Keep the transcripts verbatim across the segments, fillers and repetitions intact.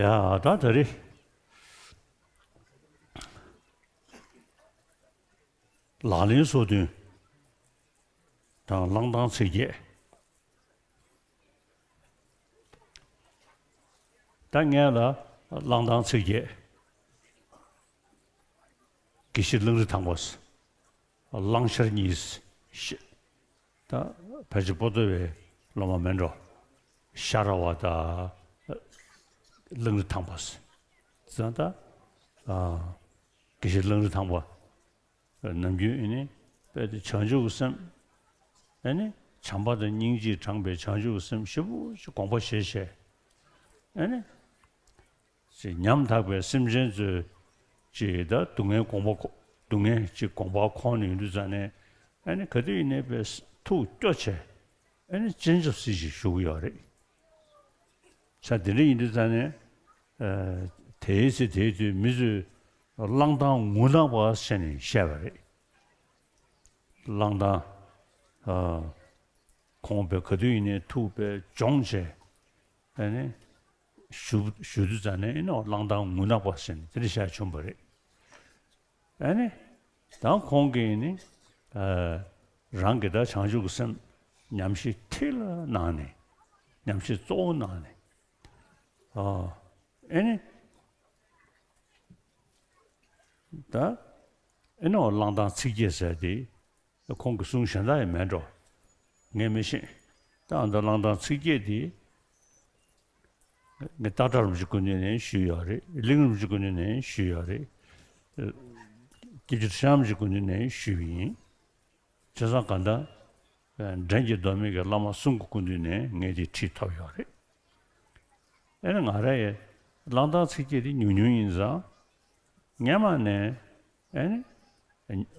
ཡ་ད་ད་རེས་ལག་ལེན་སོ་བདུན་དང་བླང་དང་ཚིགས་བརྒྱད། ད་ངས་ལ་བླང་དང་ཚིགས་བརྒྱད། དགེ་བཤེས་གླང་རི་ཐང་པ། བླང་ཤར་གཉིས། ཤ- ད་ཕལ་ཆེར་པོ་ཏོ་བའི་སློབ་མ་མེད་འགྲོ། ཤ་ར་བ་དང་གླང་རི་ཐང་པ། ཙང་ད་དགེ་བཤེས་གླང་རི་ཐང་པ། ནམ་རྒྱུན་ཨེ་ནི་དཔེ་དེ་བྱང་ཆུབ་ཀྱི་སེམས། ཨེ་ནི་བྱམས་པ་དང་སྙིང་རྗེས་དྲངས་པའི་བྱང་ཆུབ་ཀྱི་སེམས་ཞེ་པོ་ཅིག་དགོངས་པ་བཞེས་བྱས། ཨེ་ནི་ཅིག་ཉམ་ཐག་པའི་སེམས་ཅན་ཚོའི་ཅིག་ད་སྡུག་བསྔལ་དགོངས་པ་ཁོ་སྡུག་བསྔལ་ཅིག་དགོངས་པ་ཁོང་ནས་ཡོང་དུས་ཙང་ནས། ཨེ་ནི་ག་དུས་ཡིན་ནའི་དཔེ་ཐུགས་སྐྱོ་བྱས། ཨེ་ནི་སྤྱན་ཆབ་སྲིད་ཅིག་ཞུ་གི་ཡོད་རེད། ས་དེ་འདྲ་ཡིན་དུས་ཙང་ནས། ཨ། དེའི་ཚེ་དེའི་དུས་མི་ཚོས་བླང་དང་ངུ་དང་བ་ཟེར་ནས་བཤད་པ་རེད། བླང་དང་། ཨ། ཁོང་པའི་ག་དུས་ཡིན་ནའི་ཐུགས་པའི་སྦྱོང་བྱས། ཨ་ནི་ཞུ་ཞུ་དུས་ཙང་ནས་ཨེ་ནི་བླང་དང་ངུ་དང་བ་ཟེར་ནས་དེ་འདྲ་བཤད་བྱུང་བ་རེད། ཨ་ནི། ད་ཁོང་གིས་ནི། ཨ། རང་གི་ད་བྱང་ཆུབ་ཀྱི་སེམས་ཉམས་བཞེས་མཐིལ་ལ་གནང་ནས། ཉམས་བཞེས་གཙོ་བོ་གནང་ནས། ཨ། ཨེ་ནི། ད་ཨེ་ནི་བླང་དང་ཚིགས་བརྒྱད་ཟེར་དེ། ཁོང་གི་གསུང་གཞན་དག་ཡང་མེད་འགྲོ། ངས་མི་ཤེས། ད་ཨ་ད་བླང་དང་ཚིགས་བརྒྱད་དེ། ངས་སྟག་བྲག་རིན་པོ་ཆེ་སྐུ་མདུན་ནས་ཞུས་ཡོད་རེད། གླིང་རིན་པོ་ཆེ་སྐུ་མདུན་ནས་ཞུས་ཡོད་རེད། སྐྱབས་རྗེ་ཁྲི་བྱང་རིན་པོ་ཆེ་སྐུ་མདུན་ནས་ཞུས་པ་ཡིན། བྱས་ཙང་གང་ལྟར། འགྲན་གྱི་ལྡོག་མེད་ཀྱི་བླ་མ་གསུམ་གྱི་སྐུ་མདུན་ནས་ངས་དེ་ཁྲིད་ཐོབ་ཡོད་རེད། ཨེ་ནི་ང་རང་ཡང་བླང་དང་ཚིགས་བརྒྱད་དེ་ཉུང་ཉུང་ཡིན་ཙང་། སྔན་མ་ནས་ཨེ་ནི་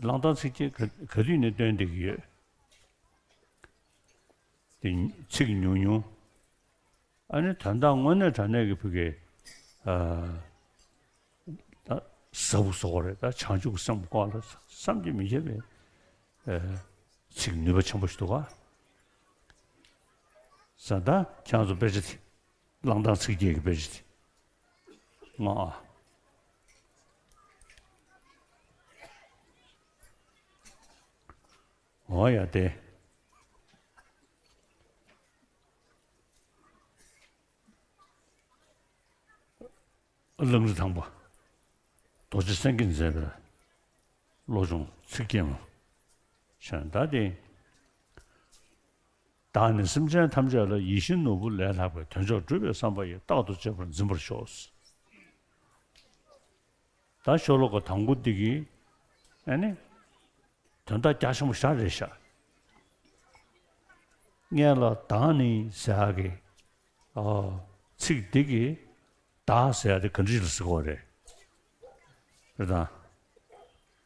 བླང་དང་ཚིགས་བརྒྱད་ག་ག་དུས་ནས་བཏོན་བསྡད་ཀྱི་ཡོད། དེ་ཚིག་ཉུང་ཉུང་། ཨ་ནི་དོན་དག་དངོས་གནས་དྲང་གནས་ཀྱི་ཕ་གི། ཨ། ད་ཟབ་པོ་བཟོ་བ་རེད། ད་བྱང་ཆུབ་ཀྱི་སེམས་སྐོར་ལ་བསམ་གྱིས་མི་ཁྱབ་པའི། ཨ། ཚིག་ནུས་པ་ཆེན་པོ་ཞིག་འདུག་ག། ས་ད་ཁྱེད་ཚོ་དཔེ་ཆ་དེ། བླང་དང་ཚིགས་བརྒྱད་ཀྱི་དཔེ་ཆ་དེ་ང་ཨ། འོ་ཡ་དེ། གླང་རི་ཐང་པ། རྡོ་རྗེ་སེང་གེས་མཛད་པའི་བློ་སྦྱོང་ཚིགས་བརྒྱད་མ། བྱས་ད་དེ། བདག་ནི་སེམས་ཅན་ཐམས་ཅད་ལ། ཡིད་བཞིན་ནོར་བུ་ལས་ལྷག་པའི། དོན་མཆོག་སྒྲུབ་པའི་བསམ་པ་ཡིས། རྟག་ཏུ་གཅེས་པར་འཛིན་པར་ཤོག། ད་ཤོ་ལོ་ཀ་དང་པོ་འདི་གི་ཨ་ནི་དོན་དག་རྒྱ་ཆེན་པོ་ཞེ་དྲག་རེད་ཤག། སྔན་ལ་བདག་ནི་ཟེར་ཡག་གི། ཨ། ཚིག་འདི་གི་བདག་ཟེར་ཡག་དེ་ག་འདྲ་ཞིག་ལ་ཟེར་གྱི་ཡོད་རེད། རེད་དང་།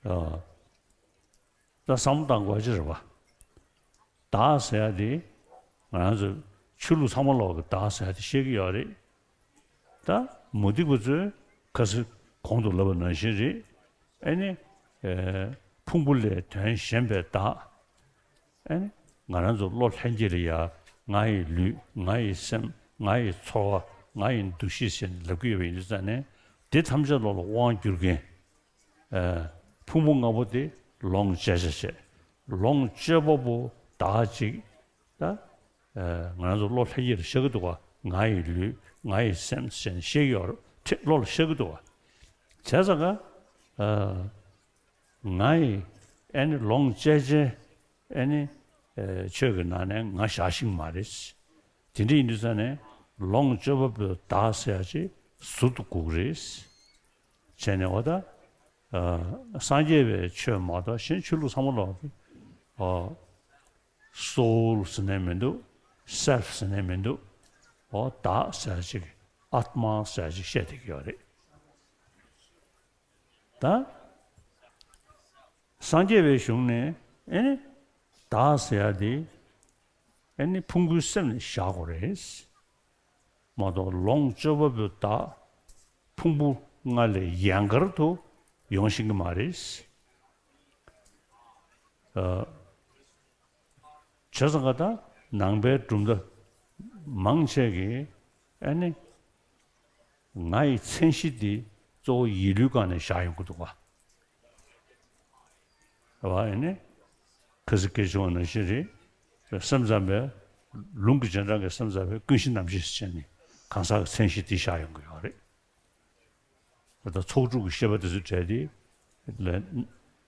ཨ། ད་བསམ་བློ་བཏང་དགོས་ཅི་རེད་པ། བདག་ཟེར་ཡག་དེ་ང་རང་ཚོ་ཆོས་ལུགས་ཚང་མ་ལོག་གི་བདག་ཟེར་ཡག་དེ་བཤད་ཀྱི་ཡོད་རེད། ད་མུ་སྟེགས་པ་ཚོས་ཁ་སང་གོང་དུ་ལབ་པ་ནང་བཞིན་རེད། ཨེ་ནི། ཨེ། ཕུང་པོ་ལས་དོན་གཞན་པའི་བདག། ཨེ་ནི། ང་རང་ཚོ་བློ་ལྷན་སྐྱེས་ལ་ཡ། ང་ཡི་ལུས། ང་ཡི་སེམས། ང་ཡི་ཚོར་བ། ང་ཡི་འདུ་ཤེས་ཟེར་ནས་ལབ་ཀྱི་ཡོད་པ་ཡིན་དུས་ཙང་ནས། དེ་ཐམས་ཅད་བློ་ལ་དབང་བསྒྱུར་མཁན། ཨ། ཕུང་པོ་ལྔ་པོ་དེ་ལོངས་སྤྱོད་བྱ་བྱེད། ལོངས་སྤྱོད་པ་པོ་བདག་ཅིག། ད། ཨ། ང་རང་ཚོ་བློ་ལྷན་སྐྱེས་ལ་བཤད་ཀྱི་འདུག་ག། ང་ཡི་ལུས། ང་ཡི་སེམས་ཟེར་ནས་བཤད་ཀྱི་ཡོད་རེད། བློ་ལ་བཤད་ཀྱི་འདུག་ག། བྱས་ཙང་ཀ། ཨ། ང་ཡི་ཨེ་ནི་ལོངས་སྤྱད་བྱེད་ཨེ་ནི། ཨེ། ཆོས་ཀྱི་ནང་ནས་ང་བཞག་ཤེས་ཀྱི་མ་རེད། དེ་འདྲ་ཡིན་དུས་ཙང་ནས་ལོངས་སྤྱོད་པ་པོའི་བདག་ཟེར་ཡག་ཅིག་ཟུར་དུ་དགོས་ཀྱི་རེད། བྱས་ནས་འོ་ད། ཨ། སངས་རྒྱས་པའི་ཆོས་མ་གཏོགས་གཞན་ཆོས་ལུགས་ཚང་མ་ལོག་གི། ཨ། སོའུལ་ཟེར་ནས་མི་འདུག། སེལ་ཕ་ཟེར་ནས་མི་འདུག། འོ་བདག་ཟེར་ཡག་ཅིག། ཨཏྨ་ཟེར་ཡག་ཅིག་བཤད་བསྡད་ཀྱི་ཡོད་རེད། ད་སངས་རྒྱས་པའི་གཞུང་ནས་ཨེ་ནི་བདག་ཟེར་ཡག་དེ་ཨེ་ནི་ཕུང་པོའི་སེམས་ནས་བཞག་དགོས་རེད། མ་གཏོགས་ལོངས་སྤྱོད་པ་པོའི་བདག་ཕུང་པོ་ལྔ་ལས་ཡན་གར་དུ་ཡོང་ཤེས་ཀྱི་མ་རེད། ཨ། བྱས་ཙང་ཀ་ད་ནང་པའི་གྲུབ་མཐའ་མང་ཆེ་གིས་ཨེ་ནི། ང་ཡི་མཚན་གཞི་འདི་གཙོ་བོ་ཡིད་བློའི་སྒང་ནས་བཞག་ཡོང་གི་འདུག་ག། རེད་བ། ཨེ་ནི། ཁ་སང་སྐད་ཆ་བྱུང་བ་ནང་བཞིན་རེད། སེམས་ཙམ་པས། ལུང་གི་རྗེས་འབྲང་གི་སེམས་ཙམ་པས་ཀུན་གཞི་རྣམ་ཤེས་ཟེར་བྱས་ནས་གང་ཟག་གི་མཚན་གཞི་འདི་བཞག་ཡོང་གི་ཡོད་རེད། ད་ལྟ་ཚོགས་དྲུག་གི་བཤད་པ་དེ་ཚོའི་གྲས་དེ་ལ་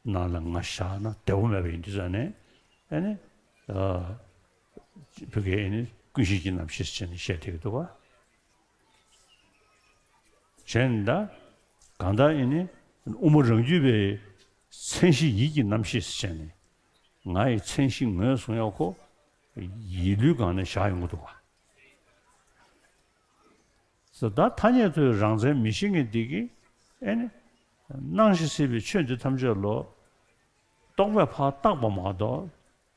ནང་ལ་ང་བཞག་ན་བདེ་པོ་མེད་པ་ཡིན་དུས་ཙང་ནས། ཨེ་ནི། ཨ། བོད་སྐད་ཨེ་ནི་ཀུན་གཞི་གི་རྣམ་ཤེས་ཟེར་བྱས་ནས་བཤད་བསྡད་ཀྱི་འདུག་ག། གཞན་ད། གང་ལྟར་ཨེ་ནི། དབུ་མ་རང་རྒྱུད་པའི་མཚན་གཞི་ཡིད་ཀྱི་རྣམ་ཤེས་ཟེར་བྱས་ནས། ང་ཡི་མཚན་གཞི་ངོས་བཟུང་ཡག་ཁོ། ཡིད་བློའི་སྒང་ནས་བཞག་ཡོང་གི་འདུག་ག། ཟེར་ད་ཐ་སྙད་དུ་རང་མཚན་མི་ཤེས་མཁན་འདི་གིས། ཨེ་ནི། སྣང་ཞིང་སྲིད་པའི་ཆོས་འདི་ཐམས་ཅད་ལོ། རྟོག་པས་ཕར་བཏགས་པ་མ་གཏོགས།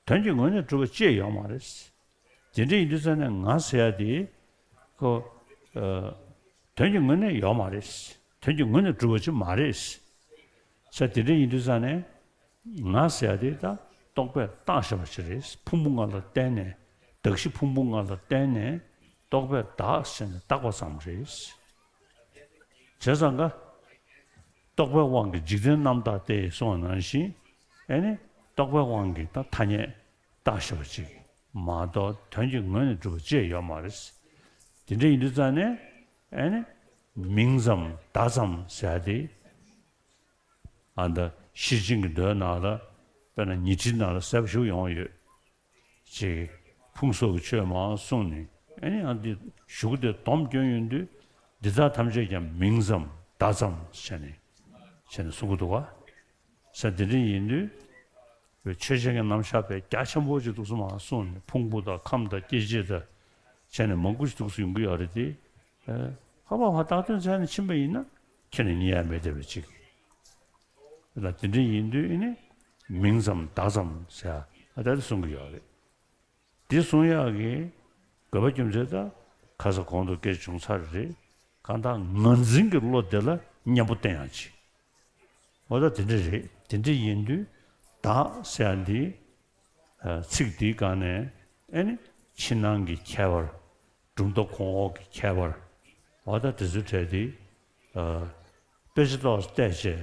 དོན་གྱི་ངོས་ནས་གྲུབ་པ་ཅིག་ཡོད་མ་རེད། དེ་འདྲ་ཡིན་དུས་ཙང་ནས་ང་ཟེར་ཡ་དེ། ཁོ། ཨ། དོན་གྱི་ངོས་ནས་ཡོད་མ་རེད། དོན་གྱི་ངོས་ནས་གྲུབ་པ་ཅིག་མ་རེད། ཟེར་དེ་འདྲ་ཡིན་དུས་ཙང་ནས། ང་ཟེར་ཡ་དེ་ད་རྟོག་པས་བཏགས་བཞག་པ་ཅིག་རེད། ཕུང་པོ་ལྔ་ལ་བརྟེན་ནས། གདགས་གཞི་ཕུང་པོ་ལྔ་ལ་བརྟེན་ནས་རྟོག་པས་བཏགས་ཟེར་ནས་བཏགས་པ་ཙམ་རེད། བྱས་ཙང་ཀ། རྟོག་པའི་དབང་གིས་འཇིག་རྟེན་རྣམ་དག་སྟེ་གསུངས་པ་ནང་བཞིན། ཨེ་ནི། རྟོག་པའི་དབང་གིས་ད་ཐ་སྙད་བཏགས་བཞག་པ་ཅིག་མ་གཏོགས་དོན་གྱི་ངོས་ནས་གྲུབ་པ་ཅིག་ཡོད་མ་རེད། དེ་འདྲ་ཡིན་དུས་ཙང་ནས། ཨེ་ནི། མིང་ཙམ་བརྡ་ཙམ་ཟེར་ཡ་དེ། ཨ། ད་ཤེར་ཕྱིན་གྱི་མདོའི་ནང་ལ། དཔེར་ན་ཉི་ཁྲིའི་ནང་ལ་གསལ་པོ་ཞིག་ཡོང་ཡོད། ཅིག་ཕུང་སོགས་ཀྱི་ཆོས་མང་གསུངས་ནས། ཨེ་ནི་ཡང་འདི་གཞུག་གུ་དེ་སྡོམ་སྐྱོན་ཡོང་དུས། འདི་དག་ཐམས་ཅད་ཀྱང་མིང་ཙམ་བརྡ་ཙམ་བྱས་ནས། བྱས་ནས་གསུང་གི་འདུག་ག། ས་འདི་འདྲ་ཡིན་དུས། ཆོས་ཅན་གྱི་རྣམ་གཞག་པའི་རྒྱ་ཆེན་པོ་ཅིག་འདུག་སེ་མར་གསུངས་ནས། ཕུང་པོ་དང་ཁམས་དང་སྐྱེ་མཆེད་དང་བྱས་ནས་མང་པོ་ཞིག་འདུག་སེ་ཡོང་གི་ཡོད་རེད་དེ། ཨ། ཧ་བ་ཧ་བཏགས་དོན་བྱས་ནས་ཕྱིན་པ་ཡིན་ན་ཁྱེད་ནས་རྙེད་ཡ་མེད་བསྡད་པ་ཅིག། ད་དེ་འདྲ་ཡིན་དུས་ཨེ་ནི། མིང་ཙམ་བརྡ་ཙམ་ཟེར་ཡ་ད་དེ་གསུང་གི་ཡོད་རེད། འདི་གསུང་ཡག་གི་དགོས་པ་རྒྱུ་མཚན་ད་ཁ་སང་གོང་དུ་སྐད་བྱུང་ཚར་རེད། གང་ལྟར་ངར་འཛིན་གྱི་བློ་དེ་ལ་མཉམ་པོ་བསྟེན་ཡག་ཅིག། འོ་ད་དེ་འདྲ་རེད། དེ་འདྲ་ཡིན་དུས་བདག་ཟེར་ཡག་འདི། ཨ། ཚིག་འདིའི་སྒང་ནས། ཨེ་ནི། ཕྱི་ནང་གི་ཁྱད་པར། གྲུབ་མཐའ་གོང་འོག་གི་ཁྱད་པར། འོ་ད་དེ་ཚོའི་གྲས་དེ། ཨ། དཔེ་ཆ་ཏོག་ཙམ་བལྟས་བྱས།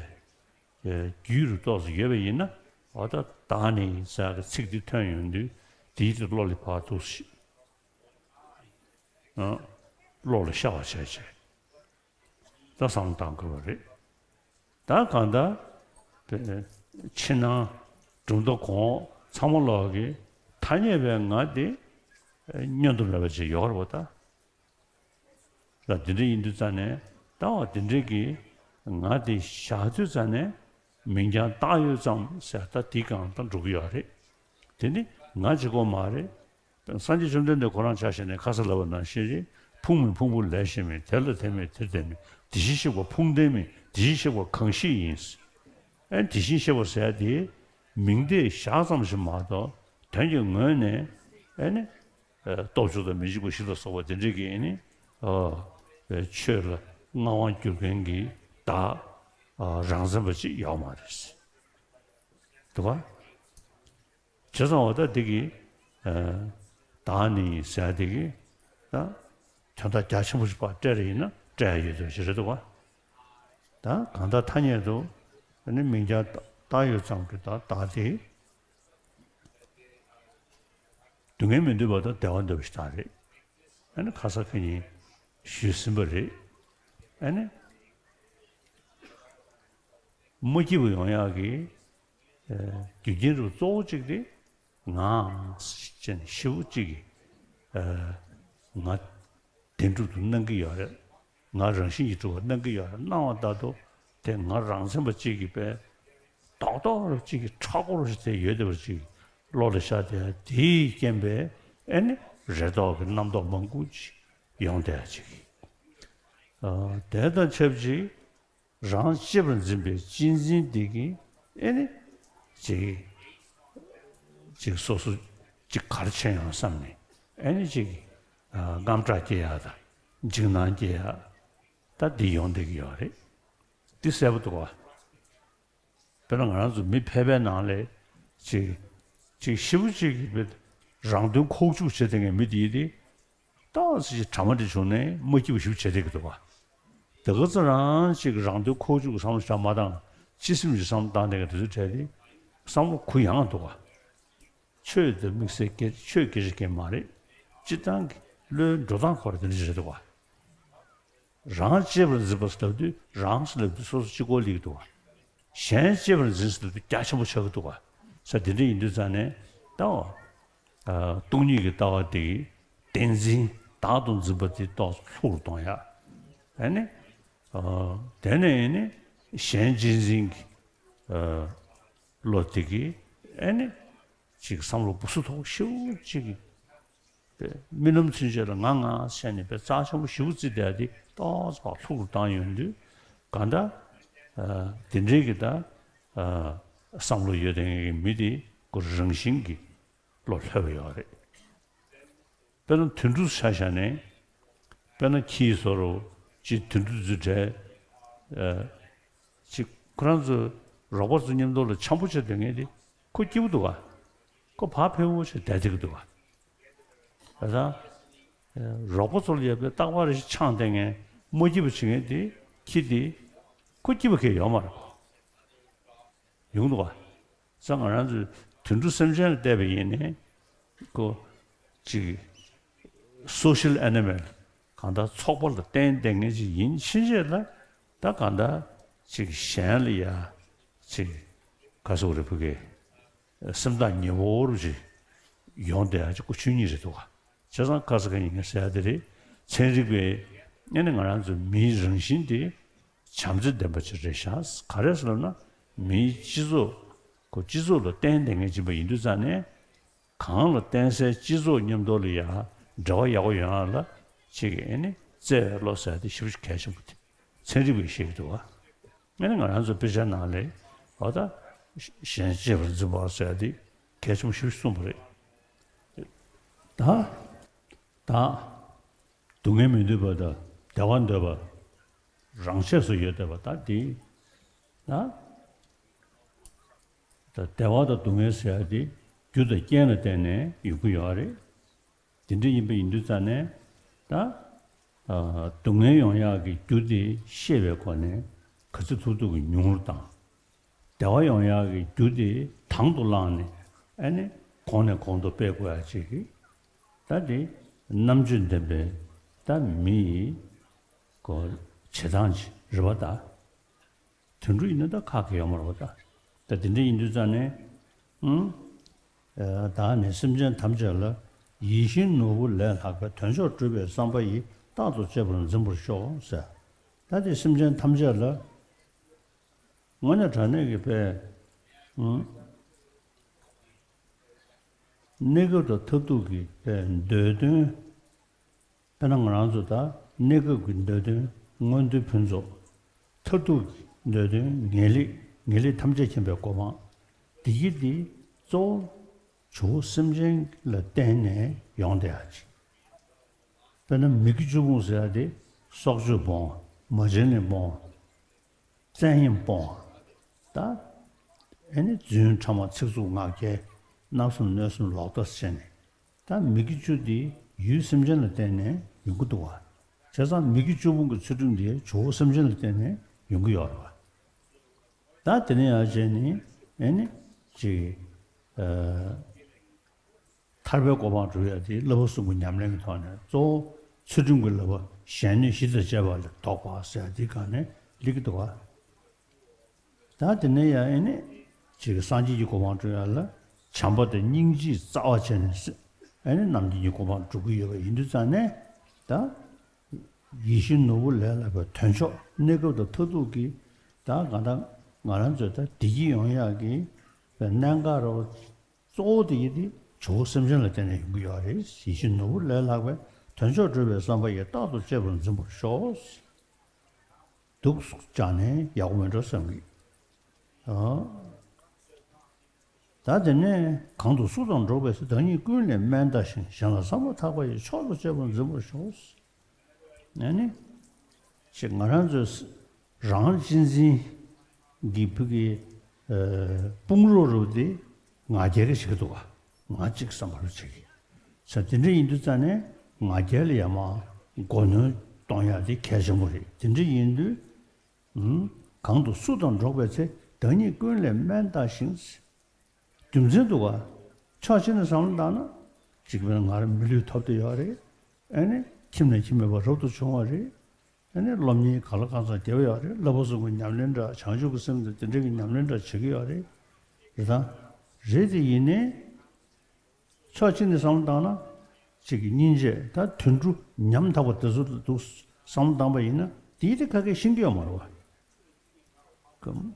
ཨ། རྒྱུས་རུ་ཏོག་ཙམ་ཡོད་པ་ཡིན་ན། འོ་ད་བདག་ནི་ཟེར་གྱི་ཚིག་འདི་ཐོན་ཡོང་དུས། དེའི་དེ་བློ་ལ་ཕར་འདུག་སེ། ཨ། བློ་ལ་ཤར་བ་བྱས་བྱས། ད་བསམ་བློ་བཏང་དགོས་པ་རེད། ད་གང་ལྟར། དེ་ཕྱི་ནང་གྲུབ་མཐའ་གོང་འོག་ཚང་མ་ལོག་གི་ཐ་སྙད་པའི་ང་དེ་བསྙོན་དུ་མེད་པ་ཅིག་ཡོད་རེད་པ་ད། ལ་དེ་འདྲ་ཡིན་དུས་ཙང་ནས། ད་བ་དེ་འདྲའི་གི་ང་དེ་བཞག་དུས་ཙང་ནས། མིང་རྐྱང་བཏགས་ཡོད་ཙམ་ཟེར་ད་དེའི་སྒང་ད་འགྲོ་གི་ཡོད་རེད། དེ་ནི་ང་གཅིག་པོ་མ་རེད། སངས་རྒྱས་བཅོམ་ལྡན་འདས་ཁོ་རང་ཆ་བཞག་ནས་ཁ་སང་ལབ་པ་ནང་བཞིན་རེད། ཕུང་མིན་ཕུང་པོ་ལས་གཞན་མིན། དེ་ལ་དེ་མེད་དེར་དེ་མེད། དེ་བཞིན་གཤེགས་པ་ཕུང་ལྡན་མིན། དེ་བཞིན་གཤེགས་པ་གང་ཞིག་ཡིན། ཨེ། དེ་བཞིན་གཤེགས་པ་ཟེར་ཡ་དེ་མིང་དེ་བཞག་ཙམ་ཞིག་མ་གཏོགས་དོན་གྱི་ངོས་ནས། ཨེ་ནི། ཨ། སྟོབས་བཅུ་དང་མི་འཇིགས་པ་བཞི་ལ་སོགས་པ་དེ་འདྲའི་གི། ཨེ་ནི། ཨ། ཆོས་ལ་མངའ་དབང་སྒྱུར་མཁན་གྱི་བདག། ཨ། རང་མཚན་པ་ཅིག་ཡོད་མ་རེད། འདུག་ག། བྱས་ཙང་འོ་ད་འདི་གི། ཨ། བདག་ནི་ཟེར་ཡ་འདི་གི། ད་དོན་དག་རྒྱ་ཆེན་པོ་ཞིག་ཕར་སྤྲད་རེ་ཡིན་ན་སྤྲད་ཡ་ཡོད་དོ་ཞིག་རེད་འདུག་ག། ད་གང་ལྟར་ཐ་སྙད་དུ་ཨ་ནི་མིང་རྐྱང་བཏགས་ཡོད་ཙམ་གྱི་ད་བདག་དེ། སྡུག་བསྔལ་མི་འདོད་པ་དང་བདེ་བ་འདོད་པ་ཞིག་ད་རེད། ཨ་ནི་ཁ་སང་ཁ་ཉིན་ཞུས་ཟིན་པ་རེད། ཨ་ནི། མ་སྐྱིད་པ་ཡོང་ཡག་གི། ཨ། རྒྱུ་རྐྱེན་རུ་གཙོ་བོ་གཅིག་དེ། ང་ཅན་ཞེ་པོ་གཅིག་གིས། ཨ། ང་བདེན་གྲུབ་ཏུ་སྣང་གི་ཡོད་རེད། ང་རང་བཞིན་གྱིས་གྲུབ་པ་སྣང་གི་ཡོད་རེད། སྣང་བ་ལྟར་དུ་དེ་ང་རང་མཚན་པ་གཅིག་གིས་པས། རྡོག་རྡོག་རུ་གཅིག་གིས་ཁྲ་སྒོར་ཞིག་དེ་ཡོད་བསྡད་པ་ཅིག་བློ་ལ་ཤར་བསྡད་ཡ་དེའི་རྐྱེན་པས། ཨེ་ནི། རེ་དོགས་ཀྱི་རྣམ་རྟོག་མང་པོ་ཅིག་ཡོང་བསྡད་ཡ་ཅིག། ཨ། དེ་དང་ཆབས་ཅིག་རང་གཅེས་པར་འཛིན་པའི་གཅེས་འཛིན་དེ་གིས། ཨེ་ནི། ཅིག་ཅིག་སོ་སོ་ཅིག་ག་རེ་བྱས་ཡོང་བསམ་ནས། ཨེ་ནི་ཅིག། ཨ། དངངས་སྐྲག་སྐྱེ་ཡ་དང་འཇིགས་སྣང་སྐྱེ་ཡ། ད་འདི་ཡོང་བསྡད་ཀྱི་ཡོད་རེད། འདི་གསལ་པོ་འདུག་ག། དཔེར་ན་ང་རང་ཚོ་མི་ཕལ་པའི་ནང་ལ་ཅིག་ཅིག་ཞེ་པོ་ཅིག་གིས་རང་དོན་ཁོག་བཅུག་བྱེད་བསྡད་མཁན་མི་དེ་ཡིན་ཏེ། ཏོག་ཙམ་ཅིག་དྲ་མ་འདྲ་བྱུང་ནས་མ་སྐྱིད་པ་ཞེ་པོ་བྱེད་བསྡད་ཀྱི་འདུག་ག། དེ་ག་ཚོད་རང་ཅིག་རང་དོན་ཁོག་བཅུག་གི་བསམ་བློ་བྱ་མ་བཏང་། སྤྱི་སེམས་ཀྱི་བསམ་བློ་བཏང་བསྡད་མཁན་དེ་ཚོའི་གྲས་དེ་བསམ་བློ་གུ་ཡངས་འདུག་ག། ཆོས་དེ་དམིགས་བསལ་སྐད་ཆོས་སྐད་ཆ་སྐད་མ་རེད། སྤྱིར་བཏང་གི་བློའི་འགྲོ་སྟངས་ཁོ་ར་དེ་འདྲ་ཞིག་རེད་འདུག་ག། རང་གཅེས་པར་འཛིན་པ་ཟེར་ལབ་དུས་རང་ཟེར་ལབ་དུས་སོ་སོ་གཅིག་པོ་སླེབས་ཀྱི་འདུག་ག། གཞན་གཅེས་པར་འཛིན་ཟེར་ལབ་དུས་རྒྱ་ཆེན་པོ་ཆགས་ཀྱི་འདུག་ག། ས་དེ་འདྲ་ཡིན་དུས་ཙང་ནས་ད་འོ། ཨ། སྟོང་ཉིད་ཀྱི་ལྟ་བ་དེ་གི་བདེན་འཛིན་བདག་ཏུ་འཛིན་པ་དེ་ཏོག་ཙམ་ལྷུག་རུ་གཏོང་ཡ། ཨ་ནི། ཨ། དེ་ནས་ཨ་ནི་གཞན་གཅེས་འཛིན་གྱི། ཨ། བློ་དེ་གིས་ཨ་ནི་ཅིག་བསམ་བློ་སྦུ་སུ་ཐོག་ཤིའུ་ཅིག་གི་རྨི་ལམ་ཚུན་ཆད་ལ་ང་ང་བྱས་ནས་དཔེ་རྩ་ཆེན་པོ་ཞེ་པོ་བརྩིས་བསྡད་དེ་ཏོག་ཙམ་ལྷུག་རུ་བཏང་ཡོང་དུས་གང་ལྟར། ཨ། དེ་འདྲའི་གི་ད། ཨ། བསམ་བློ་ཡོད་དེ་མི་དེ་ཁོ་རང་བཞིན་གྱི་བློ་ལྷོད་པ་ཡོད་རེད། དཔེར་ན་དུད་འགྲོ་ཆ་བཞག་ནས། དཔེར་ན་ཁྱིའི་བཟོ་འདྲ་ཅིག་དུད་འགྲོ་ཚོའི་གྲས། ཨ། ཅིག་ཁོ་རང་ཚོ་རོགས་པ་ཚོ་མཉམ་དུ་ལ་འཆམ་པོ་བྱས་སྡོད་མཁན་དེ་ཁོ་སྐྱིད་པོ་འདུག་ག། ཁོ་བག་ཕེབས་པོ་བྱས་བསྡད་བསྡད་ཀྱི་འདུག་ག། བྱས་ཙང་། ཨ། རོགས་པ་ཚོ་ལ་ཡ་དཔེ་རྟག་པར་རེ་ཞིག་འཆང་བསྡད་མཁན་མ་སྐྱིད་པ་བྱེད་མཁན་དེ་ཁྱི་དེ་ཁོ་སྐྱིད་པ་གང་ཡང་ཡོད་མ་རེད་གོ། ཡོང་འདུག་ག། ས་ང་རང་ཚོས་དུད་འགྲོ་སེམས་ཅན་ལ་བལྟས་པ་ཡིན་ནའི། ཁོ་ཅིག་social animal། གང་ལྟར་ཚོགས་པ་ལ་བརྟེན་བསྡད་མཁན་ཅིག་ཡིན་ཕྱིན་ཆད་ལ། ད་གང་ལྟར་ཅིག་གཞན་ལ་ཡ་ཅིག་ག་ཟེར་དགོས་རེད། ཕ་གི་སེམས་ཐག་ཉེ་པོ་རུ་ཅིག་ཡོང་བསྡད་ཡ་ཅིག་ཁོ་ཆོས་ཉིད་རེད་འདུག་ག། བྱས་ཙང་ག་ཟེར་ག་ཡིན་ཟེར་ཡ་དེ་རེད། ཚན་རིག་པས་ཨ་ནི་ང་རང་ཚོ་མིའི་རང་བཞིན་དེ་བྱམས་བརྩེ་ལྡན་པ་ཅིག་རེད་ཤག། ག་རེ་ཟེར་ལབ་ན། མིའི་སྤྱི་ཚོགས། ཁོ་སྤྱི་ཚོགས་ལ་བརྟེན་བསྡད་མཁན་ཅིག་ཡིན་པ་ཡིན་དུས་ཙང་ནས། གང་ལ་བརྟེན་སའི་སྤྱི་ཚོགས་མཉམ་དུ་ལ་ཡ་འབྲེལ་བ་ཡག་པོ་ཡོང་ཡ་ལ་ཅིག་གིས་ཨ་ནི་བརྩེ་བའི་བློ་ཟེར་དེ་ཞེ་པོ་ཅིག་གལ་ཆེན་པོ་དེ་ཚན་རིག་པས་བཤད་ཀྱི་འདུག་ག། ཨ་ནི་ང་རང་ཚོ་དཔེ་ཆ་ནང་ལ་འོ་ད་གཞན་གཅེས་པར་འཛིན་པ་ཟེར་དེ་གལ་ཆེན་པོ་ཞེ་པོ་ཅིག་གསུངས་པ་རེད། ད། ད། སྡུག་བསྔལ་མི་འདོད་པ་དང་བདེ་བ་འདོད་པ། རང་ཆས་སུ་ཡོད་བསྡད་པ་ད་དེ། ད། ད་བདེ་བ་དང་སྡུག་བསྔལ་ཟེར་ཡ་དེ་རྒྱུ་དང་རྐྱེན་ལ་བརྟེན་ནས་ཡོང་གི་ཡོད་རེད། དེ་འདྲ་ཡིན་པ་ཡིན་དུས་ཙང་ནས་ད། ཨ། སྡུག་བསྔལ་ཡོང་ཡག་གི་རྒྱུ་དེ་ཤེས་པའི་སྒོ་ནས་ག་ཚོད་ཐུབ་ཐུབ་ཀྱིས་ཉུང་རུ་བཏང་། བདེ་བ་ཡོང་ཡག་གི་རྒྱུ་དེ་དང་དུ་བླངས་ནས་ཨ་ནི་གོང་ནས་གོང་དུ་སྤེལ་དགོས་ཡ་ཅིག་གི། ད་དེ་རྣམ་དཔྱོད་ལྡན་པའི་ད་མི་ཡི་གོ་བྱེད་སྟངས་ཅིག་རེད་པ་ད། དུད་འགྲོ་ཡིན་ན་ད་ཁག་གི་ཡོད་མ་རེད་པ་ད། ད་དེ་འདྲ་ཡིན་དུས་ཙང་ནས། ཨང་། ཨ། བདག་ནི་སེམས་ཅན་ཐམས་ཅད་ལ། ཡིད་བཞིན་ནོར་བུ་ལས་ལྷག་པའི། དོན་མཆོག་སྒྲུབ་པའི་བསམ་པ་ཡིས། རྟག་ཏུ་གཅེས་པར་འཛིན་པར་ཤོག་ཟེར། ད་དེ་སེམས་ཅན་ཐམས་ཅད་ལ། དངོས་གནས་དྲང་གནས་ཀྱི་དཔེ། ཨང་། གནས་སྐབས་དང་མཐར་ཐུག་གི་དཔེ་འདོད་དོན། དཔེར་ན་ང་རང་ཚོ་ད་གནས་སྐབས་ཀྱི་འདོད་དོན་མངོན་མཐོའི་ཕུན་ཚོགས། མཐར་ཐུག་གི་འདོད་དོན་ངེས་ལེགས། ངེས་ལེགས་ཐམས་ཅད་མཁྱེན་པའི་གོ་འཕང་། འདི་གི་འདི་གཙོ་བོ་ཇོ་བོ་སེམས་ཅན་ལ་བརྟེན་ནས་ཡོང་བསྡད་ཡ་ཅིག། དཔེར་ན་མི་དགེ་བཅུ་སྤོང་ཟེར་ཡ་དེ་སྲོག་གཅོད་སྤོང་། མ་བྱིན་ལེན་སྤོང་། བཙན་གཡེམ་སྤོང་། ད། ཨེ་ནི་རྫུན་ཕྲ་མ་ཚིག་རྩུབ་ངག་འཁྱལ། བརྣབ་སེམས་གནོད་སེམས་ལོག་ལྟ་བྱས་ནས། ད་མི་དགེ་བཅུ་འདི་ཡུལ་སེམས་ཅན་ལ་བརྟེན་ནས་ཡོང་གི་འདུག་བ། བྱས་ཙང་མི་དགེ་བཅུ་སྤོང་གི་ཚུལ་ཁྲིམས་འདི་ཇོ་བོ་སེམས་ཅན་ལ་བརྟེན་ནས་ཡོང་གི་ཡོད་རེད་བ། ད་དེ་ནས་ཡར་བྱས་ནས་ཨེ་ནི་ཅིག་ཨ། ཐར་པའི་གོ་འཕང་སྒྲུབ་ཡ་དེ་བསླབ་པ་གསུམ་གྱི་ཉམས་ལེན་གྱི་ཐོག་ནས་གཙོ་བོ་ཚུལ་ཁྲིམས་ཀྱི་བསླབ་པ་གཞན་གནོད་གཞི་དང་བཅས་པ་ལས་ལྡོག་པ་ཟེར་ཡ་དེའི་སྒང་ནས་སླེབས་ཀྱི་འདུག་བ། ད་དེ་ནས་ཡང་ཨེ་ནི་ཅིག་སངས་རྒྱས་ཀྱི་གོ་འཕང་སྒྲུབ་ཡ་ལ་བྱམས་པ་དང་སྙིང་རྗེའི་རྩ་བ་བྱས་ནས་ཨེ་ནི་རྣམ་མཁྱེན་གྱི་གོ་འཕང་སྒྲུབ་ཀྱི་ཡོད་པ་ཡིན་དུས་ཙང་ནས་ད། ཡིད་བཞིན་ནོར་བུ་ལས་ལྷག་པའི་དོན་མཆོག་གནས་སྐབས་དང་མཐར་ཐུག་གི་ད་གང་ལྟར་ང་རང་ཚོའི་ད་བདེ་སྐྱིད་ཡོང་ཡག་གི་གནད་འགག་རོ། གཙོ་བོ་དེ་ཡིན་ཏེ་ཇོ་བོ་སེམས་ཅན་ལ་བརྟེན་ནས་ཡོང་གི་ཡོད་རེད། ཡིད་བཞིན་ནོར་བུ་ལས་ལྷག་པའི་དོན་མཆོག་སྒྲུབ་པའི་བསམ་པ་ཡིས། རྟག་ཏུ་གཅེས་པར་འཛིན་པར་ཤོག། སྡུག་སོགས་ཀྱང་ནི་ཡག་པོ་མེད་འགྲོ་བསམ་གྱིས། ཨ། ད་དེ་ནས་གང་དུ་སུ་དང་འགྲོགས་པའི་ཚེ། བདག་ཉིད་ཀུན་ལས་དམན་བལྟ་ཞིང་། གཞན་ལ་བསམ་པ་ཐག་པ་ཡིས། མཆོག་ཏུ་གཅེས་པར་འཛིན་པར་ཤོག། ཨ་ནི། ཅེས་ང་རང་ཚོའི་རང་གཅེས་འཛིན་གྱི་བུ་གི་ཨ་དཔུང་རོགས་རུ་དེ་ང་རྒྱལ་གྱི་བྱེད་ཀྱི་འདུག་ག། ང་གཅིག་བསམ་པ་རུ་བྱེད་ཀྱི། ས་དེ་འདྲ་ཡིན་དུས་ཙང་ནས་ང་རྒྱལ་ལ་ཡ་མ་མགོ་གནོན་ གཏོང་ཡག་དེ་གལ་ཆེན་པོ་རེད། དེ་འདྲ་ཡིན་དུས། ཨུམ། གང་དུ་སུ་དང་འགྲོགས་པའི་ཚེ། བདག་ཉིད་ཀུན་ལས་དམན་བལྟ་ཞིང་། རྒྱུ་མཚན་འདུག་ག། ཕྱོགས་གཅིག་ནས་བསམ་བློ་བཏང་ན། གཅིག་བས་ང་རང་མི་ལུས་ཐོབ་བསྡད་ཡོད་རེད། ཨ་ནི་ཁྱིམ་ནས་ཁྱིམ་མེད་པར་རབ་ཏུ་བྱུང་བ་རེད། ཨ་ནི་སློབ་གཉེར་གང་ལ་གང་འཚམ་རྒྱབ་ཡོད་རེད། བསླབ་པ་གསུམ་གྱི་ཉམས་ལེན་འདྲ། བྱང་ཆུབ་ཀྱི་སེམས་དང་དེ་འདྲ་གི་ཉམས་ལེན་འདྲ་བྱེད་ཀྱི་ཡོད་རེད། རེད་དང་། རེད་དེ་ཡིན་ནའི། ཕྱོགས་གཅིག་ནས་བསམ་བློ་བཏང་ན། གཅིག་གི་སྙིང་རྗེ་ད་དུད་འགྲོ་ཉམ་ཐག་པ་དེ་ཚོ་ལ་འདུག་བསམ་བློ་བཏང་པ་ཡིན་ན། དེའི་དེ་ག་གེ་ཤེས་ཀྱི་ཡོད་མ་རེད་བ།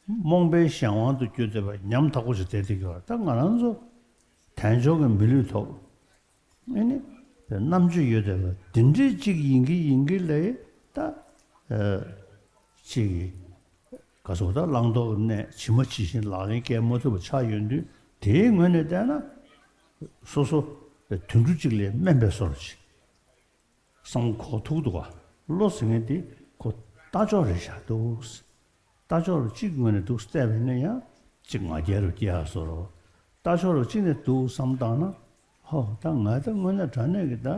རྨོངས་པའི་གཞན་དབང་དུ་གྱུར་བསྡད་པ་ཉམ་ཐག་པོ་ཞིག་བསྡད་བསྡད་ཀྱི་ཡོད་རེད། ད་ང་རང་ཚོ་དལ་འབྱོར་གྱི་མི་ལུས་ཐོབ། ཨེ་ནི། རྣམ་དཔྱོད་ཡོད་བསྡད་པ་དེ་འདྲའི་གཅིག་ཡིན་གྱི་ཡིན་གྱི་ལས་ད། ཨ། གཅིག་ག་སོགས་ད་བླང་དོར་གནས་ཇི་མ་ཇི་བཞིན་ལག་ལེན་འཁེལ་མ་ཐུབ་པ་ཆགས་ཡོང་དུས། དེའི་ངོས་ནས་བལྟས་ན། སོ་སོ་དུད་འགྲོ་གཅིག་ལས་དམན་པའི་བཟོ་འདྲ་ཅིག། བསམ་གོ་ཐུག་འདུག་ག། བློ་ཟེར་མཁན་དེ་ཁོ་ལྟ་ཕྱོགས་རེ་བཞག་འདུག། ལྟ་ཕྱོགས་རུ་གཅིག་ངོས་ནས་འདུག་བལྟས་པ་ཡིན་ན་ཡང་གཅིག་ང་རྒྱལ་རུ་སྐྱེ་ཡག་བཟོ་འདྲ། ལྟ་ཕྱོགས་རུ་གཅིག་ནས་འདུག་བསམ་བཏང་ན། ཧོ། ད་ང་ད་དངོས་གནས་དྲང་གནས་ཀྱི་ད་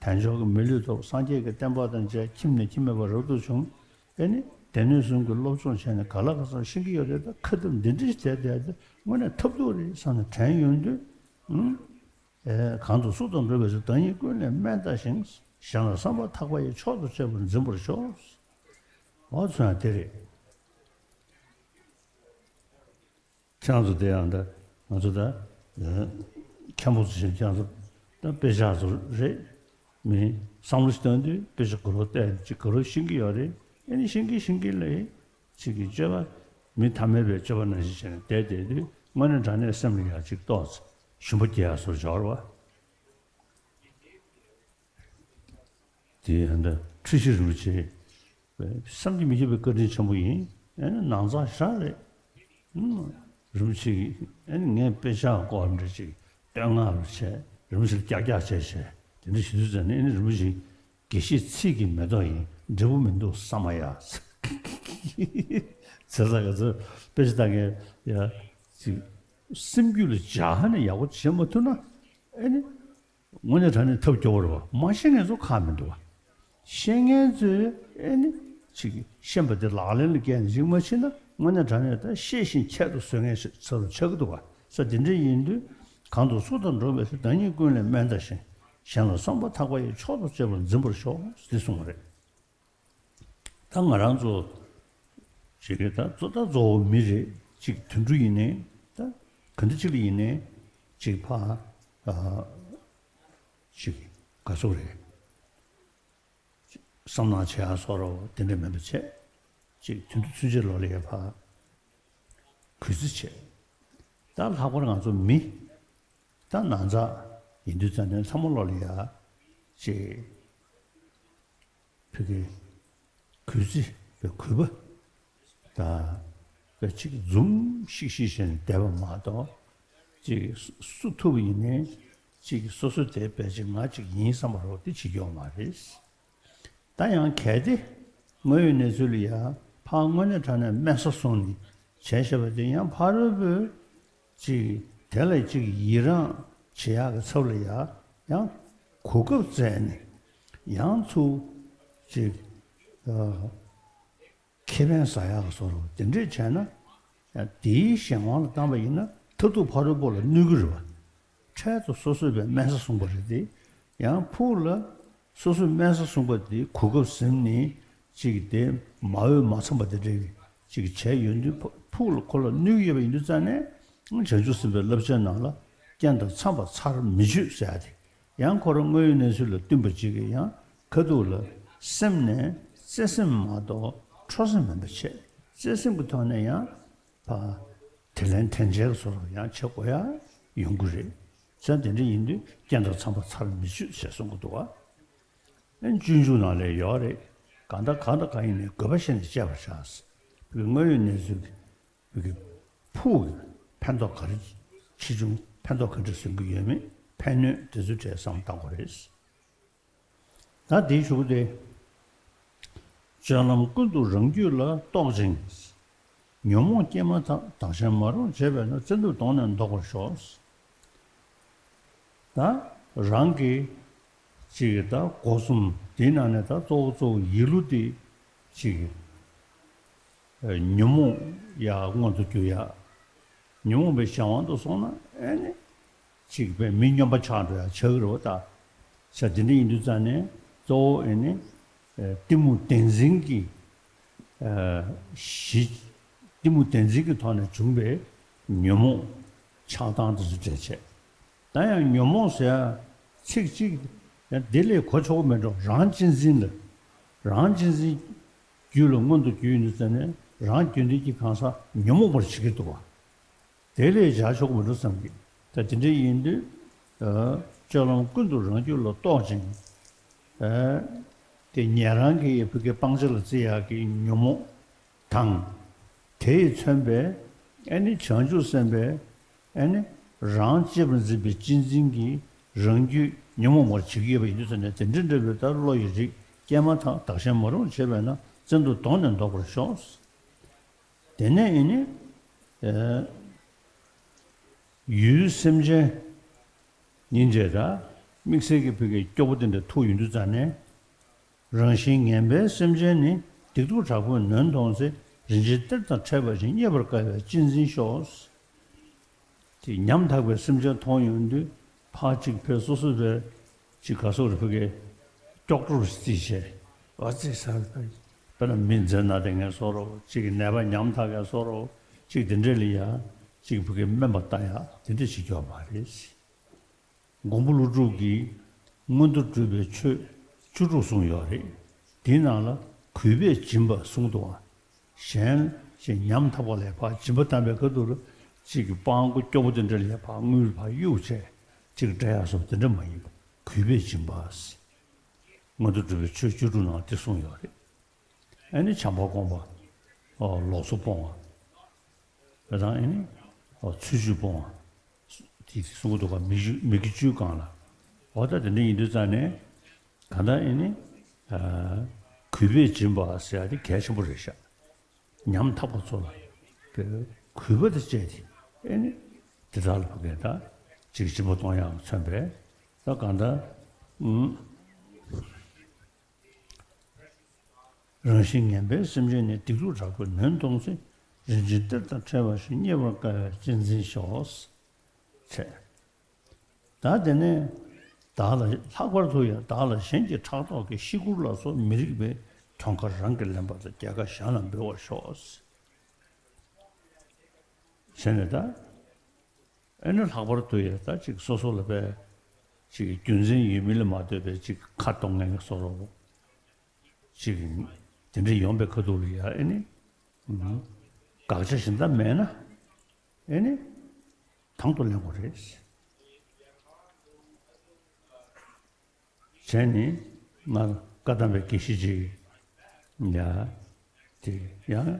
དལ་འབྱོར་གྱི་མི་ལུས་ཐོབ། སངས་རྒྱས་ཀྱི་བསྟན་པ་དང་མཇལ། ཁྱིམ་ནས་ཁྱིམ་མེད་པར་རབ་ཏུ་བྱུང་། ཨེ་ནི་སྡེ་སྣོད་གསུམ་གྱི་སློབ་སྦྱོང་བྱས་ནས་ག་ལ་ག་ཚོད་ཤེས་ཀྱི་ཡོད་རེད། ད་ཁ་ཐུབ་འདི་འདྲ་ཞིག་བྱས་བསྡད་དེ་དངོས་གནས་ཐབས་སྡུག་རེད་བསམ་ནས་དྲན་ཡོང་དུས། ཨུམ། ཨེ། གང་དུ་སུ་དང་འགྲོགས་པའི་ཚེ། བདག་ཉིད་ཀུན་ལས་དམན་བལྟ་ཞིང་། གཞན་ལ་བསམ་པ་ཐག་པ་ཡིས། མཆོག་ཏུ་གཅེས་པར་འཛིན་པར་ཤོག། འོ་ཚོ་ཡང་དེ་རེད། ཁྱེད་རང་ཚོ་དེ་ཡང་ད་ང་ཚོ་ད་མཁན་པོ་ཚོ་བཞིན། ཁྱེད་རང་ཚོ་ད་དཔེ་ཆ་ཚོ་རེད། མི་བསམ་བློ་ཞིག་བཏང་དུས་དཔེ་ཆ་ག་རེ་བལྟས་ཅིག་ག་རེ་ཤེས་ཀྱི་ཡོད་རེད། ཨེ་ནི་ཤེས་ཀྱི་ཤེས་ཀྱི་ལས་ཅིག་གི་སྤྱོད་པ། མི་ཐ་མལ་པའི་སྤྱོད་པ་ནང་བཞིན་བྱས་ནས་བསྡད་བསྡད་དུས། དངོས་གནས་དྲང་གནས་སེམས་ལ་ཡང་ཅིག་ཏོག་ཙམ་ཞུམ་པ་སྐྱེ་ཡག་བཟོ་འདྲ་ཅིག་ཡོད་རེད་བ། དེ་ཡང་འདི་འཁྲུལ་ཞིག་རིན་པོ་ཆེ་བསམ་གྱིས་མི་ཁྱབ་པའི་བཀའ་དྲིན་ཆེན་པོ་ཡིན། ཨེ་ནི་ནང་ཚགས་ཞེ་དྲག་རེད། ཨུམ། རིན་པོ་ཆེ་གིས་ཨེ་ནི་ངས་དཔེ་ཆ་སྐོར་འདྲ་ཅིག་བསྟོད་བསྔགས་རུ་བྱས། རིན་པོ་ཆེ་ལ་ཀྱག་ཀྱག་བྱས་བྱས་དེ་འདྲ་བྱེད་དུས་ཙམ་ནས། ཨེ་ནི་རིན་པོ་ཆེ་དགེ་བཤེས་ཚིག་གི་མེ་ཏོག་ཡིན། འབྲས་བུ་མི་འདུག་ས་མ་ཡ། ཟེར་ས་ག་ཚོད་དཔེ་ཆ་ལྟ་མཁན་ཡ་ཅིག་སེམས་རྒྱུད་ལ་འཇགས་ནས་ཡག་པོ་བྱེད་མ་ཐུབ་ན། ཨེ་ནི། དངོས་གནས་དྲང་གནས་ཐབས་སྐྱོ་བོ་རེད་བ། མ་ཤེས་མཁན་ཚོ་ཁག་མི་འདུག་བ། ཤེས་མཁན་ཚོས་ཨེ་ནི་ཅིག་ཤེས་པ་དེ་ལག་ལེན་ལ་བཀལ་ནས་ཅིག་མ་ཕྱིན་ན། དངོས་གནས་དྲང་གནས་ད་ཤེས་བཞིན་ཁྱད་དུ་གསོད་མཁན་ཞིག་ཚ་རུ་ཆགས་ཀྱི་འདུག་བ། ས་དེ་འདྲ་ཡིན་དུས། གང་དུ་སུ་དང་འགྲོགས་པའི་ཚེ། བདག་ཉིད་ཀུན་ལས་དམན་བལྟ་ཞིང་། གཞན་ལ་བསམ་པ་ཐག་པ་ཡིས། མཆོག་ཏུ་གཅེས་པར་འཛིན་པར་ཤོག། འདི་གསུངས་པ་རེད། ད་ང་རང་ཚོ་ཅིག་གི་ད་གཙོ་ད་གཙོ་བོ་མི་རེད། ཅིག་དུད་འགྲོ་ཡིན་ནའི། ད་ག་འདྲ་ཅིག་ལ་ཡིན་ནའི་ཅིག་ཕ། ཨ། ཅིག་ག་ཚོད་རེད། བསམ་ནག་བྱེད་ཡ་བཟོ་འདྲ་དེ་འདྲ་མིན་པ་བྱས། ཅིག་དུད་འགྲོ་ཚུན་ཆད་ལོག་ལ་ཡ་ཕ་གུས་བརྩི་བྱས། ད་ལྷག་པར་ང་ཚོ་མི། ད་ནང་ཚགས་ཡིན་དུས་ཙམ་ནས་ཚང་མ་ལོག་ལ་ཡ་ཅིག་ཕ་གི་གུས་བརྩི་བའི་གུས་པ་དང་། ཅིག་འཛུམ་ཤིག་ཤིག་བྱས་ནས་བསྡད་པ་མ་གཏོགས། ཅིག་སུ་ཐུབ་པ་ཡིན་ནའི་ཅིག་སོ་སོ་དེ་དཔེ་ཅིག་ང་ཅིག་ཡིན་བསམ་པ་རོགས་དེ་བྱེད་ཀྱི་ཡོད་མ་རེད། ད་ཡང་གལ་ཏེ་དངོས་ཡོད་གནས་ཚུལ་ལ་ཡ་ཕར་དངོས་གནས་དྲང་གནས་དམན་ས་སོང་ནས་བྱས་བཞག་པ་དེ། ཡང་ཕ་རོལ་པོས་ཅིག་དེ་ལ་ཅིག་ཡི་རངས་བྱེད་ཡག་གི་ཚབ་ལ་ཡ་ཡང་གོ་སྐབས་བཙལ་ནས་ཡང་ཚུར་ཅིག་ཨ། ཁེ་ཕན་ཟ་ཡག་གི་བཟོ་འདྲ་དེ་འདྲས་བྱས་ན། ཡང་དེའི་གཞན་དབང་ལ་བཏང་པ་ཡིན་ན་མཐར་ཐུག་ཕ་རོལ་པོ་ལ་གནོད་ཀྱི་རེད་བ། འཕྲལ་དུ་སོ་སོས་པའི་དམན་ས་བཟུང་པ་རེད་དེ། ཡང་ཕུགས་ལ་སོ་སོས་དམན་ས་བཟུང་པ་དེ་གོ་སྐབས་ཟིན་ནས་ཅིག་དེ་མ་འོས་མ་འཚམས་པ་དེ་འདྲ་ཅིག་བྱས་ཡོང་དུས། ཕུགས་ལ་ཁོ་ལ་གནོད་ཀྱི་ཡོད་པ་ཡིན་དུས་ཙང་ནས། བྱང་ཆུབ་སེམས་དཔའི་བསླབ་བྱའི་ནང་ལ་རྐྱེན་དང་འཚམས་པ་ཚར་མི་གཅོད་ཟེར་ཡ་དེ། ཡང་ཁོ་རང་དངོས་ཡོད་གནས་ཚུལ་ལ་བསྟུན་པ་ཅིག་གིས་ཡང་ཁ་ཐུག་ལ་སེམས་ནས་བརྩེ་སེམས་མ་གཏོགས་ཁྲོ་སེམས་མིན་པ་བྱས། བརྩེ་སེམས་ཀྱི་ཐོག་ནས་ཡང་ཕར་དྲིན་ལན་དྲན་འཇལ་གྱི་བཟོ་འདྲ་ཡང་བྱེད་དགོས་ཡ་ཡོང་གི་རེད། བྱས་དེ་འདྲ་ཡིན་དུས་རྐྱེན་དང་འཚམས་པ་ཚར་མི་གཅོད་ཅེས་གསུང་གི་འདུག་བ། ཨེ་སྤྱོད་འཇུག་ནང་ལ་ཡོད་རེད། གང་ལྟར་གང་དང་གང་ཡིན་ནའི་དགོས་པ་བཤད་ནས་དཔྱད་པར་བྱ། བོད་ཀྱི་དངོས་ཡོད་གནས་ཚུལ་གྱི་བོད་ཀྱི་ཕུགས་ཀྱི་ཕན་ཐོགས་ག་རེ། ཆེ་ཆུང་ཕན་ཐོགས་ག་འདྲ་བཟོ་གི་ཡོད་མེད། ཕན་གནོད་དེ་ཚོའི་གྲས་བསམ་བློ་བཏང་དགོས་རེད། ད་དེའི་གཞུག་གུ་དེ། སྤྱོད་ལམ་ཀུན་ཏུ་རང་རྒྱུད་ལ་རྟོག་ཅིང་། ཉོན་མོངས་སྐྱེས་མ་ཐག་བདག་གཞན་མ་རུངས་བྱེད་པས་ན། བཙན་ཐབས་གདོང་ནས་བཟློག་པར་ཤོག། ད་རང་གི་ ཅིག་གི་ད་སྒོ་གསུམ་དེའི་ནང་ནས་ད་གཙོ་བོ་གཙོ་བོ་ཡིད་བློ་དེ་ཅིག་གི་ཨ་ཉོན་མོངས་ཡར་མངོན་དུ་གྱུར་ཡ། ཉོན་མོངས་པའི་གཞན་དབང་དུ་སོང་ན་ཨེ་ནི་ཅིག་པའི་མི་སྨྱོན་པ་ཆགས་འགྲོ་ཡ་ཆགས་ཀྱི་རེད་བ་ད། ས་དེ་འདྲ་ཡིན་དུས་ཙང་ནས་གཙོ་བོ་ཨེ་ནི་ཨ་གཏི་མུག་བདེན་འཛིན་གྱི་ཨ་གཞི། གཏི་མུག་བདེན་འཛིན་གྱི་ཐོག་ནས་བྱུང་བའི་ཉོན་མོངས་ཆགས་སྡང་དེ་ཚོ་འདྲེན་བྱེད། ད་ཡང་ཉོན་མོངས་ཟེར་ཡ་ཚིག་གཅིག་ཡང་དེ་ལས་གོ་ཆོག་གི་མེད་འགྲོ། རང་གཅེས་འཛིན་ལ། རང་གཅེས་འཛིན་རྒྱུད་ལ་མངོན་དུ་གྱུར་ཡོང་དུས་ཙང་ནས་རང་རྒྱུད་འདི་གི་གང་ཟག་ཉོན་མོངས་པར་བྱེད་ཀྱི་འདུག་བ། དེ་ལས་བྱ་ཆོག་མི་འགྲོ་བསམ་གྱི། ད་དེ་འདྲ་ཡིན་དུས། ཨ་སྤྱོད་ལམ་ཀུན་ཏུ་རང་རྒྱུད་ལ་རྟོག་ཅིང་། ཨ་དེ་ཉན་རང་གི་ཕ་གི་སྤང་བྱ་ལ་བརྩི་ཡག་གི་ཉོན་མོངས་དང་། དེས་མཚོན་པའི་ཨ་ནི་བྱང་ཆུབ་སེམས་དཔའི་ཨ་ནི་རང་གཅེས་པར་འཛིན་པའི་གཅེས་འཛིན་གྱིས་རང་རྒྱུད་ཉོན་མོངས་པར་བྱེད་ཀྱི་ཡོད་པ་ཡིན་དུས་ཙང་ནས་དེ་འདྲ་འདྲ་བའི་ལྟར་བློ་ཡི་རིགས་སྐྱེས་མ་ཐག་བདག་གཞན་མ་རུངས་བྱེད་པས་ན་བཙན་དུ་དོང་ནས་བཟློག་པར་ཤོག། དེ་ནས་ཨེ་ནི། ཨེ། ཡུལ་སེམས་ཅན། སྙིང་རྗེ་དང་། དམིགས་བསལ་གྱི་ཕ་གི་སྐྱོ་པོ་དེ་འདྲ་ཐུག་ཡོང་དུས་ཙང་ནས། རང་བཞིན་ངན་པའི་སེམས་ཅན་ནི། སྡིག་སྡུག་དྲག་པོས་ནོན་མཐོང་ཚེ། རིན་ཆེན་གཏེར་དང་འཕྲད་པ་བཞིན། རྙེད་པར་དཀའ་བས་གཅེས་འཛིན་ཤོག། དེ་ཉམ་ཐག་པའི་སེམས་ཅན་མཐོང་ཡོང་དུས་ཕར་གཅིག་ཕེབས་སོ་སོ་བས་གཅིག་ག་སོགས་རེ་ཕ་གི་སྐྱོག་བྲོ་རེ་རྩིས་བྱས། ཨ་ཙི་ས་རེ་ཕ་གི་དཔེར་ན་མི་མཛེ་ན་དེ་ངན་སོགས་རོ་གཅིག་གི་ནད་པ་ཉམ་ཐག་ག་སོགས་རོ་གཅིག་དེ་འདྲས་ལ་ཡ་གཅིག་ཕ་གི་སྨན་པ་ལྟ་ཡ་དེ་འདྲས་བྱེད་རྒྱུ་མ་རེད། མགོན་པོ་ཀླུ་སྒྲུབ་ཀྱིས་མངོན་དུ་གྲུབ་པའི་ཆོས་བཅུ་དྲུག་གསུངས་ཡོད་རེད། དེའི་ནང་ལ་གུས་པས་སྦྱིན་པ་གསུངས་འདུག་བ། གཞན་ཞིག་ཉམ་ཐག་པ་ལ་ཕར་སྦྱིན་པ་བཏང་བའི་ཁ་ཐུག་ལ་གཅིག་གི་སྤྲང་པོ་སྐྱོ་པོ་དེ་འདྲ་ལ་ཕར་དངུལ་ཕར་གཡུག་བྱས་གཅིག་སྤྲད་ཡག་སོགས་དེ་འདྲ་མ་ཡིན་པ། གུས་པས་སྦྱིན་པ། མངོན་དུ་གྲུབ་པའི་ཆོས་བཅུ་དྲུག་ནང་དེ་གསུངས་ཡོད་རེད། ཨ་ནི་བྱམས་པ་སྒོམ་པ། ཨོ་ལོགས་སུ་སྤོང་བ། དེ་དང་ཨ་ནི་ཨོ་ཚུལ་འཆོས་སྤོང་བ། དེ་གསུང་གི་འདུག་ག་མི་བཅུ་མི་དགེ་བཅུའི་སྒང་ལ། འོ་ད་དེ་འདྲ་ཡིན་དུས་ཙང་ནས་གང་ལྟར་ཨ་ནི་ཨ་གུས་པས་སྦྱིན་པ་ཟེར་ཡ་དེ་གལ་ཆེན་པོ་རེད་ཤག་ཉམ་ཐག་པ་ཚོ་ལ་དེ་གུས་པ་དང་བཅས་ཏེ་ཨ་ནི་དེ་དག་ལ་ཕ་གི་ད་ཅིག་སྦྱིན་པ་གཏོང་ཡག་མཚོན་པས་ད་གང་ལྟར་ཨུམ། རང་བཞིན་ངན་པའི་སེམས་ཅན་ནི། སྡིག་སྡུག་དྲག་པོས་ནོན་མཐོང་ཚེ། རིན་ཆེན་གཏེར་དང་འཕྲད་པ་བཞིན། རྙེད་པར་དཀའ་བས་གཅེས་འཛིན་ཤོག། བྱས། ད་དེ་ནས་བདག་ལ་ལྷག་པར་དུ་ཡང་བདག་ལ་གཞན་གྱི་ཕྲག་དོག་གིས་ཤི་སྐུར་ལ་སོགས་མི་རིགས་པའི་གྱོང་ཁ་རང་གིས་ལེན་པ་དང་རྒྱལ་ཁ་གཞན་ལ་འབུལ་བར་ཤོག། བྱས་ནས་ད། ཨེ་ནི་ལྷག་པར་དུ་ཡང་ད་ཅིག་སོ་སོ་ལ་བས་ཅིག་རྒྱུ་མཚན་ཡོད་མིན་ལ་མ་ལྟོས་པའི་ཅིག་ཁ་གཏོང་མཁན་གྱི་བཟོ་འདྲ་བོ་ཅིག་དེ་འདྲ་ཡོང་པའི་ཁ་ཐུག་ལ་ཡ་ཨེ་ནི་ཨུམ་དགག་བྱ་གཞན་དག་མེད་ན་ཨེ་ནི་དང་དུ་ལེན་དགོས་རེད། བྱས་ནས་ང་བཀའ་གདམས་པའི་དགེ་བཤེས་ཅིག་ཡ་དེ་ཡང་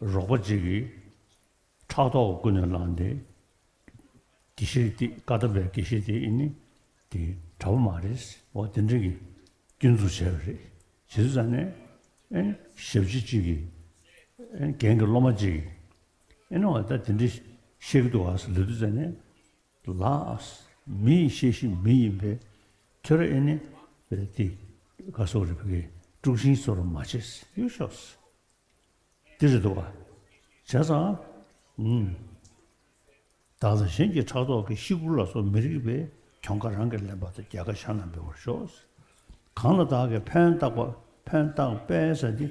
རོགས་པ་ཅིག་གིས་ཕྲག་དོག་ཀུན་ནས་བསླངས་ཏེ། དགེ་བཤེས་དེ་བཀའ་གདམས་པའི་དགེ་བཤེས་དེ་ཨེ་ནི་དེ་དྲག་པོ་མ་རེད། འོ་དེ་འདྲ་གི་སྐྱོན་འཛུགས་བྱས་པ་རེད། བྱས་ཙང་ནས་ཨེ་ནི་ཞབས་ཕྱི་གཅིག་གིས་ཨེ་ནི་རྒན་གྱི་སློབ་མ་གཅིག་གིས་ཨེ་ནི་འོ་ད་དེ་འདྲ་བཤད་ཀྱི་འདུག་ཨ་ཟེར་ལབ་དུས་ཙང་ནས། ལགས། མི་ཡི་བཤད་གཞི་མི་ཡིན་པས། ཁྱོད་རང་ཨེ་ནི་དེ་ག་སོགས་རེད་ཕ་གི་དཀྲུག་ཤིང་བཟོ་འདྲ་མ་བྱེད། ཡོད་ཤོག་དེ་རེད་འདུག་ག་བྱས་ཙང་། ཨུམ། བདག་ལ་གཞན་གྱི་ཕྲག་དོག་གིས། ཤི་སྐུར་ལ་སོགས་མི་རིགས་པའི། གྱོང་ཁ་རང་གིས་ལེན་པ་དང་། རྒྱལ་ཁ་གཞན་ལ་འབུལ་བར་ཤོག། གང་ལ་བདག་གིས་ཕན་བཏགས་པ། ཕན་བཏགས་པས་ཟེར་ཏེ།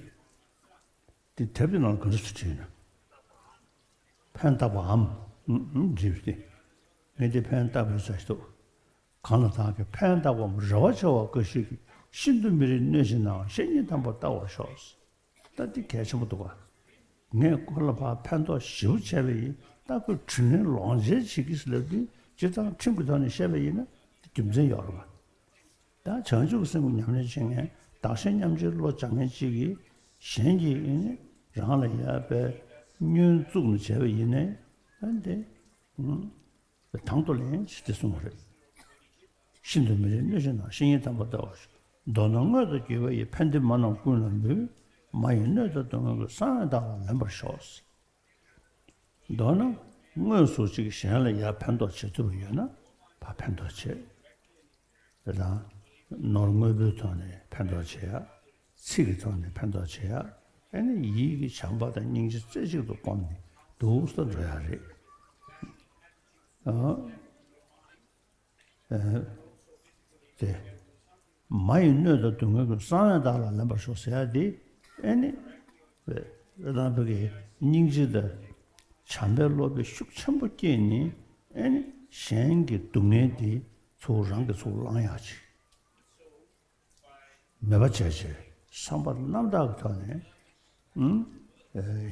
དེ་དེབ་དེ་ནང་ལ་ག་འདྲ་ཞིག་བྲིས་ན། ཕན་བཏགས་པའམ། ཨུམ་ཨུམ་འབྲི་སྟེ། ངས་དེ་ཕན་བཏགས་པའི་ས་ཞིག་འདུག་གང་ལ་བདག་གིས་ཕན་བཏགས་པའམ། རེ་བ་ཆེ་བ་འགའ་ཞིག་གིས། ཤིན་ཏུ་མི་རིགས་གནོད་བྱེད་ནའང་། བཤེས་གཉེན་དམ་པར་བལྟ་བར་ཤོག། ད་འདི་གལ་ཆེན་པོ་འདུག་ག་ངས་ཁོ་ལ་ཕར་ཕན་ཐོགས་ཞེ་པོ་བྱས་པ་ཡིན། ད་ཁོས་དྲིན་ལན་ལོག་འཇལ་བྱེད་ཀྱི་ཟེར་ལབ་དུས་སྤྱིར་བཏང་ཁྲིམས་ཀྱི་ཐོག་ནས་བཤད་པ་ཡིན་ན་འདི་རྒྱུ་མཚན་ཡོད་རེད་པ། ད་བྱང་ཆུབ་སེམས་ཀྱི་ཉམས་ལེན་བྱེད་མཁན་བདག་གཞན་མཉམ་བརྗེའི་བློ་སྦྱང་མཁན་གཅིག་གིས་གཞན་གྱིས་ཨེ་ནི་རང་ལ་ཡ་དཔེ་བསྙོན་བཙུགས་ནས་བྱས་པ་ཡིན་ནའི་ཨ་འདི་ཨུམ་དང་དུ་ལེན་ཞེས་དེ་གསུངས་པ་རེད། ཤིན་ཏུ་མི་རིགས་གནོད་བྱེད་ནའང་། བཤེས་གཉེན་དམ་པར་བལྟ་བར་ཤོག། མདོར་ན་དངོས་དང་དགེ་བ་ཡི། ཕན་བདེ་མ་རྣམས་ཀུན་ལ་འབུལ། མ་ཡིན་གནོད་དང་གདོན་ངན་ཀུན། བསམ་ཡས་བདག་ལ་ལེན་པར་ཤོག། མདོར་ན་དངོས་སུ་ཅིག་གཞན་ལ་ཡར་ཕན་ཐོགས་བྱེད་ཐུབ་པ་ཡོད་ན་ཕར་ཕན་ཐོགས་བྱེད། དེ་དང་ ནོར་དངོས་པོའི་ཐོག་ནས་ཕན་ཐོགས་བྱེད་ཡ། ཚིག་གི་ཐོག་ནས་ཕན་ཐོགས་བྱེད་ཡ། ཨ་ནི་ཡིད་ཀྱི་བྱམས་པ་དང་སྙིང་རྗེ་རྩེ་གཅིག་ཏུ་བསྒོམས་ནས་འདུག་སེ་འགྲོ་ཡ་རེད། ཨ། ཨ། དེ། མ་ཡི་གནོད་དང་སྡུག་བསྔལ་ཀུན། གསང་བས་བདག་ལ་ལེན་པར་ཤོག་ཟེར་ཡ་དེ། ཨ་ནི། རེད་དང་བོད་ཀྱི་སྙིང་རྗེ་དང་བྱམས་པའི་བློ་དཔེ་ཤུགས་ཆེན་པོ་སྐྱེས་ནས། ཨ་ནི་གཞན་གྱི་སྡུག་བསྔལ་དེ་ཚུར་རང་གིས་ཚུར་བླང་ཡག་ཅིག་མེད་པ་བྱས་བྱས་བསམ་པ་རྣམ་དག་གི་ཐོག་ནས། ཨང་།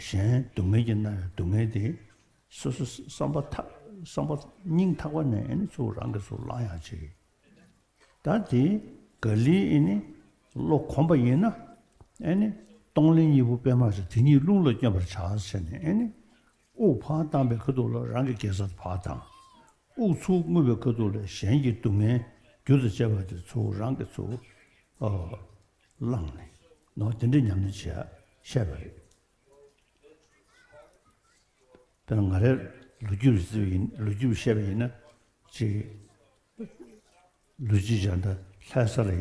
གཞན་སྡུག་བསྔལ་གྱིས་མནར་བའི་སྡུག་བསྔལ་དེ། སོ་སོ་བསམ་པ་ཐག་བསམ་པ་སྙིང་ཐག་པ་ནས་ཨ་ནི་ཚུར་རང་གིས་ཚུར་བླང་ཡག་ཅིག་ད་དེ་ག་ལེར་ཨེ་ནི་བློ་གོམས་པ་ཡིན་ན། ཨེ་ནི་གཏོང་ལེན་གཉིས་པོ་དཔེ་མར་བྱ། དེ་གཉིས་རླུང་ལ་བསྙོན་པར་བྱ་ཟེར་ནས། ཨེ་ནི་དབུགས་ཕར་བཏང་པའི་ཁ་ཐུག་ལ་རང་གི་དགེ་རྩ་ཕར་བཏང་། དབུགས་ཚུར་རྔུབ་པའི་ཁ་ཐུག་ལ་གཞན་གྱི་སྡུག་བསྔལ་རྒྱུ་དང་བཅས་པ་དེ་ཚུར་རང་གིས་ཚུར་ཨ་བླངས་ནས་ནོ། དེ་འདྲའི་ཉམས་ལེན་བྱེད་ཡ་བཤད་པ་རེད། དཔེར་ན་ང་རའི་ལོ་རྒྱུས་རེ་བརྩིས་པ་ཡིན། ལོ་རྒྱུས་བཤད་པ་ཡིན་ན། ཅིག་ལོ་རྒྱུས་སྦྱར་ན་ལྷ་ས་ལ་ཡ་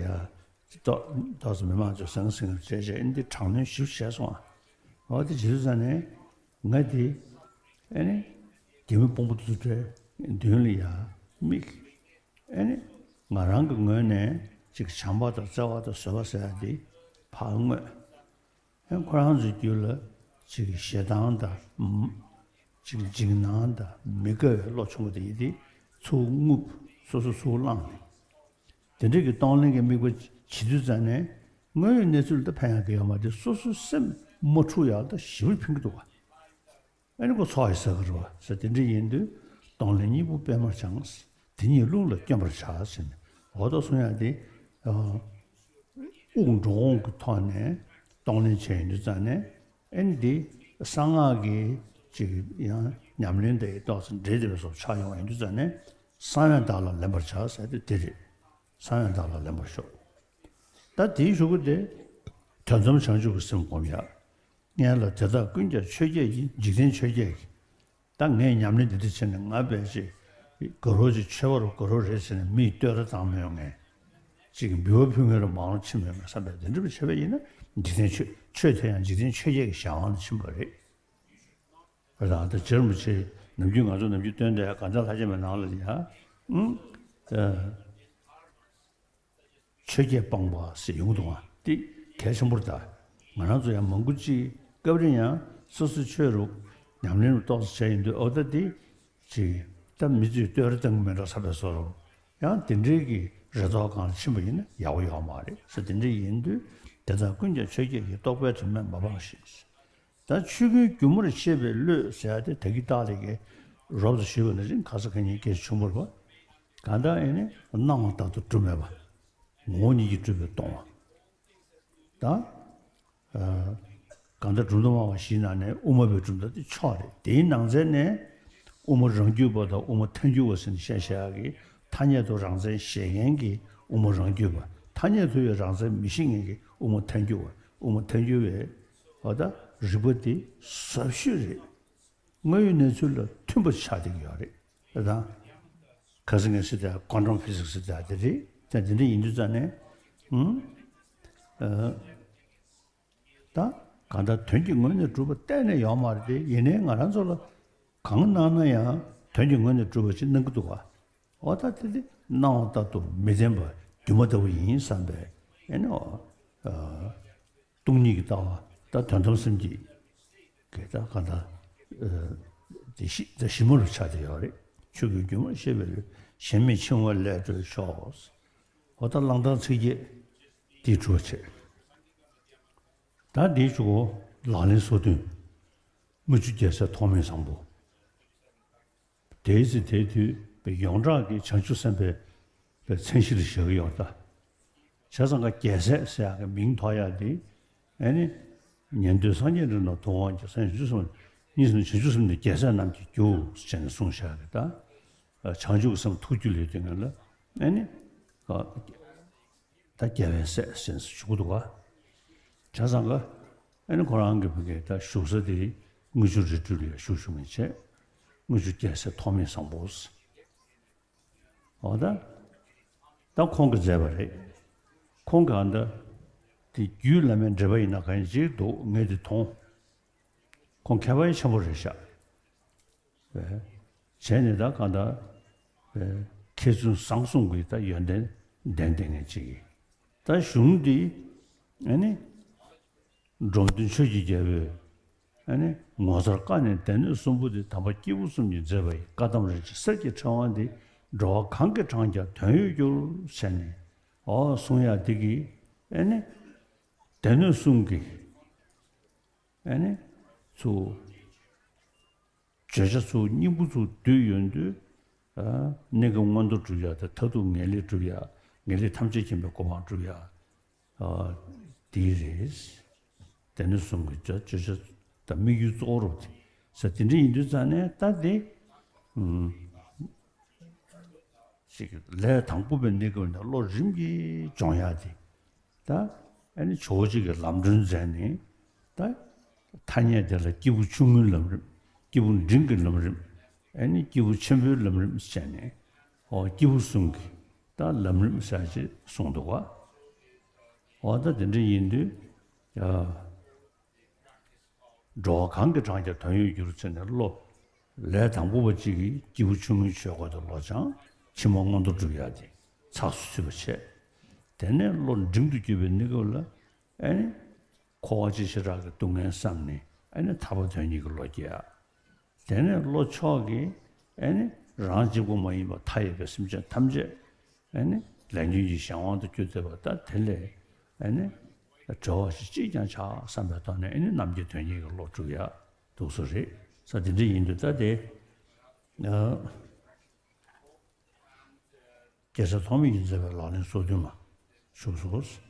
ཏོག་ཏོག་ཙམ་མི་མང་ཚོས་ཟང་ཟིང་བྱས་བྱས། ཨ་ནི་འདི་དྲག་གནོན་ཞེ་པོ་བྱས་སོང་ཨ། འོ་དེ་བྱེད་དུས་ཙ་ནས་ང་དེ་ཨ་ནི་རྒྱ་མི་དཔོན་པོ་དེ་ཚོའི་མདུན་ལ་ཡ་དམིགས། ཨ་ནི་ང་རང་གི་ངོས་ནས་ཅིག་བྱམས་པ་དང་བརྩེ་བ་དང་བཟོད་པ་ཟེར་ཡ་དེ་ཕར་བསྔོས། ཡང་ཁོ་རང་ཚོའི་རྒྱུད་ལ་ཅིག་ཞེ་སྡང་དང་། ཅིག་འཇིགས་སྣང་དང་མི་དགའ་བའི་བློ་བྱུང་བ་དེ་ཡིན་ཏེ། ཚུར་རྔུབ། སོ་སོ་ཚུར་བླངས་ནས། དེ་འདྲ་གི་གཏོང་ལེན་གྱི་དམིགས་པ་བྱེད་དུས་ཙ་ནས་དངོས་ཡོད་གནས་ཚུལ་ལ་ཕན་ཡག་གི་ཡོད་མ་རེད། སོ་སོའི་སེམས་མ་འཁྲུག་ཡག་ལ་ཞེ་པོ་ཕན་གྱི་འདུག་བ། ཨ་ནི་ཁོ་ཚོགས་ཀྱི་ས་ག་རུ་བ་ཟེར། དེ་འདྲ་ཡིན་དུས་གཏོང་ལེན་གཉིས་པོ་དཔེ་མར་བྱ། དེ་གཉིས་རླུང་ལ་བསྙོན་པར་བྱ་ཟེར་ནས། འོ་ད་གསུང་ཡག་དེ། ཨ། དབུགས་འགྲོ་འོང་གི་ཐོག་ནས་གཏོང་ལེན་བྱས་ཡོང་དུས་ཙ་ནས། ཨ་ནི་འདི་གསང་སྔགས་ཀྱི་ཅིག་ཡང་ཉམས་ལེན་དེ་ཏོག་ཙམ་འདྲེས་བསྡད་པའི་བཟོ་ཆགས་ཡོང་བ་ཡིན་དུས་ཙ་ནས། གསང་བས་བདག་ལ་ལེན་པར་བྱ་ཟེར་དེ་དེ་རེད། གསང་བས་བདག་ལ་ལེན་པར་ཤོག་ད་དེའི་གཞུག་གུ་དེ། དོན་དམ་བྱང་ཆུབ་ཀྱི་སེམས་སྒོམ་ཡ། སྔོན་ལ་དེ་དག་ཀུན་ཀྱང་ཆོས་བརྒྱད་ཀྱིས། འཇིག་རྟེན་ཆོས་བརྒྱད་ཀྱིས། ད་ངས་ཉམས་ལེན་འདི་འདྲ་བྱས་ནས་ང་དཔེ་ཅིག་དགའ་རོགས་ཅིག་ཆོས་པ་རུ་དགའ་རོགས་རེད་ཟེར་ནས་མིས་བསྟོད་ར་བཏང་མི་ཡོང་ངས། ཅིག་འབུལ་བ་ཕུལ་མཁན་རུ་མང་རུ་ཕྱིན་མི་ཡོང་ངས་བསམ་པས། དེ་འདྲ་བྱས་པ་ཡིན་ན་འཇིག་རྟེན་ཆོས། ཆོས་དེ་ཡང་འཇིག་རྟེན་ཆོས་བརྒྱད་ཀྱི་གཞན་དབང་དུ་ཕྱིན་པ་རེད། རང་ད་རྗེ་རིན་པོ་ཆེ་ནམ་རྒྱུན་ང་ཚོ་ནམ་རྒྱུན་སྟོན་དེ་གང་ལྟར་ལྷ་རྗེ་མའི་ནང་ལ་ཡ། ཨུམ། ཨ། ཆོས་བརྒྱད་སྤངས་པ་ཟེར་ཡོང་གི་འདུག་ཨ། དེ་གལ་ཆེན་པོ་རེད་ད། ང་རང་ཚོ་ཡང་མང་པོ་ཅིག་སྐབས་རེ་ཡང་སོ་སོའི་ཆོས་རུ་ཉམས་ལེན་རུ་ཏོག་ཙམ་བྱས་ཡོང་དུས། འོ་ད་དེ་ཅིག་ད་མི་ཚོས་བསྟོད་ར་བཏང་གི་མེད་འགྲོ་བསམ་པའི་བཟོ་འདྲ། ཡང་དེ་འདྲའི་གི་རེ་དོགས་སྒང་ལ་ཕྱིན་པ་ཡིན་ན་ཡག་པོ་ཡོད་མ་རེད་ཟེར། དེ་འདྲ་ཡིན་དུས་དེ་དག་ཀུན་ཀྱང་ཆོས་བརྒྱད་ཀྱིས། རྟོག་པའི་དྲི་མས་མ་སྤངས་ཤིང་། ད་ཆོས་ཀུན་སྒྱུ་མར་ཤེས་པའི་བློས་ཟེར་ཡ་དེ། ད་གིན་སྟག་ལྷ་གིས་རོབ་ཙམ་ཞུས་པ་ནང་བཞིན། ཁ་སང་ཁ་ཉིན་སྐད་ཆ་བྱུང་བ་རེད་པ། གང་ལྟར་ཨེ་ནི་སྣང་བ་ལྟར་དུ་གྲུབ་མེད་པ། ངོ་བོ་ཉིད་ཀྱིས་གྲུབ་པའི་སྟོང་པ། ད་ཨ་གང་ལྟར་སྒྲུབ་མཐའ་སྨྲ་བ་བཞིའི་ནང་ནས་དབུ་མ་པའི་གྲུབ་མཐའ་དེ་མཆོག་རེད། དེའི་ནང་ཚན་ནས་དབུ་མ་རང་རྒྱུད་པ་དང་དབུ་མ་ཐལ་འགྱུར་བ་ཟེར་ནས་བཤད་བཤད་ཡག་གི། ཐ་སྙད་དུ་རང་མཚན་བཞེད་མཁན་གྱི་དབུ་མ་རང་རྒྱུད་པ། ཐ་སྙད་དུ་ཡང་རང་མཚན་མི་བཞེད་མཁན་གྱི་དབུ་མ་ཐལ་འགྱུར་བ། དབུ་མ་ཐལ་འགྱུར་བའི་འོ་ད་རིགས་པ་དེ་ཟབ་ཤོས་རེད། དངོས་ཡོད་གནས་ཚུལ་ལ་མཐུན་པ་ཆགས་བསྡད་ཀྱི་ཡོད་རེད། ད་ཁ་སང་ངས་ཟེར་དེ་ཀོན་ཊམ་ཕི་ཟིག་སི་ཟེར་དེ་རེད། ད་དེ་འདྲ་ཡིན་དུས་ཙ་ནས། ཨུམ། ཨ། གང་ལྟར་དོན་གྱི་ངོས་ནས་གྲུབ་པ་གཏན་ནས་ཡོད་མ་རེད་དེ། ཡིན་ནའི་ང་རང་ཚོ་ལ་གང་གནང་ན་ཡང་དོན་གྱི་ངོས་ནས་གྲུབ་པ་ཞིག་གནང་གི་འདུག་ག། འོ་ད་དེ་དེ་སྣང་བ་ལྟར་དུ་མི་བདེན་པ་སྒྱུ་མ་ལྟ་བུ་ཡིན་བསམ་པའི་ཨེ་ནི། ཨ། སྟོང་ཉིད་ཀྱི་ལྟ་བ། ད་དོན་དམ་སེམས་བསྐྱེད་ཀྱི་ད་གང་ལྟར། ཨ། དེ་གཞི་ད་གཞི་མ་རུ་ཆགས་བསྡད་ཡོད་རེད། ཆོས་ཀུན་སྒྱུ་མར་ཤེས་པའི་བློས། ཞེན་མེད་འཆིང་བ་ལས་གྲོལ་ཤོག། འོ་ད་བླང་དོར་ཚིགས་བརྒྱད་དེ་གྲུབ་བྱེད། ད་དེའི་གཞུག་གུ་ལག་ལེན་སོ་བདུན། དངུལ་ཆུ་རྒྱལ་སྲས་ཐོགས་མེད་བཟང་པོ། དེའི་ཚེ་དེའི་དུས་ཡོངས་གྲགས་ཀྱི་བྱང་ཆུབ་སེམས་དཔའི་མཚན་གཞི་ལ་བཞག་གི་ཡོད་ད། བྱས་ཙང་ཀ་རྒྱལ་སྲས་ཟེར་ཡག་གི་མིང་ཐོགས་ཡག་དེ། ཨེ་ནི། ཉན་ཐོས་སངས་རྒྱས་འདྲེན་དང་ཐུབ་དབང་གི་སངས་རྒྱས་བྱང་ཆུབ་སེམས། གཉིས་སུ་བྱང་ཆུབ་སེམས་ནི་རྒྱལ་སྲས་རྣམས་ཀྱི་རྒྱུ་ཟེར་ནས་གསུངས་བཞག་གི་ད། བྱང་ཆུབ་ཀྱི་སེམས་ཐུགས་རྒྱུད་ལ་ཡོད་དུས་ང་ལ། ཨེ་ནི། ད་རྒྱལ་བའི་སྲས་ཟེར་ནས་ཞུ་གི་འདུག་ག། བྱས་ཙང་ཀ། ཨེ་ནི་ཁོ་རང་གི་བུ་གའི་ད་བཞུགས་ས་དེ་དངུལ་ཆུ་རི་ཁྲོད་ལ་བཞུགས་བཞུགས་མཁན་བྱས། དངུལ་ཆུ་རྒྱལ་སྲས་ཐོགས་མེད་བཟང་པོ། འོ་ད། ད་ཁོང་གིས་མཛད་པ་རེད། ཁོང་གང་ལྟར་དེ་རྒྱུད་བླ་མའི་འགྲེལ་པ་ཡིན་ན་གང་ཡིན་ཅིག་འདུག་ངས་དེ་མཐོང་། ཁོང་མཁས་པ་ཡང་ཆེན་པོ་རེད་ཤག་བྱས་ནས་ད་གང་ལྟར་མཁས་བཙུན་བཟང་གསུམ་གྱི་ད་ཡོན་ཏན་ལྡན་ལྡན་མཁན་ཅིག་ཡིན། ད་གཞུང་འདི་ཨ་ནི། འབྲོམ་སྟོན་ཆོས་ཀྱི་རྒྱལ་པོས་ཨ་ནི་ངོ་མཚར་བཀའ་ནི་སྡེ་སྣོད་གསུམ་པོ་འདི་དམ་པ་སྐྱེས་བུ་གསུམ་གྱིས་མཛད་པ་ཡི་བཀའ་གདམས་རིན་ཆེན་གསེར་གྱི་ཕྲེང་བ་འདི་འགྲོ་བ་གང་གིས་བགྲངས་ཀྱང་དོན་ཡོད་འགྱུར་ཟེར་ནས་ཨོ་གསུང་ཡག་འདི་གིས་ཨ་ནི་སྡེ་སྣོད་གསུམ་གྱི་ཨ་ནི་ཚུ་བརྗོད་བྱ་ཚུ་སྙིང་པོ་ཚུ་བསྡུས་ཡོང་དུས། ཨ་གནད་ཀྱི་མངོན་མཐོ་སྒྲུབ་ཡ་དང་མཐར་ཐུག་ངེས་ལེགས་སྒྲུབ་ཡ། ངེས་ལེགས་ཐམས་ཅད་མཁྱེན་པའི་གོ་འཕང་སྒྲུབ་ཡ། ཨ་འདི་རེད། སྡེ་སྣོད་གསུམ་གྱི་བརྗོད་བྱ་དང་དམིགས་ཡུལ་གཙོ་བོ་རུ་དེ་ས་དེ་འདྲ་ཡིན་དུས་ཙང་ནས་ད་དེ། ཨུམ། ཅིག་ལས་དང་པོ་པའི་གནས་སྐབས་ནས་བློ་རིམ་གྱིས་སྦྱོང་ཡ་དེ། ད་ཨ་ནི་ཇོ་བོ་རྗེ་གིས་ལམ་སྒྲོན་མཛད་ནས་ད་ཐ་སྙད་དེ་ལ་སྐྱེས་བུ་ཆུང་ངུའི་ལམ་རིམ། སྐྱེས་བུ་འབྲིང་གི་ལམ་རིམ། ཨ་ནི་སྐྱེས་བུ་ཆེན་པོའི་ལམ་རིམ་བྱས་ནས་ཨོ་སྐྱེས་བུ་གསུམ་གྱི་ད་ལམ་རིམ་ཟེར་ཅིག་གསུངས་འདུག་ག་ཨོ་ད་དེ་འདྲ་ཡིན་དུས་ཡ། འགྲོ་བ་གང་གིས་བགྲངས་ཀྱང་དོན་ཡོད་འགྱུར་ཟེར་ནས་བློ་ལས་དང་པོ་པ་གཅིག་གིས་སྐྱེས་བུ་ཆུང་ངུའི་ཆོས་སྐོར་དུ་བློ་སྦྱང་། ཕྱི་མ་མངོན་མཐོ་སྒྲུབ་ཡ་དེ་ཚགས་སུ་ཚུད་པ་བྱས། དེ་ནས་བློ་འབྲིང་དུ་གྱུར་པའི་གནས་སྐབས་ལ་ཨ་ནི་འཁོར་བ་སྤྱི་བྱེ་བྲག་གི་སྡུག་བསྔལ་བསམ་ནས་ཨ་ནི་ཐར་པ་དོན་གཉེར་གྱི་བློ་སྐྱེ་ཡ། དེ་ནས་བློ་མཆོག་གིས་ཨ་ནི་རང་གཅིག་པུ་མ་ཡིན་པར་མཐའ་ཡས་པའི་སེམས་ཅན་ཐམས་ཅད་ཨ་ནི་ལས་མགོན་གྱི་གཞན་དབང་དུ་གྱུར་ཚེ་བ་ད་དེ་ལས་ཨ་ནི་གྲོལ་བ་ཞིག་ཅིས་ཀྱང་བྱ་བསམ་པའི་ཐོག་ནས་ཨ་ནི་རྣམ་མཁྱེན་དོན་གཉེར་གྱི་བློ་སྒྲུབ་ཡ་འདུག་སོ་རེད། ས་དེ་འདྲ་ཡིན་དུས་ད་དེ་ཨ། རྒྱལ་སྲས་ཐོགས་མེད་ཀྱིས་མཛད་པའི་ལག་ལེན་སོ་བདུན་མ་བཞུགས་སོ།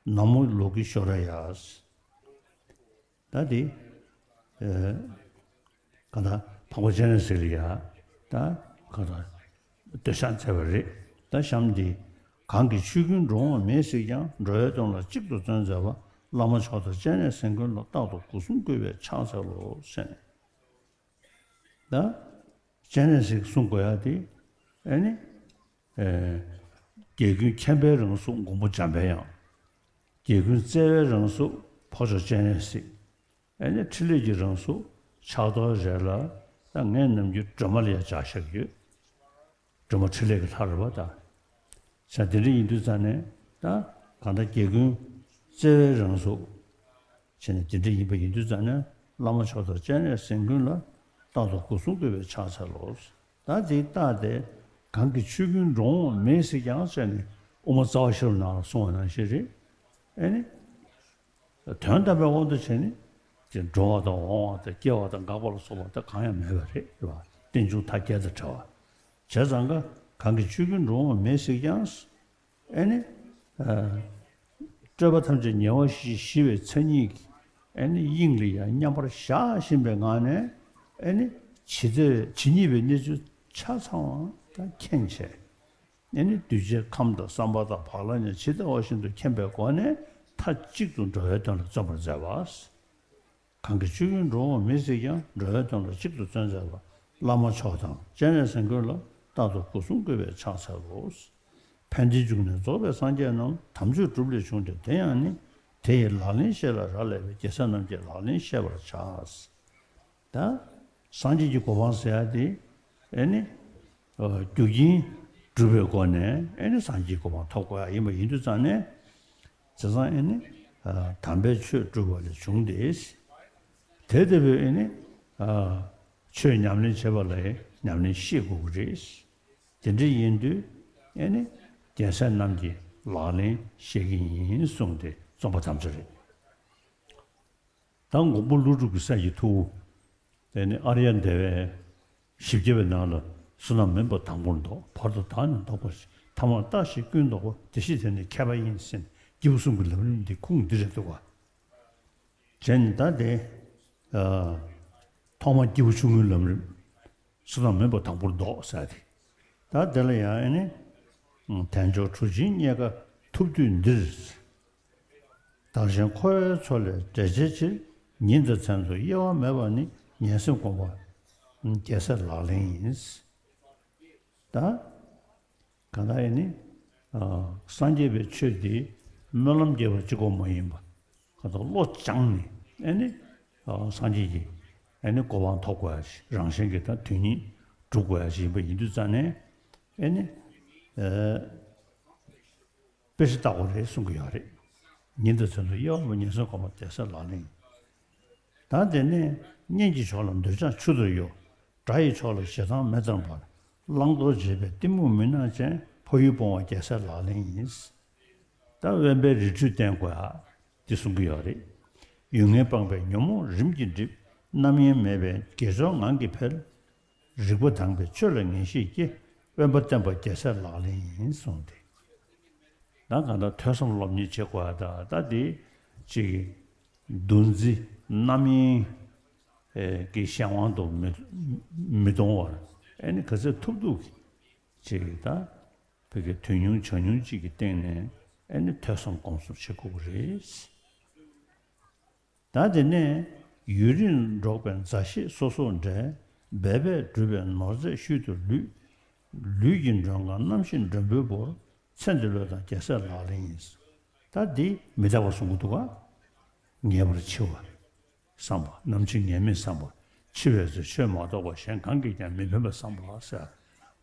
ན་མོ་ལོ་ཀི་ཤྭ་ར་ཡ། ད་དེ་ཨེ་ག་ད་འཕགས་པ་སྤྱན་རས་གཟིགས་ལ་ཡ་ད་ག་ད་འདོད་ཆགས་མཛད་པ་རེད། ད་གཤམ་འདི། གང་གིས་ཆོས་ཀུན་འགྲོ་འོང་མེད་གཟིགས་ཀྱང་། འགྲོ་བའི་དོན་ལ་གཅིག་ཏུ་བརྩོན་མཛད་པ། བླ་མ་མཆོག་དང་སྤྱན་རས་གཟིགས་མགོན་ལ། རྟག་ཏུ་སྒོ་གསུམ་གུས་པས་ཕྱག་འཚལ་ལོ་ཟེར་ནས། ད་སྤྱན་རས་གཟིགས་གསུང་དགོས་ཡ་དེ་ཨེ་ནི། ཨེ། རྒྱལ་ཀུན་མཁྱེན་པའི་རང་གཟུགས་མགོན་པོ་འཇམ་པའི་དབྱངས། རྒྱལ་ཀུན་བརྩེ་བའི་རང་གཟུགས་འཕགས་མཆོག་སྤྱན་རས་གཟིགས། ཨེ་ནི་འཕྲིན་ལས་ཀྱི་རང་གཟུགས་ཕྱག་རྡོར་རེད་ལ། ད་ངས་ནམ་རྒྱུན་སྒྲོལ་མ་ལ་ཡང་སྦྱར་བཞག་ཡོད། སྒྲོལ་མ་འཕྲིན་ལས་ཀྱི་ལྷ་རེད་པ་ད། ས་དེ་འདྲ་ཡིན་དུས་ཙང་ནས་ད་གང་ལྟར་རྒྱལ་ཀུན་བརྩེ་བའི་རང་གཟུགས་བྱས་ནས་དེ་འདྲ་ཡིན་པ་ཡིན་དུས་ཙང་ནས་བླ་མ་མཆོག་དང་སྤྱན་རས་གཟིགས་མགོན་ལ། རྟག་ཏུ་སྒོ་གསུམ་གུས་པས་ཕྱག་འཚལ་ལོ། ད་དེ་ལྟ་སྟེ། གང་གིས་ཆོས་ཀུན་འགྲོ་འོང་མེད་གཟིགས་ཀྱང་ཟེར་ནས་དབུ་མ་རྩ་བ་ཤེས་རབ་ནང་ལ་གསུངས་པ་ནང་བཞིན་རེད། ཨེ་ནི། དོན་དམ་པའི་དབང་དུ་བྱས་ནས་དེ་འགྲོ་བ་དང་འོང་བ་དང་སྐྱེ་བ་དང་འགག་པ་ལ་སོགས་པ་དེ་གང་ཡང་མེད་པ་རེད་རེད་བ། རྟེན་འབྱུང་མཐའ་བརྒྱད་དང་བྲལ་བ། བྱས་ཙང་ཀ་གང་གིས་ཆོས་ཀུན་འགྲོ་འོང་མེད་གཟིགས་ཀྱང་། ཨེ་ནི། ཨ། སྤྲོས་པ་ཐམས་ཅད་ཉེ་བར་ཞི་ཞི་བའི་མཚན་ཉིད་ཀྱིས་ཨེ་ནི་དབྱིངས་ལ་ཡང་མཉམ་པར་བཞག་བཞིན་པའི་ངང་ནས་ཨེ་ནི་ཇི་ལྟར་ཇི་སྙེད་པའི་གནས་ཚུལ་ཆ་ཚང་བ་དང་མཁྱེན་བྱས། ཨེ་ནི་གདུལ་བྱའི་ཁམས་དང་བསམ་པ་དང་བག་ལ་ཉལ་ཇི་ལྟ་བ་བཞིན་དུ་མཁྱེན་པའི་སྒོ་ནས་མཐའ་གཅིག་ཏུ་འགྲོ་བའི་དོན་ལ་བརྩོན་པར་མཛད་པ། གང་གིས་ཆོས་ཀུན་འགྲོ་འོང་མེད་གཟིགས་ཀྱང་། འགྲོ་བའི་དོན་ལ་གཅིག་ཏུ་བརྩོན་མཛད་པ། བླ་མ་མཆོག་དང་སྤྱན་རས་གཟིགས་མགོན་ལ། རྟག་ཏུ་སྒོ་གསུམ་གུས་པས་ཕྱག་འཚལ་ལོ། ཕན་བདེའི་འབྱུང་གནས་རྫོགས་པའི་སངས་རྒྱས་རྣམས། དམ་ཆོས་སྒྲུབ་ལས་བྱུང་སྟེ་དེ་ཡང་ནི། དེ་ཡི་ལག་ལེན་ཤེས་ལ་རག་ལས་པས། རྒྱལ་སྲས་རྣམས་ཀྱི་ལག་ལེན་ཤེས་པར་བྱ། ད་སངས་རྒྱས་ཀྱི་གོ་འཕང་ཟེར་ཡ་དེ་ཨེ་ནི། ཨ། རྒྱུ་རྐྱེན་སྒྲུབ་པའི་སྒོ་ནས་ཨེ་ནི་སངས་རྒྱས་ཀྱི་གོ་འཕང་ཐོབ་དགོས་ཡ་ཡིན་པ་ཡིན་དུས་ཙང་ནས། བྱས་ཙང་ཨེ་ནི། ཨ། དམ་པའི་ཆོས་སྒྲུབ་པ་ལས་བྱུང་སྟེ། དེ་ལྟ་བུའི་ཨེ་ནི། ཨ། ཆོས་ཉམས་ལེན་བྱེད་པ་ལ་ཉམས་ལེན་ཤེས་དགོས་ཀྱི་རེད། དེ་འདྲ་ཡིན་དུས་ཨེ་ནི། རྒྱལ་སྲས་རྣམས་ཀྱི་ལག་ལེན་ཤེས་ཀྱི་ཡིན་གསུངས་ཏེ་རྩོམ་པ་དམ་བཅའ་རེད། ད་མགོན་པོ་ཀླུ་སྒྲུབ་ཀྱི་སྲས་ཀྱི་ཐུ་བོ། དེ་ནི་ཨཱརྱ་དེ་བས་བཞི་བརྒྱ་པའི་ནང་ལ་བསོད་ནམས་མིན་པ་དང་པོར་འདོགས། བར་དུ་བདག་ནི་བཟློག་པར་བྱེད། ཐ་མར་བརྟགས་ཤིང་ཀུན་བཟློག་པ། དེ་ཕྱིར་དེ་ནི་མཁས་པ་ཡིན་ཟེར་ནས་སྐྱེས་བུ་གསུམ་གྱི་ལམ་རིམ་འདི་ཁུངས་འདི་རེད་འདུག་ག་བྱས་ནས་ད་དེ། ཨ། ཐོག་མར་སྐྱེས་བུ་ཆུང་ངུའི་ལམ་རིམ། བསོད་ནམས་མིན་པ་དང་པོར་བཟློག་ཟེར་ཏེ། ད་དེ་ལ་ཡང་ཨེ་ནི། དལ་འབྱོར་གྲུ་ཆེན་རྙེད་དཀའ་ཐུབ་དུས་འདིར། བདག་གཞན་འཁོར་བའི་མཚོ་ལས་བསྒྲལ་བྱའི་ཕྱིར། ཉིན་དང་མཚན་དུ་གཡེལ་བ་མེད་པ་ནི། ངན་སེམས་སྒོམ་པ་རྒྱལ་སྲས་ལག་ལེན་ཡིན། ད། གང་ལྟར་ཨེ་ནི། ཨ། སངས་རྒྱས་པའི་ཆོས་འདི་ སྨོན་ལམ་རྒྱས་པ་གཅིག་པོ་མ་ཡིན་པ། ཁ་ཐོག་བློ་སྦྱངས་ནས་ཨེ་ནི། ཨ། སངས་རྒྱས་ཀྱི་ཨེ་ནི་གོ་འཕང་ཐོབ་དགོས་ཡ་ཞིག་རང་གཞན་གྱི་ད་དོན་གཉིས་སྒྲུབ་དགོས་ཡ་ཞིག་ཡིན་པ་ཡིན་དུས་ཙང་ནས་ཨེ་ནི། ཨ། དཔེ་ཆ་ལྟ་དགོས་རེད་གསུང་གི་ཡོད་རེད། ཉིན་དང་མཚན་དུ་དབྱེ་བ་མེད་པར་ཉེར་སོང་གོམས་པར་བདེ་གསལ་ལག་ལེན་ཡིན། ད་དེ་ནས་གཉེན་གྱི་ཕྱོགས་ལ་འདོད་ཆགས་ཆུ་ལྟར་གཡོ། དགྲ་ཡི་ཕྱོགས་ལ་ཞེ་སྡང་མེ་ལྟར་འབར། བླང་དོར་བྱེད་པའི་གཏི་མུག་མུན་ནག་ཅན། ཕ་ཡུལ་སྤོང་བ་རྒྱལ་སྲས་ལག་ལེན་ཡིན། ད་དབེན་པའི་རི་ཁྲོད་བསྟེན་དགོས་ཨ། འདི་གསུང་གི་ཡོད་རེད། ཡུལ་ངན་སྤངས་པས་ཉོན་མོངས་རིམ་གྱིས་འགྲིབ། རྣམ་གཡེང་མེད་པས་དགེ་སྦྱོར་ངང་གིས་འཕེལ། རིག་པ་དྭངས་པས་ཆོས་ལ་ངེས་ཤེས་སྐྱེ། དབེན་པ་བསྟེན་པ་རྒྱལ་སྲས་ལག་ལེན་ཡིན་གསུངས་ཏེ། ད་གང་ལྟར་ཐོས་བསམ་སློབ་གཉེར་བྱེད་དགོས་ཡ། ད་ད་འདི་ཅིག་འདུ་འཛི་རྣམ་གཡེང་གི་གཞན་དབང་དུ་མི་མི་གཏོང་བར་ཨེ་ནི་ག་ཚོད་ཐུབ་ཐུབ་ཀྱིས་ཅིག་ད་བོད་ཀྱི་དོན་ཉུང་བྱ་ཉུང་ཅིག་གི་སྟེང་ནས་ཨེ་ནི་ཐོས་བསམ་སྒོམ་གསུམ་བྱེད་དགོས་ཀྱི་རེད། ད་དེ་ནས་ཡུན་རིང་འགྲོགས་པའི་མཛའ་བཤེས་སོ་སོར་འབྲལ། འབད་པས་བསྒྲུབས་པའི་ནོར་རྫས་ཤུལ་དུ་ལུས། ལུས་ཀྱི་མགྲོན་ཁང་རྣམ་ཤེས་མགྲོན་པོས་བོར། ཚེ་འདི་བློས་བཏང་རྒྱལ་སྲས་ལག་ལེན་ཡིན། ད་འདི་མི་རྟག་པ་གསུང་གི་འདུག་ག་ངེས་པར་འཆི་བ་བསམ་པ། ནམ་འཆི་ངེས་མེད་བསམ་པ། འཆི་བའི་ཚེ་ཆོས་མ་གཏོགས་པ་གཞན་གང་གིས་ཀྱང་མི་ཕན་པ་བསམ་པ་ཟེར།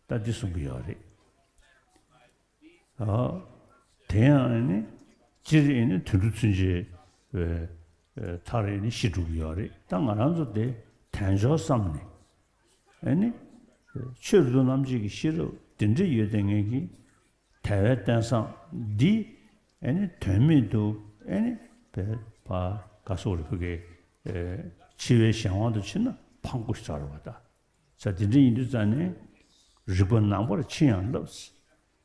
ད་འདི་གསུང་གི་ཡོད་རེད། ཨ། དེ་ཡང་ཨ་ནི་སྤྱིར་ཨ་ནི་དུད་འགྲོ་ཚུན་ཆད་པའི་མཐར་ཨ་ནི་ཤི་འགྲོ་གི་ཡོད་རེད། ད་ང་རང་ཚོ་དེ་དལ་འབྱོར་བསམ་ནས་ཨ་ནི་ཆོས་རིག་རྣམ་འབྱེད་ཀྱི་ཤེས་རབ་དེ་འདྲ་ཡོད་དེ་ངེད་ཀྱིས་དལ་བའི་རྟེན་བཟང་འདི་ཨ་ནི་དོན་མེད་དུ་ཨ་ནི་བས་པ་ག་སོགས་རེ་ཕུ་གའི་འཆི་བའི་གཞན་དབང་དུ་ཕྱིན་ན་ཕངས་པོ་ཞིག་ཆགས་རེད་བ་ད། ས་དེ་འདྲ་ཡིན་དུས་ཙང་ནས་རིག་པ་ནང་པར་འཆི་ཡང་བསླབ།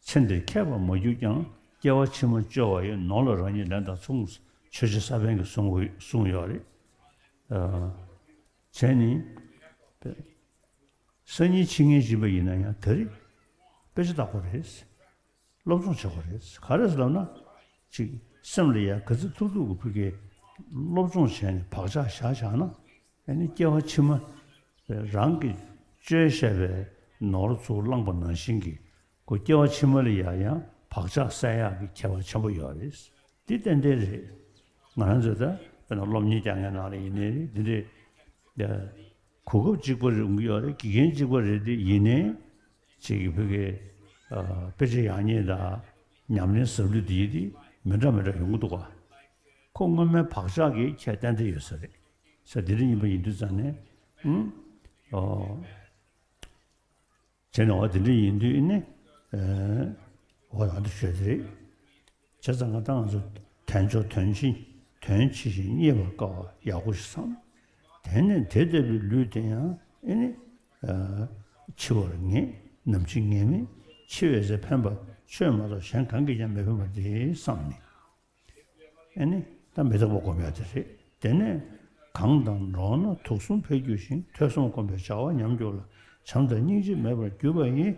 ཚེ་འདིར་མཁས་པར་མ་གྱུར་ཀྱང་། སྐྱེ་བ་ཕྱི་མ་བཅོལ་བ་ཡི། ནོར་ལ་རང་ཉིད་ལེན་དང་མཚུངས། ཆོས་རྗེ་ས་པཎ་གྱིས་གསུངས་གསུངས་ཡོད་རེད། ཨ། བྱས་ནས་སང་ཉིན་འཆི་ངེས་བཞིན་པ་ཡིན་ན་ཡང་ད་རེས་དཔེ་ཆ་ལྟ་དགོས་རེད། སློབ་སྦྱོང་བྱེད་དགོས་རེད། ག་རེ་ཟེར་ལབ་ན། ཅིག་སེམས་ལ་ཡ་ག་ཚོད་ཐུབ་ཐུབ་ཀྱི་ཕུགས་ཀྱི་སློབ་སྦྱོང་བྱས་ནས་བག་ཆགས་བཞག་བཞག་ན། ཨ་ནི་སྐྱེ་བ་ཕྱི་མ་རང་གིས་བཅོལ་བཞག་པའི་ནོར་ཚུར་བླངས་པ་ནང་བཞིན་གྱི་ཁོ་སྐྱེ་བ་ཕྱི་མ་ལ་ཡ་ཡང་བག་ཆགས་སད་ཡག་གི་ཁྱད་པར་ཆེན་པོ་ཡོད་རེད། འདི་ཏན་ཏན་རེད། ང་རང་ཚོ་ད་དཔེར་ན་སློབ་གཉེར་རྒྱག་མཁན་ནང་ལ་ཡིན་ནའི་རེད། འདི་འདྲའི་གོ་སྐབས་གཅིག་པ་རེད་ཡོང་གི་ཡོད་རེད། དགེ་རྒན་གཅིག་པ་རེད་དེ་ཡིན་ནའི་ཅིག་གི་བོད་ཀྱི་ཨ་དཔེ་ཆ་ཡག་ཉེས་དང་ཉམས་ལེན་ཟབ་ལུས་དེ་ཡིན་དེ་མི་འདྲ་མི་འདྲ་ཡོང་གི་འདུག་ག་ཁོ་སྔོན་མའི་བག་ཆགས་ཀྱི་ཁྱད་ཏན་ཏན་ཡོད་ས་རེད། ས་འདི་འདྲ་ཡིན་པ་ཡིན་དུས་ཙང་ནས་ཨུམ་ཨོ། བྱས་ནས་འོ་དེ་འདྲ་ཡིན་དུས་ནི། ཨེ། འོ་ད་འདི་ཤོད་དེ་རེད། བྱས་ཙང་ང་ད་ང་ཚོ་དལ་འབྱོར་དོན་ཆེ་དོན་ཆེ་ཞིང་རྙེད་པར་དཀའ་བ་ཡག་པོ་ཞིག་བསམ། དེ་ནས་དེ་ལྟ་བུའི་ལུས་དེ་ཡང་ཨེ་ནི། ཨེ། འཆི་བར་ངེས། ནམ་འཆི་ངེས་མེད། འཆི་བའི་ཚེ་ཕན་པ་ཆོས་མ་གཏོགས་གཞན་གང་གིས་ཀྱང་མི་ཕན་པ་དེ་བསམ་ནས། ཨེ་ནི་ད་མི་རྟག་པ་སྒོམ་ཡ་དེ་རེད། དེ་ནས་གང་དང་འགྲོགས་ན་དུག་གསུམ་འཕེལ་འགྱུར་ཞིང་། ཐོས་བསམ་སྒོམ་པས་བྱ་བ་ཉམས་འགྱུར་ལ། བྱམས་དང་སྙིང་རྗེ་མེད་པར་གྱུར་པ་ཡིས།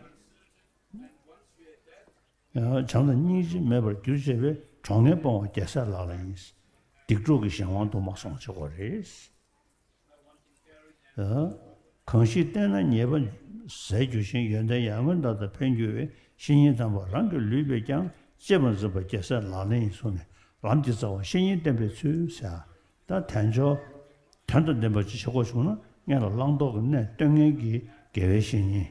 བྱམས་དང་སྙིང་རྗེ་མེད་པར་གྱུར་བྱས་པས། གྲོགས་ངན་སྤོང་བ་རྒྱལ་སྲས་ལག་ལེན་ཡིན། སྡིག་གྲོགས་ཀྱི་གཞན་དབང་དུ་མ་སོང་བ་བྱེད་དགོས་རེད། གང་ཞིག་བསྟེན་ན་ཉེས་པ་ཟད་འགྱུར་ཞིང་། ཡོན་ཏན་ཡར་ངོའི་མདའ་དང་འཕེལ་འགྱུར་བའི། བཤེས་གཉེན་དམ་པ་རང་གི་ལུས་པས་ཀྱང་། གཅེས་པར་འཛིན་པ་རྒྱལ་སྲས་ལག་ལེན་ཡིན་གསུངས་ནས། ལམ་གྱི་རྩ་བ་བཤེས་གཉེན་བསྟེན་པའི་ཚུལ་ཟེར། ད་དལ་འབྱོར་དོན་དང་ལྡན་པ་ཅིག་བྱེད་དགོས་བྱུང་ན། སྔོན་ལ་བླང་དོར་གྱི་གནས་སྟོན་མཁན་གྱི་དགེ་བའི་བཤེས་གཉེན།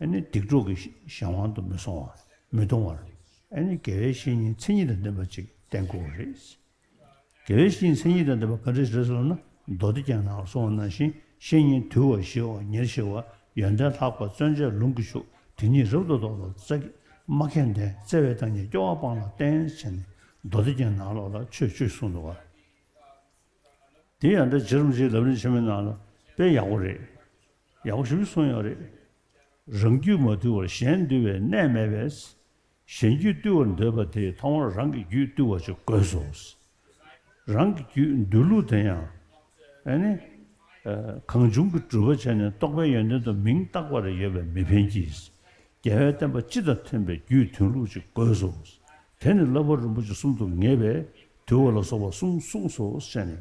ཨ་ནི་སྡིག་གྲོགས་ཀྱི་གཞན་དབང་དུ་མི་སོང་བ། མི་གཏོང་བར། ཨ་ནི་དགེ་བའི་བཤེས་གཉེན་མཚན་ཉིད་དང་ལྡན་པ་ཅིག་བསྟེན་དགོས་རེད། དགེ་བའི་བཤེས་གཉེན་མཚན་ཉིད་དང་ལྡན་པ་ག་འདྲ་ཞིག་རེད་ཟེར་ལབ་ན། མདོ་སྡེ་རྒྱན་ནང་ལ་གསུངས་པ་ནང་བཞིན། བཤེས་གཉེན་དུལ་བ་ཞི་བ་ཉེར་ཞི་བ། ཡོན་ཏན་ལྷག་པ་བརྩོན་བཅས་ལུང་གིས་ཕྱུག། དེ་ཉིད་རབ་ཏུ་བདོག་དང་རྩ་མ་ཁེངས་ལྡན། བརྩེ་བའི་བདག་ཉིད་སྐྱོ་བ་སྤངས་ལ་བསྟེན། ཟེར་ནས་མདོ་སྡེ་རྒྱན་ནང་ལོགས་ལ་ཆོས་ཆོས་གསུངས་འདུག་ག་དེ་ཡང་འདྲ་རྗེ་རིན་པོ་ཆེའི་ལམ་རིམ་ཆེན་མོའི་ནང་ལ་དཔེ་ཡག་པོ་རེད། ཡག་པོ་ཞེ་པོ་གསུངས་ཡོད་རེད། རང་རྒྱུད་མ་དུལ་བར་གཞན་དུལ་བའི་གནས་མེད་པས། གཞན་རྒྱུད་བཏུལ་བར་འདོད་པ་དེས། ཐོག་མར་རང་གི་རྒྱུད་བཏུལ་བ་ཅིག་དགོས་སོ། རང་གི་རྒྱུད་འདུལ་ལུགས་དེ་ཡང་ཨ་ནི། ཨ། གང་བྱུང་གི་སྒྲུབ་པ་བྱས་ནས་རྟོགས་པའི་ཡོན་ཏན་དུ་མིང་བཏགས་པ་རེ་ཡོད་པས་མི་ཕན་གྱི། རྒྱལ་བའི་བསྟན་པ་སྤྱི་དང་མཐུན་པའི་རྒྱུད་འདུལ་ལུགས་ཅིག་དགོས་སོ། དེ་ནི་བསླབ་པ་རིན་པོ་ཆེ་གསུམ་དུ་ངེས་པས་དུལ་བ་ལ་སོགས་པ་གསུམ་གསུངས་སོ་ཞེས་ནས།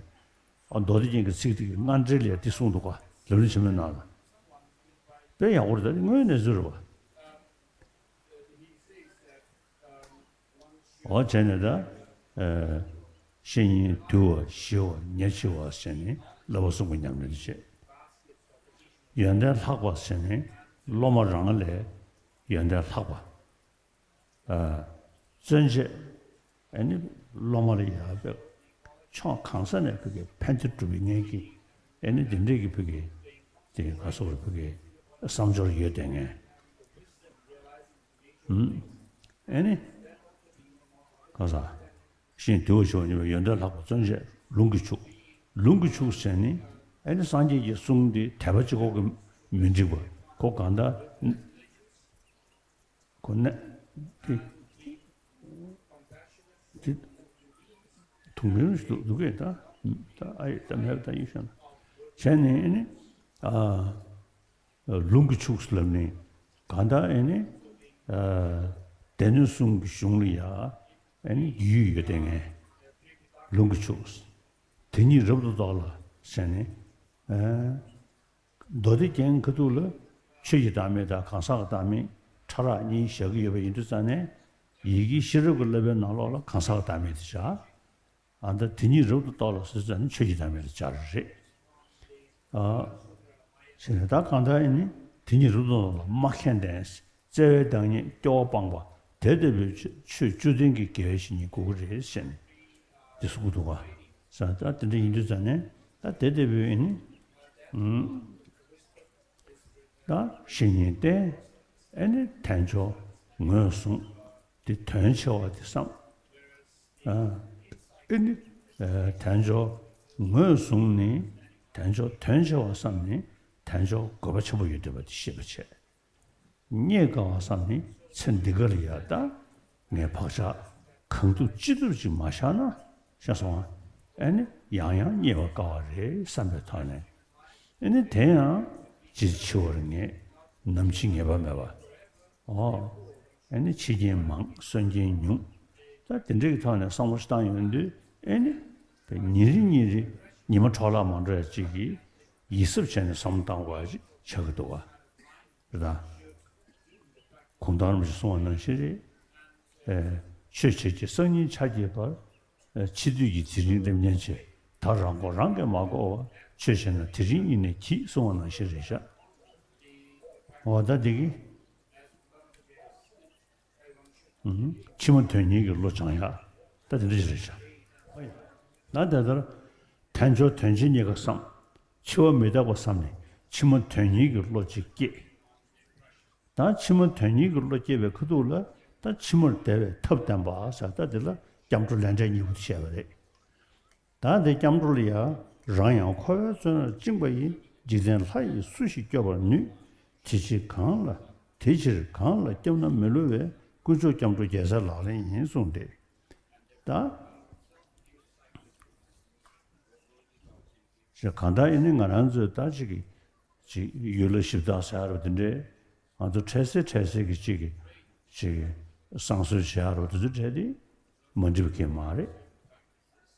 ཨ། མདོ་སྡེ་རྒྱན་གྱི་ཚིག་དེ་གི་སྔ་འགྲེལ་ལ་འདི་གསུངས་འདུག་ག་ལམ་རིམ་ཆེན་མོའི་ནང་ལ། དཔེ་ཡག་པོ་རེད། ད་དངོས་གནས་ཚུལ་རེད་བ། འོ་བྱས་ནས་ད་ ཨ། བཤེས་གཉེན་དུལ་བ་ཞི་བ་ཉེར་ཆེ་བ་ཟེར་ནས་བསླབ་པ་གསུམ་གྱི་ཉམས་ལེན་བྱེད། ཡོན་ཏན་ལྷག་པ་ཟེར་ནས་སློབ་མ་རང་ལས་ཡོན་ཏན་ལྷག་པ། ཨ། བརྩོན་བྱེད། ཨ་ནི་སློབ་མ་ལ་ཡག་པའི་ཕྱོགས་གང་ས་ནས་ཕ་གི་ཕན་བདེ་སྒྲུབ་པའི་ངེས་ཀྱི། ཨ་ནི་འདི་འདྲས་ཀྱི་ཕ་གི་དེ་ག་སོགས་ལ་ཕ་གི་བསམ་སྦྱོར་ཡོད་དེ་ངས། ཨ་ནི། ག་ས། ཤིང་དུ་ཞོག་ཉི་མ་ཡོན་ཏན་ལྷག་པ་བརྩོན་བྱེད་ལུང་གིས་ཕྱུག་ལུང་གིས་ཕྱུག་ཟེར་ནི། ཨ་ནི་སངས་རྒྱས་ཀྱི་གསུང་འདི་དད་པ་གཅིག་པོ་གིས་མི་འགྲིག་པ། ཁོ་གང་ལྟར། ཁོ་ནས། དེ། དེ། དུང་མིན་ཞིག་འདུག་གས་ད། ད་ཨ་ཡེ་ད་མེད་ད་ཡིན་ཤག་ན། བྱས་ནས་ཨ་ནི། ཨ། ལུང་གིས་ཕྱུག་ལབ་ནས་གང་ལྟར་ཨེ་ནི། ཨ། སྡེ་སྣོད་གསུམ་གྱི་གཞུང་ལ་ཡ་ཨེ་ནི་རྒྱུས་ཡོད་དེ་ངས། ལུང་གིས་ཕྱུག་དེ་ཉིད་རབ་ཏུ་རྟོགས་ལ་ཟེར་ནས། ཨ། མདོ་སྡེ་རྒྱན་ཁ་ཐུག་ལ་ཆོས་ཀྱི་བདག་མེད་དང་གང་ཟག་གི་བདག་མེད་ཕྲ་རགས་གཉིས་བཞག་གི་ཡོད་པ་ཡིན་དུས་ཙང་ནས། ཡི་གེ་ཤེས་རབ་ཀྱི་བསླབ་པའི་ནང་ལོགས་ལ་གང་ཟག་གི་བདག་མེད་དེ་བཞག་ཨ་ད་དེ་ཉིད་རབ་ཏུ་རྟོགས་ལ་ཟེར་ཙམ་ནས་ཆོས་ཀྱི་བདག་མེད་ལ་སྦྱར་རེད། ཨ། ཞེས་ནས་ད་གང་ལྟར་ཨེ་ནི་དེ་ཉིད་རབ་ཏུ་རྟོགས་ལ་མ་མཁྱེན་ལྡན། བརྩེ་བའི་བདག་ཉིད་སྐྱོ་བ་སྤངས་པ་དེ་ལྟ་བུའི་ཆོས་ཆོས་བཅུ་ལྡན་གྱི་དགེ་བའི་བཤེས་གཉེན་དགོས་ཀྱི་རེད་ཟེར་ནས་དེ་གསུང་གི་འདུག་ག་ས་ད་དེ་འདྲ་ཡིན་དུས་ཙང་ནས་ད་དེ་ལྟ་བུའི་ཨེ་ནི། ཨུམ། ད་བཤེས་གཉེན་བསྟེན། ཨེ་ནི་དལ་འབྱོར་ངོས་བཟུང་། དེ་དོན་ཆེ་བ་དེ་བསམ། ཨ། ཨེ་ནི། ཨ། དལ་འབྱོར་ངོས་བཟུང་ནས་དལ་འབྱོར་དོན་ཆེ་བ་བསམ་ནས་དལ་འབྱོར་དགོས་པ་ཆེན་པོ་ཡོད་བསྡད་པ་དེ་ཤེས་པ་བྱས། རྙེད་དཀའ་བ་བསམ་ནས་ཚེ་འདི་ག་ལ་ཡ་ད་ངས་བག་ཆགས་གང་ཐུབ་ཅི་ཐུབ་ཅིག་མ་བཞག་ན་ཤེས་སོང་ཨ། ཨེ་ནི་ཡང་ཡང་རྙེད་པར་དཀའ་བ་རེད་བསམ་པའི་ཐོག་ནས། ཨེ་ནི་དེ་ཡང་ཅིར་འཆི་བར་ངེས། ནམ་འཆི་ངེས་པ་མེད་པ། ཨོ། ཨེ་ནི་འཆི་རྐྱེན་མང་གསོན་རྐྱེན་ཉུང་། ད་དེ་འདྲའི་ཐོག་ནས་བསམ་བློ་ཞིག་བཏང་ཡོང་དུས་ཨེ་ནི། ཉིན་རེ་ཉིན་རེ་ཉི་མ་འཕྲོ་བརླག་མ་འགྲོ་ཡ་ཅིག་གི་ཡིད་གཟབ་བྱས་ནས་བསམ་བློ་བཏང་དགོས་པ་ཅིག་ཆགས་ཀྱི་འདུག་བ། རེད་ད། གུང་ཐང་རིན་པོ་ཆེས་གསུངས་པ་ནང་བཞིན་རེད། ཨེ། ཆོས་བྱེད་ཀྱི་སང་ཉིན་ཆ་རྒྱས་པར། ཨེ། འཆི་དུས་ཀྱི་དེ་རིང་སླེབས་ཉེན་ཆེ། ད་རང་མགོ་རང་གིས་མ་བསྐོར་བར་ཆོས་བྱས་ན་དེ་རིང་ཉིད་ནས་གྱིས་གསུངས་པ་ནང་བཞིན་རེད་ཤག་འོ་ད་འདི་གི། ཨུམ། འཆི་མ་དོན་གཉིས་ཀྱི་བློ་སྦྱང་ཡག་ད་དེ་འདྲ་ཞིག་རེད་ཤག་ད་དེ་ལྟར། དལ་འབྱོར་དོན་ཆེ་གཉིས་ཀ་བསམ། འཆི་བ་མི་རྟག་པ་བསམ་ནས་འཆི་མ་དོན་གཉིས་ཀྱི་བློ་གཅིག་སྐྱེས། ད་འཆི་མ་དོན་གཉིས་ཀྱི་བློ་སྐྱེས་པའི་ཁ་ཐུག་ལ་ད་འཆི་མར་བདེ་བའི་ཐབས་བསྟན་པ་ཟེར་ད་དེ་ལ་སྐྱབས་འགྲོ་ལས་འབྲས་གཉིས་པོ་དེ་བཤད་པ་རེད། ད་དེ་སྐྱབས་འགྲོ་ལ་ཡང་རང་ཡང་འཁོར་བའི་བཙོན་རར་བཅིངས་པ་ཡི། འཇིག་རྟེན་ལྷ་ཡིས་སུ་ཞིག་སྐྱོབ་པར་ནུས། དེ་ཕྱིར་གང་ལ། དེ་ཕྱིར་གང་ལ་སྐྱབས་ན་མི་བསླུ་བའི། དཀོན་མཆོག་སྐྱབས་འགྲོ་རྒྱལ་སྲས་ལག་ལེན་ཡིན་གསུངས་ཏེ། ད། ཞེས་གང་ལྟར་ཨེ་ནི་ང་རང་ཚོས་ད་ཅིག་གི་ཅིག་ཡུལ་ལྷ་གཞི་བདག་ཟེར་ཡ་རོ་དེ་འདྲས་ང་ཚོ་འཕྲལ་སེལ་འཕྲལ་སེལ་གྱི་ཅིག་གི་ཅིག་གི་བསང་གསོལ་བྱེད་ཡ་རོ་དེ་ཚོ་འདྲས་དེ་མ་འགྲིག་པ་གང་ཡང་མ་རེད།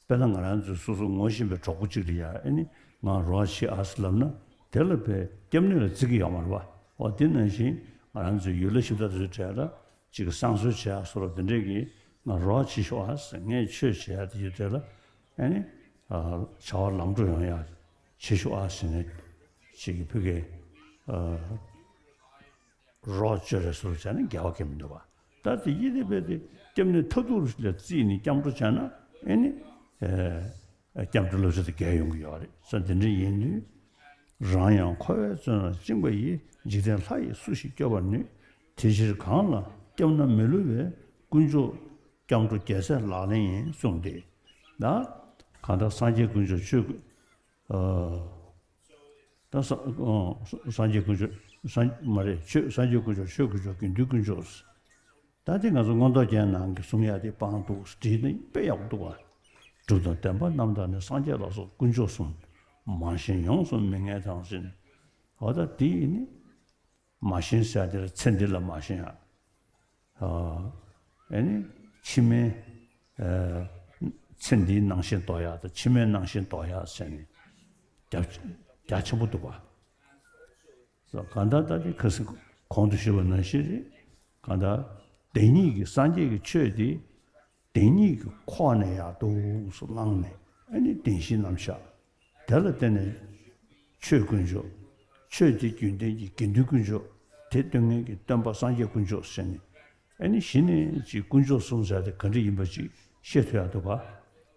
དཔེར་ན་ང་རང་ཚོས་སོ་སོ་ངོ་ཤེས་པའི་གྲོགས་པོ་གཅིག་ལ་ཡ་ཨེ་ནི་ང་རོགས་བྱེད་ཨ་ཟེར་ལབ་ན་དེ་ལ་བས་སྐྱབས་གནས་ལ་བརྩི་གི་ཡོད་མ་རེད་པ། འོ་དེ་ནང་བཞིན་ང་རང་ཚོའི་ཡུལ་ལྷ་གཞི་བདག་དེ་ཚོའི་གྲས་ལ་ཅིག་གི་བསང་གསོལ་བྱེད་ཡ་སོགས་ལ་དེ་འདྲས་ཀྱི་ང་རོགས་བྱེད་ཤོག་ཨ་ཟེར་ངས་ཆོས་བྱེད་ཡ་དེ་ཡོད་དེ་ལ་ཨེ་ནི་བྱ་བ་ལམ་འགྲོ་ཡོང་ཡ་བྱེད་ཤོག་ཨ་ཟེར་ནས་ཅིག་གི་ཕ་གི་རོགས་བྱོས་རེ་ཟུར་བྱས་ན་འགལ་བ་གང་ཡང་མི་འདུག་པ། ད་དེ་ཡིད་དེ་བས་དེ་སྐྱབས་གནས་མཐར་ཐུག་ལ་བརྩིས་ནས་སྐྱབས་འགྲོ་བྱས་ན་ཨེ་ནི། སྐྱབས་འགྲོ་བསླབ་བྱ་དེ་འགལ་ཡོང་གི་ཡོད་རེད་ས་དེ་འདྲ་ཡིན་དུས། རང་ཡང་འཁོར་བའི་བཙོན་རར་བཅིངས་པ་ཡི། འཇིག་རྟེན་ལྷ་ཡིས་སུ་ཞིག་སྐྱོབ་པར་ནུས། དེ་ཕྱིར་གང་ལ་སྐྱབས་ན་མི་བསླུ་བའི། དཀོན་མཆོག་སྐྱབས་འགྲོ་རྒྱལ་སྲས་ལག་ལེན་ཡིན་གསུངས་ཏེ། ད་གང་ལྟར་སངས་རྒྱས་དཀོན་མཆོག་ཆོས་ཀུན། ཨ། ད་ས་ཨ་སངས་རྒྱས་དཀོན་མཆོག་སངས་མ་རེད་ཆོས་སངས་རྒྱས་དཀོན་མཆོག་ཆོས་དཀོན་མཆོག་དགེ་འདུན་དཀོན་མཆོག་ད་དེ་ང་ཚོ་མངོན་རྟོགས་རྒྱན་ནང་གི་གསུང་ཡ་དེ་སྤང་འདུག་བྲིས་ནི་དཔེ་ཡག་པོ་འདུག་བ། གྲུབ་དང་བདེན་པ་རྣམ་དག་ནི། སངས་རྒྱས་ལ་སོགས་དཀོན་མཆོག་གསུམ། མ་ཞེན་ཡོངས་སུ་མི་ངལ་དང་ཟེར། འོ་ད་དེ་ཡིན་ནི། མ་ཞེན་ཟེར་དེ་ལ་ཚེ་འདི་ལ་མ་ཞེན་ཡ། ཨ་ནི་ཕྱི་མའི་ཚེ་འདིའི་ནང་བཞིན་དོ་ཡག་དང་ཕྱི་མའི་ནང་བཞིན་དོ་ཡག་ཟེར་ནས་རྒྱ་རྒྱ་ཆེན་པོ་འདུག་པ། གང་ལྟར་ད་དེ་ཁ་སང་གོང་དུ་ཞུས་པ་ནང་བཞིན་རེད། གང་ལྟར་བདེན་གཉིས་ཀྱི་སངས་རྒྱས་ཀྱི་ཆོས་དེ་ བདེན་གཉིས་ཀྱི་ཁོག་ནས་ཡར་འདུག་སེ་བླངས་ནས། ཨ་ནི་བདེན་བཞིའི་རྣམ་གཞག་དེ་ལ་བརྟེན་ནས་ཆོས་དཀོན་མཆོག་ཆོས་དེ་རྒྱུན་ལྡན་གྱི་དགེ་འདུན་དཀོན་མཆོག་དེ་སྟོན་མཁན་གྱི་སྟོན་པ་སངས་རྒྱས་དཀོན་མཆོག་ཟེར་ནས། ཨ་ནི་གཞི་ནས་ཅིག་དཀོན་མཆོག་གསུམ་ཟེར་དེ་ག་འདྲ་ཡིན་པ་ཅིག་ཤེས་ཐུབ་ཡག་འདུག་ག་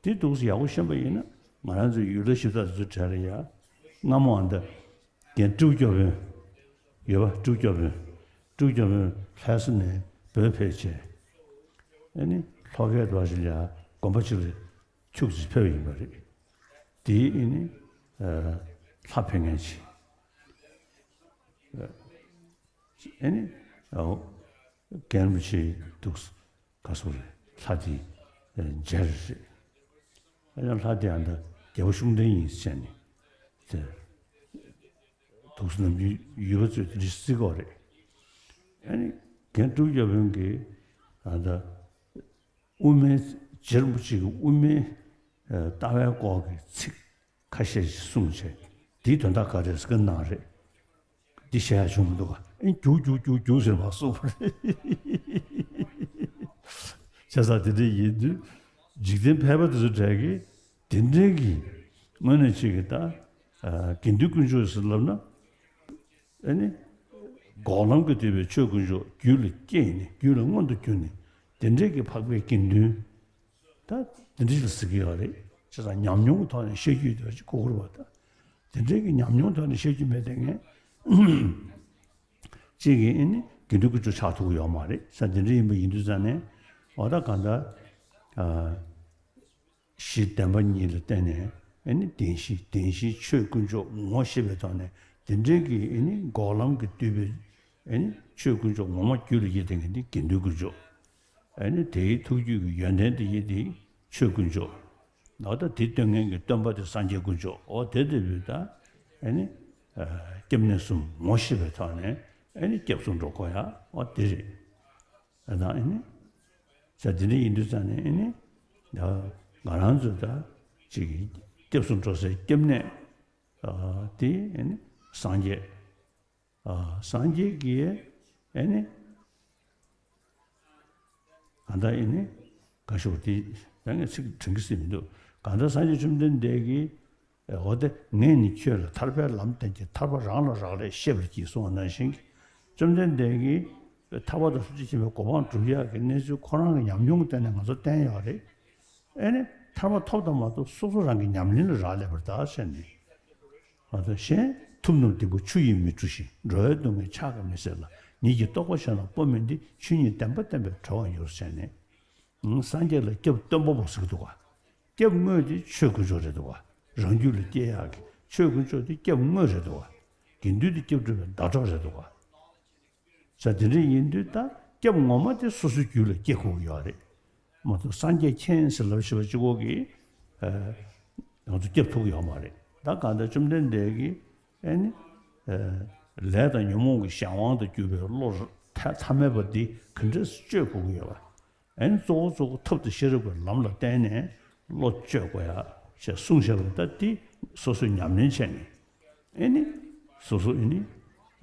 དེ་འདུག་སེ་ཡག་པོ་ཤེས་པ་ཡིན་ན། ང་རང་ཚོའི་ཡུལ་ལྷ་གཞི་བདག་དེ་ཚོའི་གྲས་ལ་ཡ། སྔ་མོ་ཨ་འདི་རྒན་སྤྲེའུ་སྐྱོབ་དཔོན་ཡོད་པ། སྤྲེའུ་སྐྱོབ་དཔོན། སྤྲེའུ་སྐྱོབ་དཔོན་ལྷ་ས་ནས་བོད་ཕེབས་བྱས། ཨ་ནི་ལྷོ་ཁའི་འགྲོ་བ་ཞིག་ལ་དགོན་པ་ཅིག་ལ་ཁྱུག་ཙམ་ཕེབས་པ་ཡིན་པ་རེད། དེའི་ཨ་ནི་ལྷ་ཕེབས་མཁན་ཅིག་ཨ་ནི་རྒན་རིན་པོ་ཆེ་འདུག་ག་སོ་རེད། ལྷ་དེ་མཇལ་རེད། ཨ་ནི་ལྷ་དེ་ཨ་འདི་རྒྱལ་པོ་ཤུགས་ལྡན་ཡིན་ཟེར་ནས། དེ་འདུག་སེ་ནམ་རྒྱུན་ཡུལ་པ་ཚོས་དེ་འདྲ་བརྩི་གི་ཡོད་རེད། ཨ་ནི་རྒན་སྤྲེའུ་སྐྱོབ་དཔོན་གྱིས་ཨ་འདི་དབུ་མའི། རྗེ་རིན་པོ་ཆེ་གི་དབུ་མའི་ལྟ་བའི་སྐོར་གྱི་ཚིག་ཁ་ཤས་ཤིག་གསུངས་བྱས། འདིའི་དོན་དག་ག་རེ་ཟེར་གི་གནང་རེད། འདི་བཤད་ཡ་བྱུང་མི་འདུག་ག་ཨེ་རྒྱུག་རྒྱུག་རྒྱུག་རྒྱུག་ཟེར་མ་གསུངས་པ་རེད། བྱས་ཙང་དེ་འདྲ་ཡིན་དུས། འཇིག་རྟེན་ཕལ་པ་དེ་ཚོ་གྲས་ཀྱིས་དེ་འདྲའི་གི་དངོས་གནས་ཅིག་གི་ད་དགེ་འདུན་དཀོན་མཆོག་ཟེར་ལབ་ན། ཨ་ནི་འགོག་ལམ་གྱིས་བསྡུས་པའི་ཆོས་དཀོན་མཆོག་རྒྱུད་ལ་སྐྱེས་ནས། རྒྱུད་ལ་མངོན་དུ་གྱུར་ནས། དེ་འདྲའི་གི་འཕགས་པའི་དགེ་འདུན། ད་དེ་འདྲ་ཞིག་ཟེར་གྱི་ཡོད་རེད། བྱས་ཙང་ཉམས་མྱོང་གི་ཐོག་ནས་བཤད་རྒྱུ་དེ་ཅིག་གོ་དགོས་རེད་པ། ད་དེ་འདྲའི་གི་ཉམས་མྱོང་ཐོག་ནས་བཤད་རྒྱུ་མེད་དེ་ངས་ཅིག་གིས་ཨ་ནི་དགེ་འདུན་དཀོན་མཆོག་ཆགས་ཐུབ་ཀྱི་ཡོད་མ་རེད་ཟེར། དེ་འདྲ་ཡིན་པ་ཡིན་དུས་ཙང་ནས། འོ་ད་གང་ལྟར་ཨ་གཞི་བདེན་པ་གཉིས་ལ་བརྟེན་ནས། ཨ་ནི་བདེན་བཞི། བདེན་བཞིའི་ཆོས་དཀོན་མཆོག་ངོ་ཤེས་པའི་ཐོག་ནས། དེ་འདྲའི་གི་ཨ་ནི་འགོག་ལམ་གྱིས་བསྡུས་པའི་ཨ་ནི་ཆོས་དཀོན་མཆོག་ངོ་མ་རྒྱུད་ལ་སྐྱེས་བསྡད་མཁན་དེ་དགེ་འདུན་དཀོན་མཆོག་ཨ་ནི་དེའི་ཐུགས་རྒྱུད་ཀྱི་ཡོན་ཏན་དེ་ཡིན་ཏེ་ཆོས་དཀོན་མཆོག་འོ་ད་དེ་སྟོན་མཁན་གྱི་སྟོན་པ་དེ་སངས་རྒྱས་དཀོན་མཆོག་འོ་དེ་དེ་བུད་ད། ཨ་ནི་ཨ་སྐྱབས་གནས་གསུམ་ངོ་ཤེས་པའི་ཐོག་ནས། ཨ་ནི་སྐྱབས་སུ་འགྲོ་དགོས་ཡ་འོ་དེ་རེད། ཨ་ད་ཨ་ནི་ས་དེ་འདྲ་ཡིན་དུས་ཙང་ནས། ཨ་ནི་ད་ང་རང་ཚོ་ད་ཅིག་སྐྱབས་སུ་འགྲོ་སའི་སྐྱབས་གནས་ཨ་དེ་ཨ་ནི་སངས་རྒྱས། ཨ་སངས་རྒྱས་ཀྱིས་ཨ་ནི་གང་ལྟར་ཨ་ནི་ག་ཞུ་དེ་ད་ངས་ཚིག་དྲན་གྱི་སྲིད་མི་འདུག་གང་ལྟར་སངས་རྒྱས་བཅོམ་ལྡན་འདས་ཀྱིས། འོ་དེ་ངས་ནི་ཁྱོད་ལ་ཐར་པའི་ལམ་བསྟན་གྱི། ཐར་པ་རང་ལ་རག་ལས་ཤེས་པར་གྱིས་གསུངས་པ་ནང་བཞིན་གྱི། བཅོམ་ལྡན་འདས་ཀྱིས་ཐར་པ་དང་ཐམས་ཅད་མཁྱེན་པའི་གོ་འཕང་སྒྲུབ་ཡག་གི་གནས་ཚུལ་ཁོ་རང་གི་ཉམས་མྱོང་གི་སྟེང་ནས་ང་ཚོར་བསྟན་ཡོད་རེད། ཨེ་ནི་ཐར་པ་ཐོབ་དང་མ་ཐོབ་སོ་སོ་རང་གི་ཉམས་ལེན་ལ་རག་ལས་པར་གདའ་ཟེར་ནས། ང་ཚོ་གཞན་ཐུབ་རྣམས་སྡིག་པ་ཆུ་ཡིས་མི་འཁྲུ་ཞིང་། འགྲོ་བའི་སྡུག་བསྔལ་ཕྱག་གིས་མི་སེལ་ལ། ཉིད་ཀྱི་རྟོགས་པ་གཞན་ལ་སྤོ་མིན་ཏེ། ཆོས་ཉིད་བདེན་པ་བསྟན་པས་གྲོལ་བར་འགྱུར་ཟེར་ནས། སངས་རྒྱས་ལ་སྐྱབས་སྟོན་པ་པོ་ཟེར་གྱི་འདུག་ག་སྐྱབས་དངོས་དེ་ཆོས་དཀོན་མཆོག་རེད་འདུག་ག་རང་རྒྱུད་ལ་སྐྱེ་ཡག་གི་ཆོས་དཀོན་མཆོག་དེ་སྐྱབས་དངོས་རེད་འདུག་ག་དགེ་འདུན་དེ་སྐྱབས་སྒྲུབ་པའི་ཟླ་གྲོགས་རེད་འདུག་ག་ས་དེ་འདྲ་ཡིན་དུས་ད་སྐྱབས་ངོ་མ་དེ་སོ་སོའི་རྒྱུད་ལ་སྐྱེ་དགོས་ཀྱི་ཡོད་རེད། མ་གཏོགས་སངས་རྒྱས་མཁྱེན་ཟེར་ལབ་ཤེས་པ་གཅིག་པོ་གིས་ཨ་ང་ཚོ་སྐྱབས་ཐུབ་ཀྱི་ཡོད་མ་རེད། ད་གང་ལྟར་བཅོམ་ལྡན་འདས་ཀྱིས་ཨ་ནི་ཨ་ལས་དང་ཉོན་མོངས་ཀྱི་གཞན་དབང་དུ་གྱུར་པའི་བློ་མཐའ་མེད་པ་འདི་ག་འདྲས་སེ་གཅོད་དགོས་ཀྱི་ཡོད་པ། ཨ་ནི་གཙོ་བོ་གཙོ་བོ་ཐབས་དང་ཤེས་རབ་ཀྱི་ལམ་ལ་བརྟེན་ནས་བློ་གཅོད་དགོས་ཡ་ཞེས་གསུངས་བཞག་པ་ད་འདི་སོ་སོས་ཉམས་ལེན་བྱས་ནས། ཨེ་ནི། སོ་སོ་ཨེ་ནི།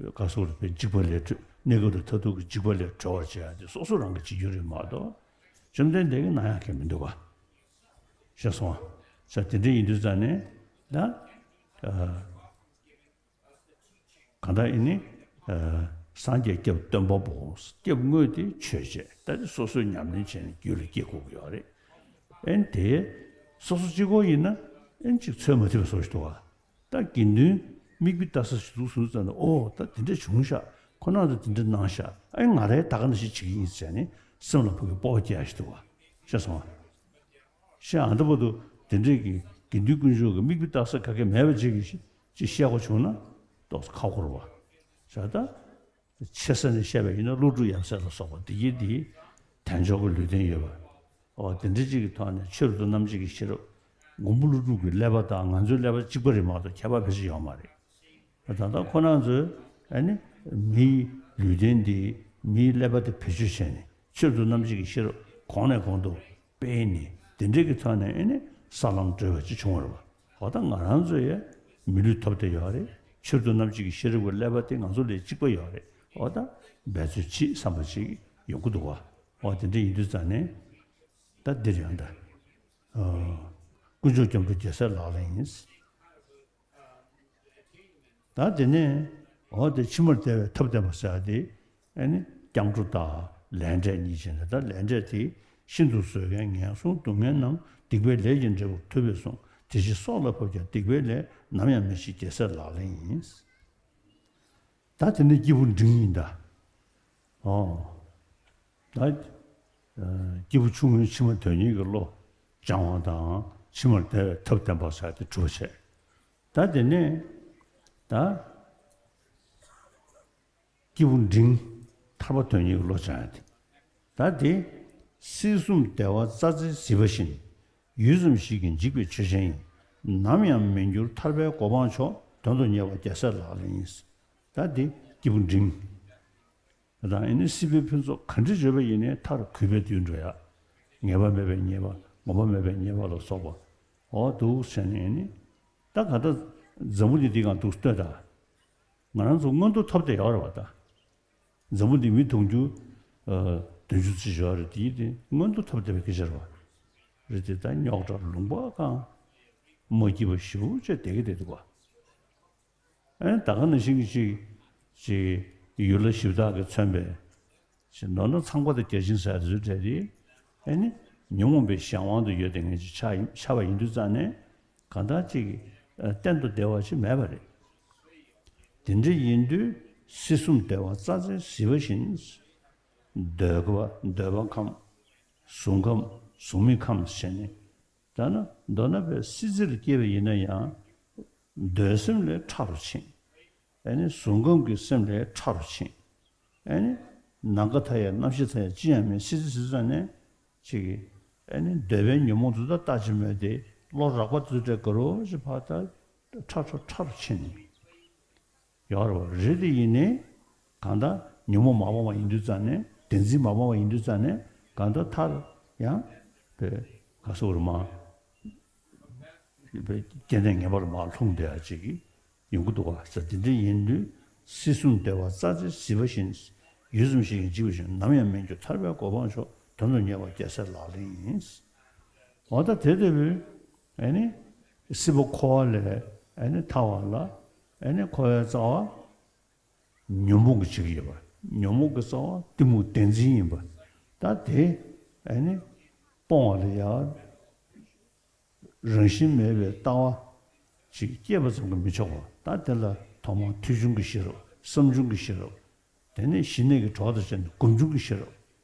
ག་སོགས་རིག་པའི་འཇིགས་པ་ལས་གྲོལ། གནས་སྐབས་དང་མཐར་ཐུག་གི་འཇིགས་པ་ལས་གྲོལ་བར་བྱེད་ཡ་དེ་སོ་སོ་རང་གིས་བྱེད་རྒྱུ་རེད་མ་གཏོགས། བཅོམ་ལྡན་འདས་ཀྱིས་གནང་ཡག་གང་ཡང་མི་འདུག་ག་ཤེས་སོང་ང་། ས་དེ་འདྲ་ཡིན་དུས་ཙང་ནས་ད། གང་ལྟར་ཨེ་ནི། སངས་རྒྱས་སྐྱབས་སྟོན་པ་པོ། སྐྱབས་དངོས་དེ་ཆོས་བྱེད། ད་དེ་སོ་སོས་ཉམས་ལེན་བྱས་ནས་རྒྱུད་ལ་སྐྱེ་དགོས་ཀྱི་ཡོད་རེད། ཨེ་ནི་དེ། སོ་སོ་གཅིག་པོ་ཡིན་ན་ཨེ་ནི་ཅིག་ཚོད་མ་ཐིག་པའི་བཟོ་ཞིག་འདུག་ག་ད་དགེ་འདུན་མིག་དཔེ་ལྟ་ས་ཞིག་འདུག་སོང་ཙང་ནས། ཨོ་ད་དེ་འདྲ་བྱུང་ཤག་ཁོ་རང་ཚོ་དེ་འདྲ་གནང་ཤག་ཨེ་ང་རས་ད་ག་ནང་བཞིན་བྱེད་ཀྱི་ཡིན་ཟེར་ནས་སེམས་ལ་ཕུགས་ཀྱི་སྤོབས་པ་སྐྱེ་ཡ་ཞིག་འདུག་ག་ཤེས་སོང་ང་། ཤེས་ཨ་འདི་བར་དུ་དེ་འདྲས་ཀྱི་དགེ་འདུན་དཀོན་མཆོག་གི་མིག་དཔེ་ལྟ་ས་ག་གེ་མེད་པ་ཅིག་གིས་ཅིག་བཤད་དགོས་བྱུང་ན་ཏོག་ཙམ་ཁག་པོ་རེད་པ། ཤ་ད། ཆེ་ས་ནས་བཤད་པ་ཡིན་ན་ཀླུ་སྒྲུབ་ཡབ་སྲས་ལ་སོགས་པ་འདི་གྱིས་འདི་དལ་འབྱོར་གྱི་ལུས་རྟེན་ཡོད་པ། འོ་དེ་འདྲ་ཅིག་གི་ཐོག་ནས་ཆོས་རབ་ཏུ་རྣམ་འབྱེད་ཀྱི་ཤེས་རབ། མགོན་པོ་ཀླུ་སྒྲུབ་ཀྱི་ཀླད་པ་དང་ང་ཚོའི་ཀླད་པ་གཅིག་པ་རེད་མ་གཏོགས་ཁྱད་པར་ཕལ་ཆེར་ཡོད་མ་རེད། ད་ལྟ་ཁོ་རང་ཚོས་ཨ་ནི་མིའི་ལུས་རྟེན་འདི་མིའི་ཀླད་པ་དེ་བེད་སྤྱོད་བྱས་ནས་ཆོས་རབ་ཏུ་རྣམ་འབྱེད་ཀྱི་ཤེས་རབ་གོང་ནས་གོང་དུ་སྤེལ་ནས་དེ་འདྲས་ཀྱི་ཐོག་ནས་ཨ་ནི་ས་ལམ་བགྲོད་པ་ཅིག་བྱུང་བ་རེད་པ། འོ་ད་ང་རང་ཚོ་ཡ་མི་ལུས་ཐོབ་བསྡད་ཡོད་རེད། ཆོས་རབ་ཏུ་རྣམ་འབྱེད་ཀྱི་ཤེས་རབ་ཀྱི་ཀླད་པ་དེ་ང་ཚོ་ལ་གཅིག་པ་ཡོད་རེད། འོ་ད་འབད་རྩོལ་བྱེད་བསམ་པ་ཅིག་ཡོང་གི་འདུག་ག་འོ་དེ་འདྲ་ཡིན་དུས་ཙང་ནས། ད་འདིར་ཡང་ད། ཨ། དཀོན་མཆོག་སྐྱབས་འགྲོ་རྒྱལ་སྲས་ལག་ལེན་ཡིན། ད་དེ་ནས་འོ་དེ་ཕྱི་མར་བདེ་བའི་ཐབས་བསྟན་པ་ཟེར་ཡ་དེ། ཨ་ནི་སྐྱབས་འགྲོ་དང་ལས་འབྲས་གཉིས་བྱས་ནས། ད་ལས་འབྲས་དེ་ཤིན་ཏུ་བཟོད་མཁན་ངན་སོང་སྡུག་བསྔལ་རྣམས་སྡིག་པའི་ལས་ཀྱིས་འབྲས་བུར་ཐུབ་པས་གསུངས། དེ་ཕྱིར་སྲོག་ལ་བབ་ཀྱང་སྡིག་པའི་ལས་ནམ་ཡང་མི་བྱེད་རྒྱལ་སྲས་ལག་ལེན་ཡིན། ད་དེ་ནི་སྐྱེས་བུ་འབྲིང་ཡིན་ད། ཨོ། ད། ཨ། སྐྱེས་བུ་ཆུང་ངུའི་ཕྱི་མ་དོན་གཉེར་གྱི་བློ་སྦྱང་བ་དང་། ཕྱི་མར་བདེ་བའི་ཐབས་བསྟན་པ་ཟེར་དེ་གྲུབ་པ་བྱས། ད་དེ་ནས་ད་སྐྱེས་བུ་འབྲིང་ཐར་པ་དོན་གཉེར་གྱི་བློ་སྦྱང་ཡ་དེ། ད་དེ་སྲིད་གསུམ་བདེ་བ་རྩྭ་རྩེའི་ཟིལ་པ་བཞིན། ཡུད་ཙམ་ཞིག་གིས་འཇིག་པའི་ཆོས་ཅན་ཡིན། ནམ་ཡང་མི་འགྱུར་ཐར་པའི་གོ་འཕང་མཆོག། དོན་དུ་གཉེར་བ་རྒྱལ་སྲས་ལག་ལེན་ཡིན། ད་དེ་སྐྱེས་བུ་འབྲིང་། དང་ཨེ་ནི་སྲིད་པའི་ཕུན་ཚོགས་ག་འདྲ་བརྗོད་པ་ཡིན་ནའི་མཐར་གུས་པས་དུད་འགྲོ་ཡ། ངེས་པ་མེད་པའི་ཉེས་པ། ངོམས་པ་མེད་པའི་ཉེས་པ་ལ་སོགས་པ། འོ་འདུག་བྱས་ནས་ཨེ་ནི། ད་ག་ད་འཛམ་བུ་གླིང་འདི་སྒང་འདུག་ལྟོས་དང་། ང་རང་ཚོ་མངོན་མཐོ་ཐོབ་བསྡད་ཡོད་རེད་པ་ད། འཛམ་བུ་གླིང་མི་དུང་ཕྱུར། ཨ། བདུན་ཅུ་ཙམ་ཡོད་རེད། དེ་དེ་མངོན་མཐོ་ཐོབ་བསྡད་པའི་སྐད་ཆ་རེད་པ། རེད་དེ་ད་རྙོག་དྲ་ལུང་པ་གང་། མ་སྐྱིད་པ་ཞེ་པོ་ཅིག་བསྡད་ཀྱི་བསྡད་འདུག་པ། ཨེ། ད་ག་ནང་བཞིན་གྱི་ཅིག་ཅིག་ཡུལ་ལྷ་གཞི་བདག་གིས་མཚོན་པའི་ཅིག་མདོར་ན་ཚངས་པ་དང་བརྒྱ་བྱིན་ཟེར་དེ་ཚོའི་གྲས་དེ། ཨེ་ནི། ཉོན་མོངས་པའི་གཞན་དབང་དུ་ཡོད་དེ་ངེས་ཅིག་ཆགས་ཡིན། ཆགས་པ་ཡིན་དུས་ཙང་ནས་གང་ལྟར་ཅིག་ཨ། གཏན་དུ་བདེ་བ་ཅིག་མེད་པ་རེད། དེ་འདྲ་ཡིན་དུས་སྲིད་གསུམ་བདེ་བ་རྩྭ་རྩེའི་ཟིལ་པ་བཞིན། འདོད་པ་འདོད་པ་ཁམས། གཟུགས་ཁམས་གཟུགས་མེད་ཁམས་བྱས་ནས། ད་ན་མདོར་ན་པའི་སྲིད་རྩེ་ལ་སྐྱེས་པ་ཡིན་ན་ཡང་། འདོད་སེམས་ལས་ཕྲ་རུ་ཕྱིན། ཨེ་ནི་གཟུགས་ཁམས་ཀྱི་སེམས་ལས་ཕྲ་རུ་ཕྱིན། ཨེ་ནི་ནམ་མཁའ་མཐའ་ཡས་རྣམ་ཤེས་མཐའ་ཡས་ཅི་ཡང་མེད། སྲིད་རྩེ་ཟེར་ཙང་ནས་ཅིག་གི་ཨེ་ནི་འདོད་པའི་ཉོན་མོངས་དེ་དག་ལྟ་ཅི་སྨོས་ཏེ། བློ་རགས་པ་དེ་ཚོ་ག་རེ་ཞིག་ཕར་ད་ཕྲ་ཕྲ་ཕྲ་རུ་ཕྱིན་ནས། ཡོད་རེད་པ། རེད་དེ་ཡིན་ནའི་གང་ལྟར་ཉོན་མོངས་མ་སྤངས་པ་ཡིན་དུས་ཙང་ནས། བདེན་འཛིན་མ་སྤངས་པ་ཡིན་དུས་ཙང་ནས་གང་ལྟར་མཐར་ཡང་པའི་ག་སོགས་རུ་མ་པའི་སྐྱེ་གནས་ངེས་པར་མར་ལྷུང་བསྡད་ཡ་ཅིག་ཡོང་གི་འདུག་པ་ཟེར། དེ་འདྲ་ཡིན་དུས་སྲིད་གསུམ་བདེ་བ་རྩྭ་རྩེའི་ཟིལ་པ་བཞིན། ཡུད་ཙམ་ཞིག་གིས་འཇིག་པའི་ཆོས་ཅན། ནམ་ཡང་མི་འགྱུར་ཐར་པའི་གོ་འཕང་མཆོག། དོན་དུ་གཉེར་བ་རྒྱལ་སྲས་ལག་ལེན་ཡིན། འོ་ད་དེ་ལྟ་བུའི་ཨེ་ནི་སྲིད་པ་འཁོར་བ་ལས་ཨེ་ནི་ཐར་བ་ལ་ཨེ་ནི་འཁོར་བའི་རྩ་བ་ཉོན་མོངས་ཀྱིས་བྱེད་ཀྱི་ཡོད་པ། ཉོན་མོངས་ཀྱི་རྩ་བ་གཏི་མུག་བདེན་འཛིན་ཡིན་པ། ད་དེ་ཨེ་ནི་སྤོང་བ་ལ་ཡང་རང་བཞིན་མེད་པའི་ལྟ་བ་ཅིག་སྐྱེས་པ་ཙམ་གྱིས་མི་ཆོག་པ། ད་དེ་ལ་ཐོག་མར་ཐོས་བྱུང་གི་ཤེས་རབ། བསམ་བྱུང་གི་ཤེས་རབ། དེ་ནས་ཞི་གནས་ཀྱི་གྲོགས་དང་བཅས་ནས་སྒོམ་བྱུང་གི་ཤེས་རབ་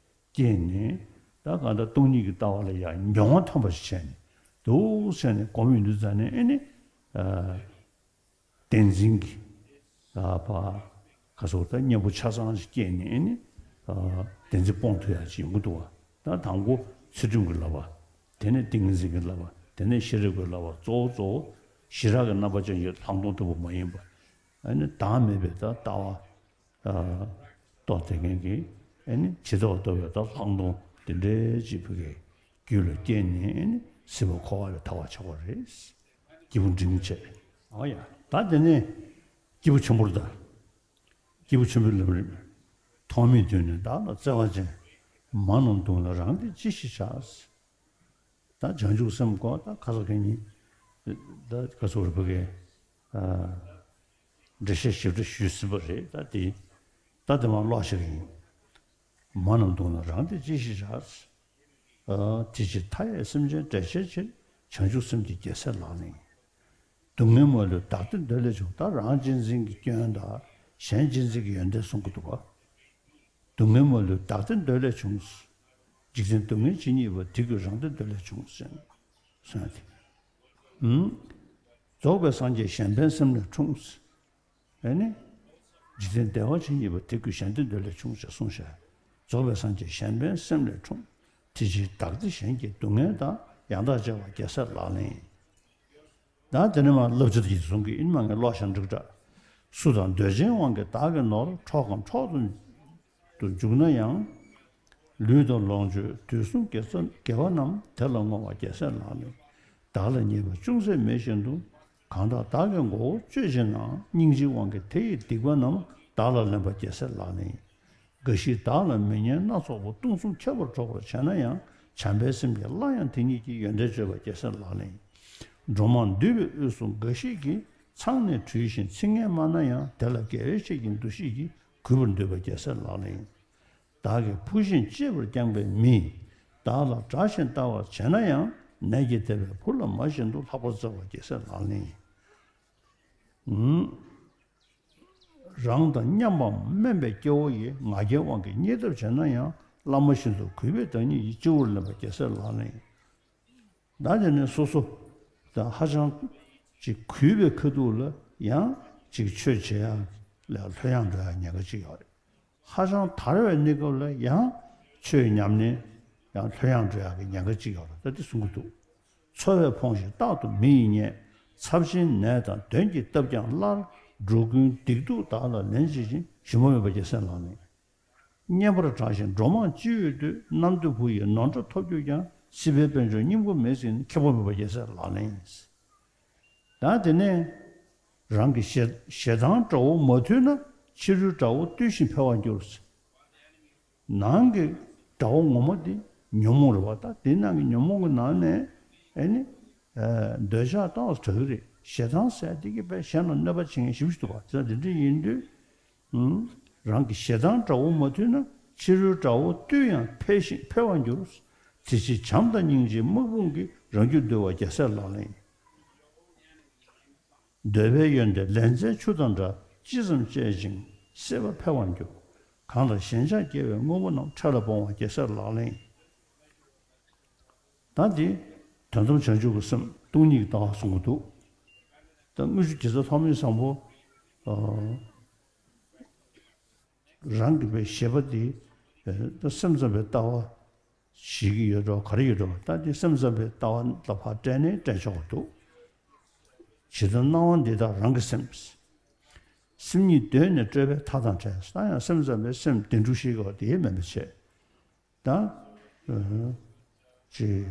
སྐྱེས་ནས། ད་གང་ལྟར་སྟོང་ཉིད་ཀྱི་ལྟ་བ་ལ་ཡང་མྱོང་བ་ཐོན་པ་ཞིག་བྱས་ནས། འདུག་བྱས་ནས་སྒོམ་ཡོང་དུས་ཙང་ནས་ཨེ་ནི། ཨ། བདེན་འཛིན་གྱི། ཨ། ཕར་ག་སོགས་ད་གཉེན་པོ་ཆ་ཚང་ཞིག་སྐྱེས་ནས་ཨེ་ནི། ཨ། བདེན་འཛིན་སྤོང་ཐུབ་ཡ་ཅིག་ཡོང་གི་འདུག་པ། ད་དང་པོ་ཚུལ་ཁྲིམས་ཀྱི་བསླབ་པ། དེ་ནས་ཏིང་ངེ་འཛིན་གྱི་བསླབ་པ། དེ་ནས་ཤེས་རབ་ཀྱི་བསླབ་པ། གཙོ་བོ་གཙོ་བོ་ཞི་རགས་ཀྱི་རྣམ་པ་ཅན་གྱི་ལྷག་མཐོང་ལྟ་བུ་མ་ཡིན་པ། ཨེ་ནི་བདག་མེད་པའི་ད་ལྟ་བ། ཨ། རྟོགས་བསྡད་མཁན་གྱི་ཨེ་ནི་ཇི་ལྟ་བ་ལྟ་བུའི་ད་ལྷག་མཐོང་དེ་འདྲའི་ཅིག་ཕ་གིའི་རྒྱུད་ལ་སྐྱེས་ནས་ཨེ་ནི་སྲིད་པ་འཁོར་བ་ལས་ཐར་བར་བྱ་བ་རེད། སྐྱེས་བུ་འབྲིང་བྱས། ཨོ་ཡ། ད་དེ་ནས་སྐྱེས་བུ་ཆེན་པོར་ད། སྐྱེས་བུ་ཆེན་པོའི་ལམ་རིམ། ཐོག་མེད་དུས་ནས་བདག་ལ་བརྩེ་བ་ཅན། མ་རྣམས་གདུང་ལ་རང་བདེ་ཅི་ཞིག་བྱ། ད་བྱང་ཆུབ་སེམས་ཀྱི་ད་ཁ་སང་ཁ་ཉིན་ད་ག་སོགས་རེ་ཕ་གིའི་འགྲེལ་བཤད་ཞིབ་ཕྲ་ཞུས་ཟིན་པ་རེད། ད་དེ་ད་དེ་མར་ཀློག་བྱེད་ཀྱི་ཡིན། མ་རྣམས་གདུང་ལ་རང་བདེ་ཅི་ཞིག་བྱ། དེ་ཕྱིར་མཐའ་ཡས་སེམས་ཅན་བསྒྲལ་བྱའི་ཕྱིར། བྱང་ཆུབ་སེམས་ཀྱི་རྒྱལ་སྲས་ལག་ལེན་ཡིན། སྡུག་བསྔལ་མ་ལུས་བདག་བདེ་འདོད་ལས་བྱུང་། ད་རང་གཅེས་འཛིན་གྱི་སྐྱོན་དང་གཞན་གཅེས་འཛིན་གྱི་ཡོན་ཏན་གསུང་གི་འདུག་ག་སྡུག་བསྔལ་མ་ལུས་བདག་བདེ་འདོད་ལས་བྱུང་། འཇིག་རྟེན་སྡུག་བསྔལ་ཇི་སྙེད་པ། དེ་ཀུན་རང་བདེ་འདོད་ལས་བྱུང་། ཟེར་གསུངས་ཏེ། ཨུམ། རྫོགས་པའི་སངས་རྒྱས་གཞན་ཕན་སེམས་ལས་འཁྲུངས། ཨེ་ནི། འཇིག་རྟེན་བདེ་བ་ཇི་སྙེད་པ། དེ་ཀུན་གཞན་བདེ་འདོད་ལས་བྱུང་། ཞེས་གསུངས་ཤག་རྫོགས་པའི་སངས་རྒྱས་གཞན་ཕན་སེམས་ལས་འཁྲུངས། དེ་ཕྱིར་བདག་བདེ་གཞན་གྱི་སྡུག་བསྔལ་དང་། ཡང་དག་སྤྱད་པ་རྒྱལ་སྲས་ལག་ལེན་ཡིན། ད་དེ་ནས་མར་བསླབ་བྱ་དེ་གཟུང་གི་ཡིན། མ་ངས་ཀློག་བཞག་འགྲིག་འདྲ། སུ་དང་འདོད་ཆེན་དབང་གིས་བདག་གི་ནོར། འཕྲོག་གམ་འཕྲོག་ཏུ་འཇུག་ན་ཡང་། ལུས་དང་ལོངས་སྤྱོད་དུས་གསུམ་དགེ་རྩ་དགེ་བ་རྣམས། དེ་ལ་བསྔོ་བ་རྒྱལ་སྲས་ལག་ལེན། བདག་ལ་ཉེས་པ་ཅུང་ཟད་མེད་བཞིན་དུ། གང་དག་བདག་གི་མགོ་བོ་གཅོད་བྱེད་ན། སྙིང་རྗེའི་དབང་གིས་དེ་ཡི་སྡིག་པ་རྣམས། བདག་ལ་ལེན་པ་རྒྱལ་སྲས་ལག་ལེན་ཡིན། འགའ་ཞིག་བདག་ལ་མི་སྙན་སྣ་ཚོགས་པ། སྟོང་གསུམ་ཁྱབ་པར་སྒྲོག་པར་བྱས་ན་ཡང་། བྱམས་པའི་སེམས་ཀྱིས་སླར་ཡང་དེ་ཉིད་ཀྱི་ཡོན་ཏན་བརྗོད་པ་རྒྱལ་སྲས་ལག་ལེན་ཡིན། འགྲོ་མང་འདུས་པའི་དབུས་སུ་འགའ་ཞིག་གིས། མཚང་ནས་དྲུད་ཅིང་ཚིག་ངན་སྨྲ་ན་ཡང་། དེ་ལ་དགེ་བའི་བཤེས་ཀྱི་འདུ་ཤེས་ཀྱིས། གུས་པར་འདུད་པ་རྒྱལ་སྲས་ལག་ལེན་ཡིན། བདག་གིས་ཕུལ་ཞིང་གཅེས་པར་བསྐྱངས་པའི་མི། བདག་ལ་དགྲ་བཞིན་ལྟ་བར་བྱེད་ན་ཡང་། ནད་ཀྱིས་དེད་པའི་བུ་ལ་མ་བཞིན་དུ། ལྷག་པར་བརྩེ་བ་རྒྱལ་སྲས་ལག་ལེན་ཡིན། རང་དང་མཉམ་པའམ་དམན་པའི་སྐྱེ་བོ་ཡིས། ང་རྒྱལ་དབང་གིས་བརྙས་ཐབས་བྱེད་ན་ཡང་། བླ་མ་བཞིན་དུ་གུས་པས་བདག་ཉིད་ཀྱི། སྤྱི་བོར་ལེན་པ་རྒྱལ་སྲས་ལག་ལེན་ཡིན། ད་དེ་ནས་སོ་སོ་དང་ཧ་ཅང་ཅིག་གུས་པའི་ཁ་ཐུག་ལ་ཡང་ཅིག་ཆོས་བྱེད་ཡག་ལ་ལྷོད་ཡངས་འགྲོ་ཡག་ཉེན་ཁ་ཅིག་ཡོད་རེད། ཧ་ཅང་དར་བའི་གནས་སྐབས་ལ་ཡང་ཆོས་ཉམས་ལེན་ཡང་ལྷོད་ཡངས་འགྲོ་ཡག་གི་ཉེན་ཁ་ཅིག་ཡོད་རེད། ད་དེ་གསུང་གི་འདུག་འཚོ་བས་ཕོངས་ཤིང་རྟག་ཏུ་མི་ཡིས་བརྙས། ཚབས་ཆེན་ནད་དང་གདོན་གྱིས་བཏབ་ཀྱང་སླར། འགྲོ་ཀུན་སྡིག་སྡུག་དག་ལ་ལན་བྱེད་ཅིང་། ཞི་མ་མེད་པ་རྒྱལ་སྲས་ལག་ལེན། བསྙེན་པར་གྲགས་ཤིང་འགྲོ་མང་སྤྱི་བོས་བཏུད། རྣམ་ཐོས་བུ་ཡིས་ནོར་འདྲ་ཐོབ་གྱུར་ཀྱང་། སྲིད་པའི་དཔལ་འབྱོར་སྙིང་པོ་མེད་ཟིན། ཁེ་ཕོག་མེད་པ་རྒྱལ་སྲས་ལག་ལེན་ཡིན། ད་དེ་ནས་རང་གི་ཞེ་ཞེ་སྡང་དགྲ་བོ་མ་ཐུལ་ན། ཕྱི་རོལ་དགྲ་བོ་བཏུལ་ཞིང་འཕེལ་བར་འགྱུར། ནང་གི་དགྲ་བོ་ངོ་མ་དེ་ཉོན་མོངས་རེད་པ། ད་དེ་ནང་གི་ཉོན་མོངས་ཀྱི་ནང་ནས་ཨེ་ནི་འདོད་ཆགས་ཏོག་ཙམ་དྲག་གི་རེད། ཞེ་སྡང་ཟེར་དེ་གི་དཔེ་གཞན་ལ་གནོད་པ་བྱེད་མཁན་ཞེ་པོ་ཞིག་འདུག་པ། དེ་འདྲ་ཡིན་དུས། རང་གི་ཞེ་སྡང་དགྲ་བོ་མ་ཐུལ་ན། ཕྱི་རོལ་དགྲ་བོ་བཏུལ་ཡང་འཕེལ་ཞིང་འཕེལ་བར་འགྱུར། དེ་ཕྱིར་བྱམས་དང་སྙིང་རྗེའི་དམག་དཔུང་གིས། རང་རྒྱུད་འདུལ་བ་རྒྱལ་སྲས་ལག་ལེན་ཡིན། འདོད་པའི་ཡོན་ཏན་ལན་ཚྭའི་ཆུ་དང་འདྲ། ཅི་ཙམ་སྤྱད་ཅིང་སྲེད་པ་འཕེལ་བར་འགྱུར། གང་ལ་ཞེན་ཆགས་སྐྱེ་བའི་དངོས་པོ་རྣམས། འཕྲལ་ལ་སྤོང་བ་རྒྱལ་སྲས་ལག་ལེན་ཡིན། ད་འདི་དོན་དམ་བྱང་ཆུབ་ཀྱི་སེམས་སྟོང་ཉིད་ཀྱི་ལྟ་བ་གསུང་གི་འདུག་ད་དངུལ་ཆུ་དགེ་རྩ་ཐོགས་མེད་བཟང་པོ། ཨ། རང་གི་བའི་ཞེས་པ་འདི་ད་སེམས་ཙམ་པའི་ལྟ་བ་ཞིག་ཡོད་འགྲོ། ག་རེ་ཡོད་འགྲོ། ད་འདི་སེམས་ཙམ་པའི་ལྟ་བ་ལ་ཕར་སྤྲད་ནས་སྤྲད་ཆོག་གི་འདུག་ཇི་ལྟར་སྣང་བ་འདི་དག་རང་གི་སེམས། སེམས་ཉིད་གདོད་ནས་སྤྲོས་པའི་མཐའ་དང་བྲལ། ད་ཡང་སེམས་ཙམ་པའི་སེམས་བདེན་གྲུབ་ཤེས་དགོས་དེ་མིན་པ་བྱས། ད། ཅེས།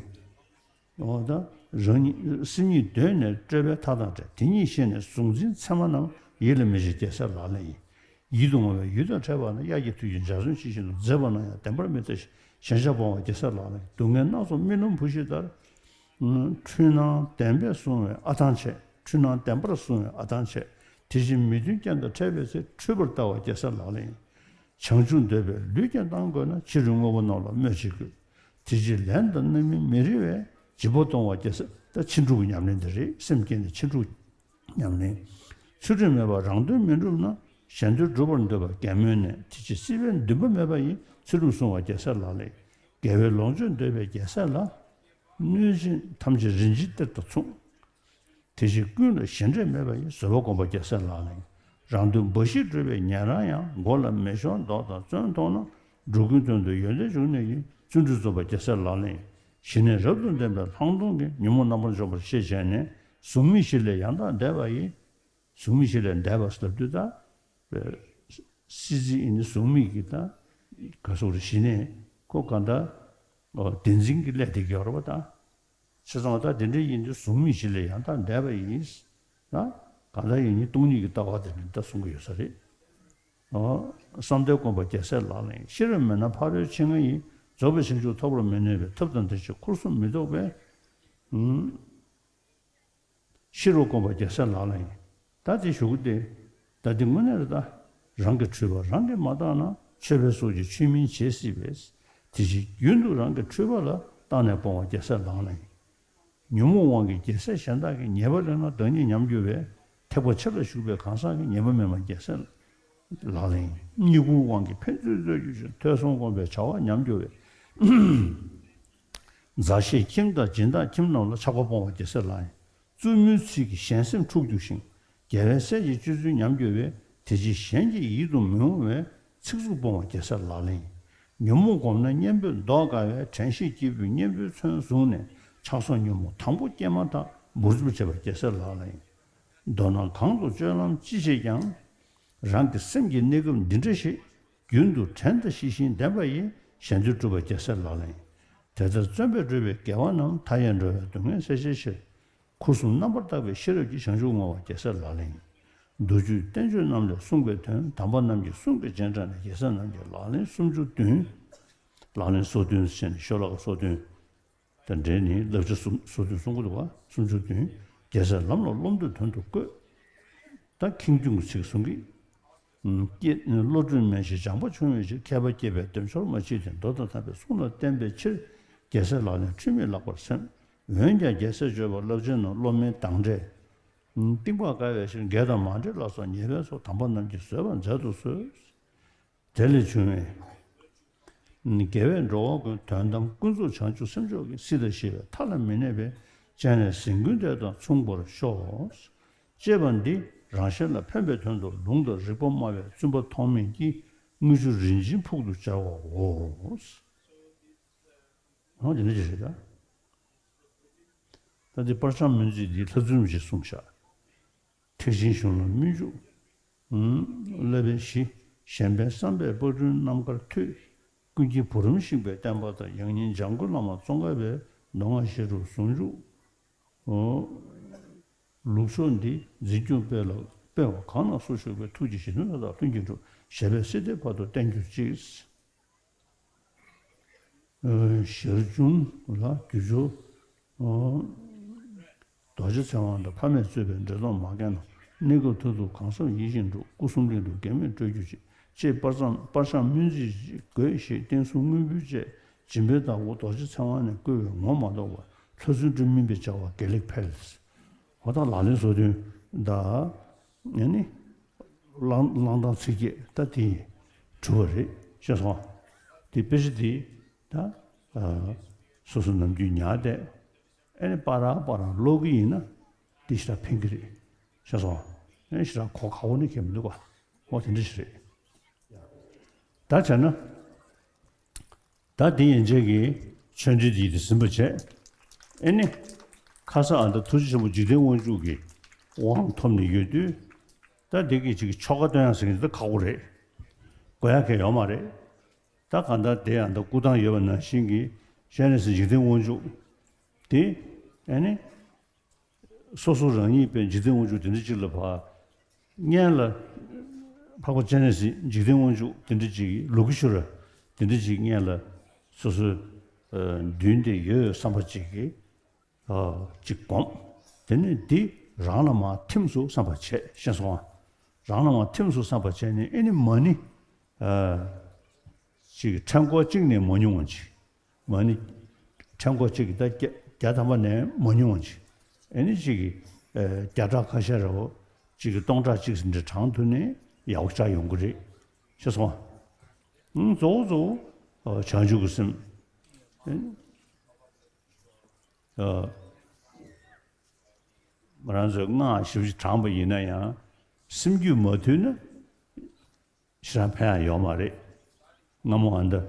འོ་ད། རང་ཉིད་སེམས་ཉིད་གདོད་ནས་སྤྲོས་པའི་མཐའ་དང་བྲལ། དེ་ཉིད་ཤེས་ནས་གཟུང་འཛིན་མཚན་མ་རྣམས། ཡིད་ལ་མི་བྱེད་རྒྱལ་སྲས་ལག་ལེན་ཡིན། ཡིད་དུ་འོང་བའི་ཡུལ་དང་ཕྲད་པ་ན། དབྱར་གྱི་དུས་ཀྱི་འཇའ་ཚོན་ཇི་བཞིན་དུ། མཛེས་པ་ན་ཡང་བདེན་པར་མི་ལྟ་ཞིང་། ཞེན་ཆགས་སྤོང་བ་རྒྱལ་སྲས་ལག་ལེན་ཡིན། སྡུག་བསྔལ་སྣ་ཚོགས་རྨི་ལམ་བུ་བཞིན་ལྟར། འཁྲུལ་སྣང་བདེན་པར་བཟུང་བའི་ཨ་ཐང་ཆད། འཁྲུལ་སྣང་བདེན་པར་བཟུང་བའི་ཨ་ཐང་ཆད། དེ་བཞིན་མི་མཐུན་རྐྱེན་དང་འཕྲད་པའི་ཚེ། འཁྲུལ་པར་ལྟ་བ་རྒྱལ་སྲས་ལག་ལེན་ཡིན། བྱང་ཆུབ་འདོད་པའི་ལུས་ཀྱང་བཏང་དགོས་ན། ཕྱི་རོལ་དངོས་པོ་རྣམས་ལ་སྨོད་བྱེད་དགོས། དེ་ཕྱིར་ལན་དང་རྣམ་སྨིན་མི་རིགས་པའི། སྦྱིན་པ་གཏོང་བ་རྒྱལ་སྲས། ད་ཕྱིན་དྲུག་གི་ཉམས་ལེན་འདི་རེད། སེམས་བསྐྱེད་ནས་ཕྱིན་དྲུག་ཉམས་ལེན། ཚུལ་ཁྲིམས་མེད་པར་རང་དོན་མི་འགྲུབ་ན། གཞན་དོན་སྒྲུབ་པར་འདོད་པ་གད་མོ་ནས། དེ་ཕྱིར་སྲིད་པའི་འདུན་པ་མེད་པ་ཡིས། ཚུལ་ཁྲིམས་བསྲུང་བ་རྒྱལ་སྲས་ལག་ལེན། དགེ་བའི་ལོངས་སྤྱོད་འདོད་པའི་རྒྱལ་སྲས་ལ། གནོད་སྦྱིན་ཐམས་ཅད་རིན་ཆེན་གཏེར་དང་མཚུངས། དེ་ཕྱིར་ཀུན་ལ་ཞེ་འགྲས་མེད་པ་ཡིས། བཟོད་པ་བསྒོམ་པ་རྒྱལ་སྲས་ལག་ལེན། རང་དོན་འབའ་ཞིག་སྒྲུབ་པའི་ཉན་རང་ཡང་། མགོ་ལ་མེ་ཤོང་མདོག་དང་བཙོན་མཐོང་ན། འགྲོ་ཀུན་དོན་དུ་ཡོན་ཏན་འབྱུང་ནི་ཡིན། བརྩོན་འགྲུས་རྫོགས་པ་རྒྱལ་སྲས་ལག་ལེན། ཞི་གནས་རབ་ཏུ་ལྡན་པའི་ལྷག་མཐོང་གིས། ཉོན་མོངས་རྣམ་པར་འཇོམས་པར་ཤེས་བྱས་ནས། གཟུགས་མེད་བཞི་ལས་ཡང་དག་འདས་པ་ཡིས། གཟུགས་མེད་བཞི་ལས་འདས་པ་ཟེར་དུས་ད། སྲིད་རྩེ་ཨེ་ནི་གཟུགས་མེད་ཀྱི་ད། ག་སོགས་རེ་ཞི་གནས་ཁོ་ག་ད། བདེན་འཛིན་གྱི་སླད་དེ་གི་ཡོད་རེད་པ་ད། བྱས་ཙང་ད་དེ་འདྲ་ཡིན་དུས་གཟུགས་མེད་བཞི་ལས་ཡང་དག་འདས་པ་ཡིན། ད་གང་ལྟར་ཡིན་ནི་སྟོང་ཉིད་ཀྱི་ལྟ་བ་དེ་ནི་ད་གསུང་གི་ཡོད་ས་རེད། ཨོ། བསམ་གཏན་སྒོམ་པ་རྒྱལ་སྲས་ལག་ལེན། ཤེས་རབ་མེད་ན་ཕ་རོལ་ཕྱིན་ལྔ་ཡི། རྫོགས་པའི་བྱང་ཆུབ་ཐོབ་པར་མི་ནུས་པས། ཐབས་དང་བདེ་གཤེགས་འཁོར་གསུམ་མི་ལྡོག་པའི། ཨུམ། ཤེས་རབ་སྒོམ་པ་རྒྱལ་སྲས་ལག་ལེན་ཡིན། ད་དེ་ཞུ་གི་སྟེ། ད་དེ་དངོས་གནས་རེད་ད། རང་གི་འཁྲུལ་པ་རང་གིས་མ་བརྟགས་ན། ཆོས་པའི་སོགས་ཀྱིས་ཆོས་མིན་བྱེད་སྲིད་པས། དེ་ཕྱིར་རྒྱུན་དུ་རང་གི་འཁྲུལ་པ་ལ་བརྟགས་ནས་སྤོང་བ་རྒྱལ་སྲས་ལག་ལེན་ཡིན། ཉོན་མོངས་དབང་གིས་རྒྱལ་སྲས་གཞན་དག་གི། ཉེས་པ་ལེགས་ན་བདག་ཉིད་ཉམས་འགྱུར་བས། ཐེག་པ་ཆེ་ལ་ཞུགས་པའི་གང་ཟག་གི། ཉེས་པ་མེད་པ་རྒྱལ་སྲས་ལག་ལེན་ཡིན། རྙེད་བཀུར་དབང་གིས་ཕན་ཚུན་རྩོད་གྱུར་ཅིང་། ཐོས་བསམ་སྒོམ་པས་བྱ་བ་ཉམས་འགྱུར་བས། མཛའ་བཤེས་ཁྱིམ་དང་སྦྱིན་བདག་ཁྱིམ་རྣམས་ལ། ཆགས་པ་སྤོང་བ་རྒྱལ་སྲས་ལག་ལེན། རྩུབ་མོའི་ཚིག་གིས་གཞན་སེམས་འཁྲུགས་གྱུར་ཅིང་། རྒྱལ་བའི་སྲས་ཀྱི་སྤྱོད་ཚུལ་ཉམས་འགྱུར་བས། དེ་ཕྱིར་གཞན་གྱི་ཡིད་དུ་མི་འོང་བའི། ཚིག་རྩུབ་སྤོང་བ་རྒྱལ་སྲས་ལག་ལེན་ཡིན། ཉོན་མོངས་བསྒོམས་ན་གཉེན་པོས་བཟློག་དཀའ་བས། དྲན་ཤེས་སྐྱེས་བུས་གཉེན་པོའི་མཚོན་བཟུང་ནས། ཆགས་སོགས་ཉོན་མོངས་དང་པོ་སྐྱེས་མ་ཐག། འབུར་འཇོམས་བྱེད་པ་རྒྱལ་སྲས་ལག་ལེན་ཡིན། མདོར་ན་གང་དུ་སྤྱོད་ལམ་ཅི་བྱེད་ཀྱང་། རང་གི་སེམས་ཀྱི་གནས་སྐབས་འདི་འདྲ་ཞིག་རྒྱུན་དུ་དྲན་དང་ཤེས་བཞིན་ལྡན་པ་ཡིས། གཞན་དོན་སྒྲུབ་པ་རྒྱལ་སྲས་ལག་ལེན་ཡིན། དེ་ལྟར་བརྩོན་པས་བགྲོད་པའི་དགེ་བ་རྣམས། མཐའ་ཡས་འགྲོ་བའི་སྡུག་བསྔལ་སེལ་བྱའི་ཕྱིར། འཁོར་གསུམ་རྣམ་པར་དག་པའི་ཤེས་རབ་ཀྱིས། བྱང་ཆུབ་བསྔོ་བ་རྒྱལ་སྲས་ལག་ལེན་ཡིན། མདོ་རྒྱུད་བསྟན་བཅོས་རྣམས་ལས་གསུངས་པའི་དོན། དམ་པ་རྣམས་ཀྱི་གསུང་གི་རྗེས་འབྲངས་ནས། རྒྱལ་སྲས་རྣམས་ཀྱི་ལག་ལེན་སུམ་ཅུ་བདུན། ལག་ལེན་སོ་བདུན་ཟེར་ནས་ཤོ་ལོ་ཀ་སོ་བདུན། དང་འབྲེལ་ནས་བསླབ་བྱ་སུམ་སོ་བདུན་གསུང་གི་འདུག་ག་སུམ་ཅུ་བདུན། རྒྱལ་སྲས་ལམ་ལ་སློབ་འདོད་དོན་དུ་བཀོད། ད་ཁེངས་སྐྱུང་གི་ཚིག་གསུང་གི། ཀྱེ། བློ་གྲོས་མན་ཞིང་སྦྱངས་པ་ཆུང་བའི་ཕྱིར། མཁས་པ་སྐྱེས་པས་འདེམས་ཤོར་མ་མཆིས་ཏེ། མདོ་དང་ཐར་པའི་གསུང་ལ་བརྟེན་པའི་ཕྱིར། རྒྱལ་སྲས་ལག་ལེན་འཁྲུལ་མེད་ལགས་པར་སེམས། འོན་ཀྱང་རྒྱལ་སྲས་སྤྱོད་པ་རླབས་ཆེན་ནོ། སློབ་མའི་དང་འབྲས། གཏིང་དཔག་དཀའ་བའི་ཕྱིར། དགེ་དང་མ་འདྲེས་ལ་སོགས་ཉེས་པའི་ཚོགས། དམ་པ་རྣམས་ཀྱིས་བཟོད་པར་མཛད་དུ་གསོལ། དེ་ལས་བྱུང་བའི་དགེ་བས་འགྲོ་བ་ཀུན། དོན་དམ་ཀུན་རྫོབ་བྱང་ཆུབ་སེམས་མཆོག་གི། སྲིད་དང་ཞི་བའི་མཐའ་ལ་མི་གནས་པའི། སྤྱན་རས་གཟིགས་མགོན་དེ་དང་མཚུངས་པར་ཤོག་ཅེས་པ་འདི་རང་གཞན་ལ་ཕན་པའི་དོན་དུ་ལུང་དང་རིགས་པ་སྨྲ་བའི་བཙུན་པ་ཐོགས་མེད་ཀྱིས་དངུལ་ཆུ་རིན་ཆེན་ཕུག་ཏུ་སྦྱར་བའོ། འོ་དེ་འདྲ་ཅིག་རེད་ད། ད་འདི་པར་བྱང་སྨོན་ཚིག་འདི་ལྷ་བཙུན་ཞིག་གསུངས་ཤག་ཐེག་ཆེན་གཞུང་ལ་སྨོན་འཇུག་བསླབ་པའི་གཞི། གཞན་ཕན་བསམ་པའི་དཔལ་སྤྲུལ་རྣམ་དཀར་ཐོས། ཀུན་མཁྱེན་བུ་རམ་ཤིང་པའི་བསྟན་པ་དང་། ཡང་སྙིང་འཇམ་མགོན་བླ་མ་ཙོང་ཁ་པའི་མདོ་སྔགས་བཤད་སྒྲུབ་ཟུང་འཇུག་ལུགས་མཆོག་འདི་འཛིན་སྐྱོང་སྤེལ་ལ། སྤེལ་བ་གང་ལ་སུ་ཞུགས་པའི། ཐུགས་རྗེ་ཞི་ཁྲོའི་ལྷ་དང་ལྷུན་གྱིས་གྲུབ། ཞབས་པད་སྲིད་མཐའི་བར་དུ་བརྟན་གྱུར་ཅིག་ཞར་བྱུང་ལ་རྒྱུ་སྦྱོར། རྡོ་རྗེ་ཚེ་དབང་དང་། ཕ་མས་གཙོས་པའི་འདྲེ་གདོན་མ་རྒན་རྣམས། གནས་སྐབས་མཐར་ཐུག་གང་བསམ་ཡིད་བཞིན་འགྲུབ། སྐུ་གསུམ་གླིང་དུ་འགལ་མེད་སྤྲོད་གྱུར་ཅིག་ཅེས་པར་བརྐྱངས་པར་བརྐྱངས་སྨོན་ཚིག་ཅིག་དགོད་བཞིན་བསྟན་སྲུང་དངུལ་འབུལ་བཅས་སྦྱིན་པའི་བདག་པོ་རྡོ་རྗེ་ཚེ་དབང་ནས་བསྐུལ་བའི་ངོ་མ་ལྡོག་པ། ལྷ་བཙུན་སྤྲུལ་སྨིན་པའི་བྱ་བ་དགེ་ལེགས་འཕེལ། འོ་ད་ལག་ལེན་སོ་བདུན་དང་། ཨ་ནི། བླང་བླང་དང་ཚིག་བརྒྱད་ད་དེ་གྲུབ་པ་རེད་ཤེས་སོང་། དེ་དཔེ་ཆ་དེ་ད་ཨ་སོ་སོ་ནམ་རྒྱུན་ཉར་བསྡད། ཨ་ནི་པ་ར་པ་ར་ཀློག་གི་ཡིན་ན་དེ་ཞེ་དྲག་ཕན་གི་རེད་ཤེས་སོང་། ཨ་ནི་ཞེ་དྲག་གོ་ཁག་པོ་ནི་གང་མི་འདུག་ག་འོ་དེ་འདྲ་ཞིག་རེད། ད་བྱས་ན། ད་དེ་ཡན་ཆད་ཀྱི་ཆོས་འབྲེལ་འདི་དེ་ཟིན་པ་བྱས། ཨེ་ནི། ཁ་སང་ཨ་ད་ཐུགས་རྗེ་ཆེན་པོ་འཇིག་རྟེན་དབང་ཕྱུག་གི་དབང་ཐོབ་ནས་ཡོད་དུས། ད་དེ་གི་ཅིག་ཆོ་ག་སྟོན་ཡག་ཟེར་མཁན་དེ་ད་ཁག་པོ་རེད། དགོས་ཡག་གང་ཡང་ཡོད་མ་རེད། ད་གང་ལྟར་དེ་ཨ་ད་སྐུ་ཐང་ཡོད་པ་ནང་བཞིན་གྱི་སྤྱན་རས་གཟིགས་འཇིག་རྟེན་དབང་ཕྱུག་དེ། ཨེ་ནི། སོ་སོ་རང་ཉིད་པའི་འཇིག་རྟེན་དབང་ཕྱུག་དེ་འདྲ་ཅིག་ལ་ཕར། སྔོན་ལ། འཕགས་པ་སྤྱན་རས་གཟིགས་འཇིག་རྟེན་དབང་ཕྱུག་དེ་འདྲ་ཅིག་ལོ་ཀེ་ཤྭ་ར་དེ་འདྲ་ཅིག་སྔོན་ལ་སོ་སོའི་མདུན་དེར་ཡོད་ཡོད་བསམ་པ་ཅིག་གིས་ཅིག་བསྒོམ། དེ་ནས་འདི་རང་ལ་མར་ཐིམ་སོང་བསམ་པ་བྱས་ཤེས་སོང་ང་། རང་ལ་མར་ཐིམ་སོང་བསམ་པ་བྱས་ནས་ཨེ་ནི་མ་ཎི། ཅིག་ཕྲེང་སྐོར་གཅིག་ནས་མ་ཉུང་བ་ཅིག་མ་ཎི་ཕྲེང་སྐོར་གཅིག་གིས་ད་བརྒྱ་བརྒྱ་ཐམ་པ་ནས་མ་ཉུང་བ་ཅིག་ཨེ་ནི་ཅིག་གིས་བརྒྱ་ཕྲག་ཁ་ཤས་རེ་བོ་ཅིག་གིས་སྟོང་ཕྲག་གཅིག་ཟིན་འདྲ་བགྲང་ཐུབ་ནས་ཡག་པོ་ཆགས་ཡོང་གི་རེད་ཤེས་སོང་ང་། གཙོ་བོ་གཙོ་བོ་བྱང་ཆུབ་ཀྱི་སེམས། ང་རང་ཚོས་སྔགས་ཞིབ་ཞིབ་བགྲངས་པ་ཡིན་ན་ཡང་སེམས་རྒྱུད་མ་དུལ་ན། ཞེ་དྲག་ཕན་ཡང་ཡོད་མ་རེད། སྔ་མོ་ཨ་འདི།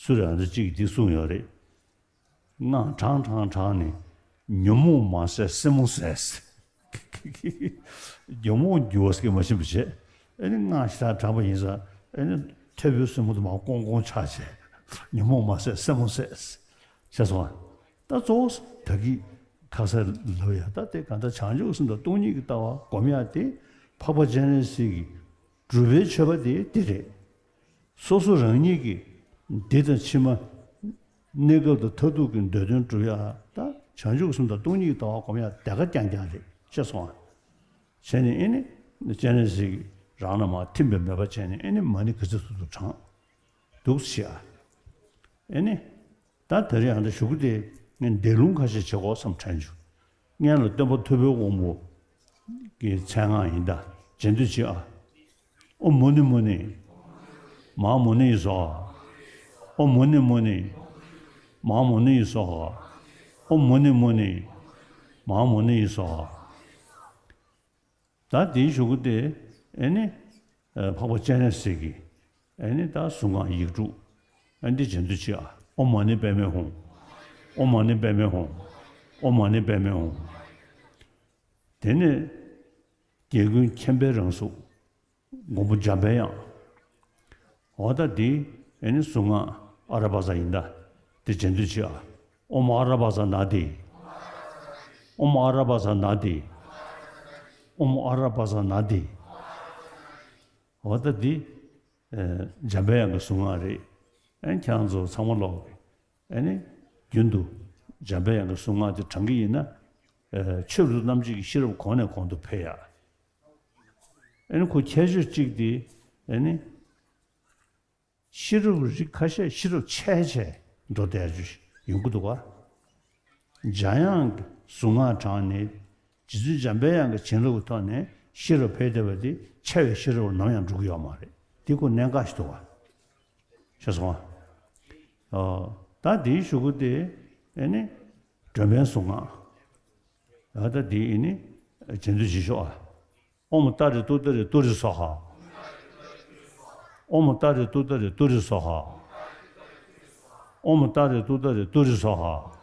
སུ་རེད་ཨ་འདི་གཅིག་གིས་འདི་གསུངས་ཡོད་རེད། སྔགས་བགྲང་བགྲང་བགྲང་ནས་ཉོན་མོངས་མ་ཟད་སེན་མོ་ཟད། ཉོན་མོངས་འགྱུར་བ་ཟེར་གྱི་མ་ཤེས་པ་བྱས། ཨ་ནི་སྔགས་ཞེ་དྲག་བགྲངས་པ་ཡིན་ཙང་ཨ་ནི་ཐལ་བའི་སེན་མོ་དེ་མར་ཀོང་ཀོང་ཆགས་བྱས། ཉོན་མོངས་མ་ཟད་སེན་མོ་ཟད། ཤེས་སོང་ང་། ད་གཙོ་བོ་ད་གི་ཁ་སང་ལབ་ཡ་ད་དེ་གང་ལྟར་བྱང་ཆུབ་སེམས་དང་སྟོང་ཉིད་ཀྱི་ལྟ་བ་སྒོམ་ཡ་དེ་འཕགས་པ་སྤྱན་རས་གཟིགས་ཀྱི་སྒྲུབ་པའི་མཆོད་པ་དེ་དེ་རེད། སོ་སོ་རང་ཉིད་ཀྱི་འདི་དང་ཕྱི་མ་གནས་སྐབས་དང་མཐར་ཐུག་གི་འདོད་དོན་སྒྲུབ་ཡ་ད་བྱང་ཆུབ་སེམས་དང་སྟོང་ཉིད་ཀྱི་ལྟ་བ་སྒོམ་ཡ་དེ་ག་རྐྱང་རྐྱང་རེད་ཤེས་སོང་ང་། བྱས་ནས་ཨེ་ནི་སྤྱན་རས་གཟིགས་རང་ལ་མར་ཐིམ་པའི་མོས་པ་བྱས་ནས་ཨེ་ནི་མ་ཎི་ག་ཚོད་ཐུབ་ཐུབ་བགྲང་འདུག་ཤིག་ཨ། ཨེ་ནི། ད་དེ་རིང་ཨ་འདྲ་ཞུ་གི་དེ་ངས་འདས་ལུང་ཁ་ཤས་བྱེད་དགོས་བསམ་དྲན་བྱུང་། སྔོན་ལ་སྟོན་པ་ཐུབ་པའི་དབང་པོ་གི་མཚན་སྔགས་ཡིན་ད། རྗེས་ཟློས་བྱེད་ཨ། ཨོཾ་མུ་ནེ་མུ་ནེ། མ་ཧཱ་མུ་ནེ་ཡེ་སྭཱ་ཧཱ། ཨོཾ་མུ་ནེ་མུ་ནེ། མ་ཧཱ་མུ་ནེ་ཡེ་སྭཱ་ཧཱ། ཨོཾ་མུ་ནེ་མུ་ནེ། མ་ཧཱ་མུ་ནེ་ཡེ་སྭཱ་ཧཱ། ད་དེའི་གཞུག་གུ་དེ་ཨེ་ནི། ཨ་འཕགས་པ་སྤྱན་རས་གཟིགས་ཀྱི་ཨེ་ནི་ད་གཟུངས་སྔགས་ཡིག་དྲུག་ཨེ་འདི་རྗེས་ཟློས་བྱེད་ཨ། ཨོཾ་མ་ཎི་པདྨེ་ཧཱུྃ། ཨོཾ་མ་ཎི་པདྨེ་ཧཱུྃ། ཨོཾ་མ་ཎི་པདྨེ་ཧཱུྃ། དེ་ནས་རྒྱལ་ཀུན་མཁྱེན་པའི་རང་གཟུགས། མགོན་པོ་འཇམ་པའི་དབྱངས། འོ་ད་འདི་ཨེ་ནི་གཟུངས་སྔགས་ཨ་ར་བ་ཙ་ཡིན་ད། འདི་རྗེས་ཟློས་བྱེད་ཨ། ཨོཾ་ཨ་ར་བ་ཙ་ན་དྷཱིཿ། ཨོཾ་ཨ་ར་བ་ཙ་ན་དྷཱིཿ། ཨོཾ་ཨ་ར་བ་ཙ་ན་དྷཱིཿ། འོ་ད་འདི་ ཨེ། འཇམ་པའི་དབྱངས་ཀྱི་གཟུངས་སྔགས་རེད། ཨེ་ནི་ཁྱེད་རང་ཚོ་ཚང་མ་ཀློག་གི། ཨེ་ནི་རྒྱུན་དུ་འཇམ་པའི་དབྱངས་ཀྱི་གཟུངས་སྔགས་དེ་བགྲང་གི་ཡིན་ན། ཨེ། ཆོས་རབ་ཏུ་རྣམ་འབྱེད་ཀྱི་ཤེས་རབ་གོང་ནས་གོང་དུ་འཕེལ་ཡ། ཨེ་ནི་ཁོ་ཁྱད་ཆོས་གཅིག་དེ། ཨེ་ནི་ཤེས་རབ་རིགས་ཁ་ཤས་ཤེས་རབ་ཆད་ཆད་འགྲོ་བསྡད་རྒྱུ་ཞིག་ཡོང་གི་འདུག་ག་འཇམ་དབྱངས་ཀྱི་གཟུངས་སྔགས་བགྲངས་ནས། རྗེ་བཙུན་འཇམ་པའི་དབྱངས་ཀྱི་བྱིན་རླབས་ཀྱི་ཐོག་ནས་ཤེས་རབ་འཕེལ་བསྡད་པ་དེ་ཆད་པའི་ཤེས་རབ་ལ་ནམ་ཡང་འགྲོ་གི་ཡོད་མ་རེད། དེ་ཁོ་གནད་འགག་ཞིག་འདུག་ག་ཤེས་སོང་ང་། ཨ། ད་དེའི་གཞུག་གུ་དེ། ཨེ་ནི་སྒྲོལ་མའི་གཟུངས་སྔགས། ཨ། ད་དེ་ཨེ་ནི་རྗེ་བཙུན་རྗེས་ཤོག་ཨ། ཨོཾ་ཏཱ་རེ་ཏུཏྟཱ་རེ་ཏུ་རེ་སྭཱ་ཧཱ། ཨོཾ་ཏཱ་རེ་ཏུཏྟཱ་རེ་ཏུ་རེ་སྭཱ་ཧཱ། ཨོཾ་ཏཱ་རེ་ཏུཏྟཱ་རེ་ཏུ་རེ་སྭཱ་ཧཱ།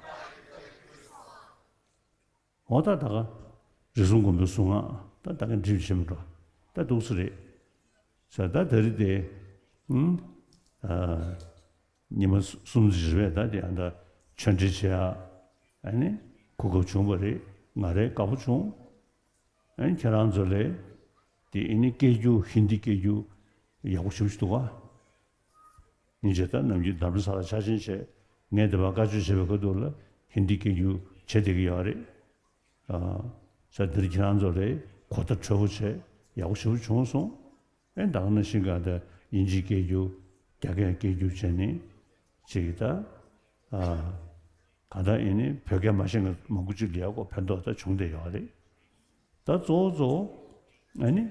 འོ་ད་ད་ག་རིགས་གསུམ་མགོན་པོའི་གཟུངས་སྔགས་ད་ད་ག་འགྲིག་བྱེད་མི་འགྲོ། ད་འདུག་སེ་རེད། ས་ད་ད་རེད་དེ། ཨུམ། ཨ། ཉི་མ་གསུམ་ཙམ་རེད་པས། ད་དེ་ཨ་ད་ཆོས་འབྲེལ་བྱེད་ཡ། ཨ་ནི་གོ་སྐབས་བྱུང་བ་རེད། ང་རའི་དགའ་པོ་བྱུང་། ཨ་ནི་ཁྱེད་རང་ཚོ་ལས་དེ་ཨ་ནི་སྐད་སྒྱུར་ཧིན་དི་སྐད་སྒྱུར་ཡག་པོ་ཞེ་པོ་ཞིག་འདུག་ག་སྙིང་རྗེ། ད་ནམ་རྒྱུན་དྷ་རམ་ས་ལ་ཆ་ཆེན་བྱས། ངས་དེ་བ་བཀའ་ཆོས་བྱེད་པའི་ཁ་ཐུག་ལ་ཧིན་དི་སྐད་སྒྱུར་བྱེད་བསྡད་ཀྱི་ཡོད་རེད། ཨ། ས་འདིར་ཁྱེད་རང་ཚོ་ལས་གོ་བརྡ་འཕྲོད་པོ་བྱས། ཡག་པོ་ཞེ་པོ་བྱུང་སོང་། ཨེ། ད་ག་ནང་བཞིན་ག་ད་དབྱིན་ཇིའི་སྐད་སྒྱུར། རྒྱ་སྐད་སྐད་སྒྱུར་བྱས་ནས་ཅིག་ད། ཨ། ག་ད་ཨེ་ནི་བོད་སྐད་མ་ཤེས་མཁན་མང་པོ་ཅིག་ལ་ཡག་པོ་ཕན་ཐོགས་ད་བྱུང་བསྡད་ཡོད་རེད། ད་གཙོ་བོ་གཙོ་བོ་ཨེ་ནི།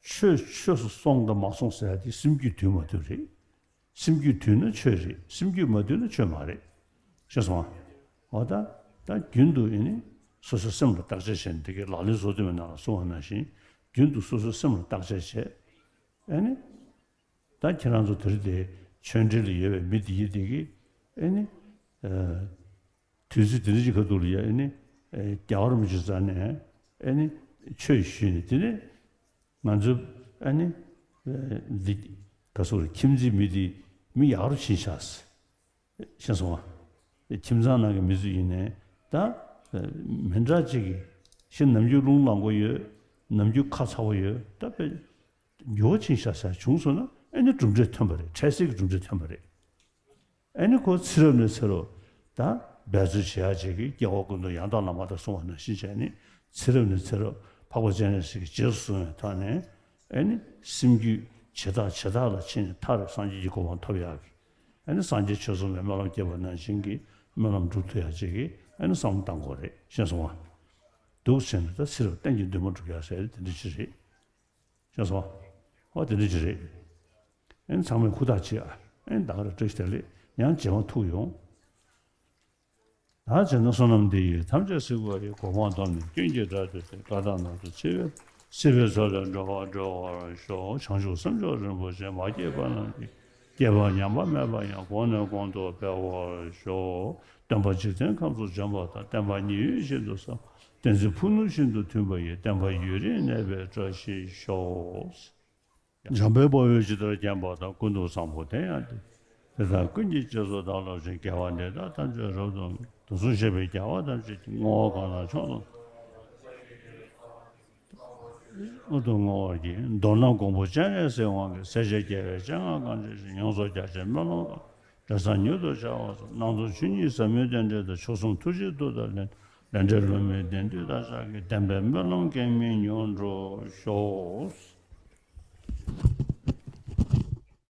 ཆོས་ཆོས་སུ་སོང་དང་མ་སོང་ཟེར་ཡ་དེ་སེམས་རྒྱུད་དུལ་མ་དུལ་རེད། སེམས་རྒྱུད་དུལ་ན་ཆོས་རེད། སེམས་རྒྱུད་མ་དུལ་ན་ཆོས་མ་རེད། ཤེས་སོང་ང་། འོ་ད། ད་རྒྱུན་དུ་ཨེ་ནི་སོ་སོའི་སེམས་ལ་བརྟག་དཔྱད་བྱས་ནས། དེ་གའི་ལག་ལེན་བཟོ་སྡོམ་པའི་ནང་ལ་གསུངས་པ་ནང་བཞིན། རྒྱུན་དུ་སོ་སོའི་སེམས་ལ་བརྟག་དཔྱད་བྱས། ཨེ་ནི། ད་ཁྱེད་རང་ཚོ་དེ་རིང་དེ་ཆོས་འབྲེལ་ལ་ཡོད་པའི་མི་དེ་ཡི་དེ་གི་ཨེ་ནི། ཨ། དུས་ཚོད་དེ་འདྲ་ཅིག་ཁ་ཐུག་ལ་ཡ་ཨེ་ནི། ཨེ། རྒྱལ་བ་རིན་པོ་ཆེའི་རྩ་ནས་ཨེ་ནི་ཆོས་ཞུས་ནས། དེ་ནས་ང་ཚོ་ཨེ་ནི། ཨེ། འདི་ག་སོ་རེད། ཁྱིམ་མཚེས་མི་དེ་མི་ཡག་རུ་ཕྱིན་ཤག་ཟེར། ཤེས་སོང་ང་། ཁྱིམ་ཚང་ནང་གི་མི་ཚོ་ཡིན་ནའི་ད་མི་འདྲ་ཅིག་གི་ཤི། ནམ་རྒྱུན་རླུང་ལངས་པོ་ཡོད། ནམ་རྒྱུན་ཁ་ཚ་པོ་ཡོད། ད་དཔེ་འགྱུར་བ་ཕྱིན་ཤག་ཟེར་བྱུང་སོང་ན། ཨེ་ནི་གྲུབ་འབྲས་ཐོན་པ་རེད། འཕྲལ་སེལ་གྱི་གྲུབ་འབྲས་ཐོན་པ་རེད། ཨེ་ནི་ཁོ་ཚེ་རབས་ནས་ཚེ་རབས་ད་འབད་རྩོལ་བྱེད་ཡ་ཅིག་གི། སྐྱེ་བ་ཀུན་ཏུ་ཡང་དག་ལ་མ་ལྟ་གསུངས་པ་ནང་བཞིན་བྱས་ནས། ཚེ་རབས་ནས་ཚེ་རབས་འཕགས་པ་སྤྱན་རས་གཟིགས་ཀྱི་རྗེས་སུ་བཟུང་བའི་ཐོག་ནས། ཨེ་ནི་སེམས་རྒྱུད་བྱེ་བྲག་བྱེ་བྲག་ལ་ཕྱིན་ནས། མཐར་སངས་རྒྱས་ཀྱི་གོ་འཕང་ཐོབ་ཡག་གི། ཨེ་ནི་སངས་རྒྱས་ཆོས་ཚོགས་པའི་སྨོན་ལམ་བསྐྱེད་པ་ནང་བཞིན་གྱི་སྨོན་ལམ་འགྲུབ་ཐུབ་ཡག་ཅིག་གི་ཨེ་ནི་བསམ་བློ་བཏང་དགོས་རེད། ཤེས་སོང་ང་། འདུག་སེ་བྱས་ནས་ད་ཚེ་རབས་གཏན་གྱི་འདུན་མ་འགྲུབ་ཡག་ཟེར་དེ་འདྲ་ཅིག་རེད། ཤེས་སོང་། ཨོ་དེ་འདྲ་ཅིག་རེད། ཨེ་ཚང་མས་ཧུར་ཐག་བྱེད་ཨ། ཨེ་ད་ག་རེ། བཀྲ་ཤིས་བདེ་ལེགས། ཡང་རྗེས་མ་ཐུག་ཡོང་། ད་བྱས་ན་བསོད་ནམས་འདི་ཡིས་ཐམས་ཅད་གཟིགས་པ་ཡི། གོ་འཕང་ཐོབ་ནས་ཀུན་གྱི་བདག་ཏུ་སྟེ། བཀའ་དང་ནང་དུ་མཆིས་པའི་སྲིད་པའི་མཚོ་ལས་འགྲོ་བ་སྒྲོལ་བར་ཤོག། བྱང་ཆུབ་སེམས་མཆོག་རིན་པོ་ཆེ། མ་སྐྱེས་པ་རྣམས་ཀྱི་སྐྱེས་པ་ཉམས་པ་མེད་པ་ཡང་། གོང་ནས་གོང་དུ་འཕེལ་བར་ཤོག། སྟོན་པ་འཇིག་རྟེན་ཁམས་སུ་བྱོན་པ་དང་། བསྟན་པ་མཉན་ཡོད་བཞིན་དུ་གསལ། བསྟན་འཛིན་ཕུ་ནུ་བཞིན་དུ་མཐུན་པ་ཡི། བསྟན་པ་ཡུན་རིང་གནས་པའི་བཀྲ་ཤིས་ཤོག། འཇམ་དཔལ་དཔའ་བོས་ཇི་ལྟར་མཁྱེན་པ་དང་། ཀུན་ཏུ་བཟང་པོ་དེ་ཡང་དེ། དེ་དག་ཀུན་གྱི་རྗེས་སུ་བདག་སློབ་ཅིང་། དགེ་བ་འདི་དག་ཐམས་ཅད་རབ་ཏུ། དུས་གསུམ་གཤེགས་པའི་རྒྱལ་བ་ཐམས་ཅད་ཀྱིས། བསྔོ་བ་གང་དང་ཕྱོགས་རྣམས་དུ་བསྔོ་བར་བགྱི། མདོར་ན་མགོན་པོ་སྤྱན་རས་གཟིགས་དབང་གིས། སྲས་བཅས་རྒྱལ་བའི་སྤྱན་སྔར་གང་མཆིས་ཤིང་། ཡོངས་སུ་རྒྱ་ཆེའི་སྨོན་ལམ་ལ། འབྲས་བཟང་མྱུར་དུ་འཆར་བར་ཤོག། སྣང་ཚུལ་ཆོས་ཉིད་ཟབ་མོའི་རྟེན་འབྲེལ་དང་། མཆོག་གསུམ་ཐུགས་རྗེའི་མཐུ་དང་ལྡན། ལས་འབྲས་ལོ་མའི་བདེན་མཐུ་དང་ཕྱག་གི། བདེན་པའི་སྨོན་ལམ་གེགས་མེད་མྱུར་འགྲུབ་ཤོག།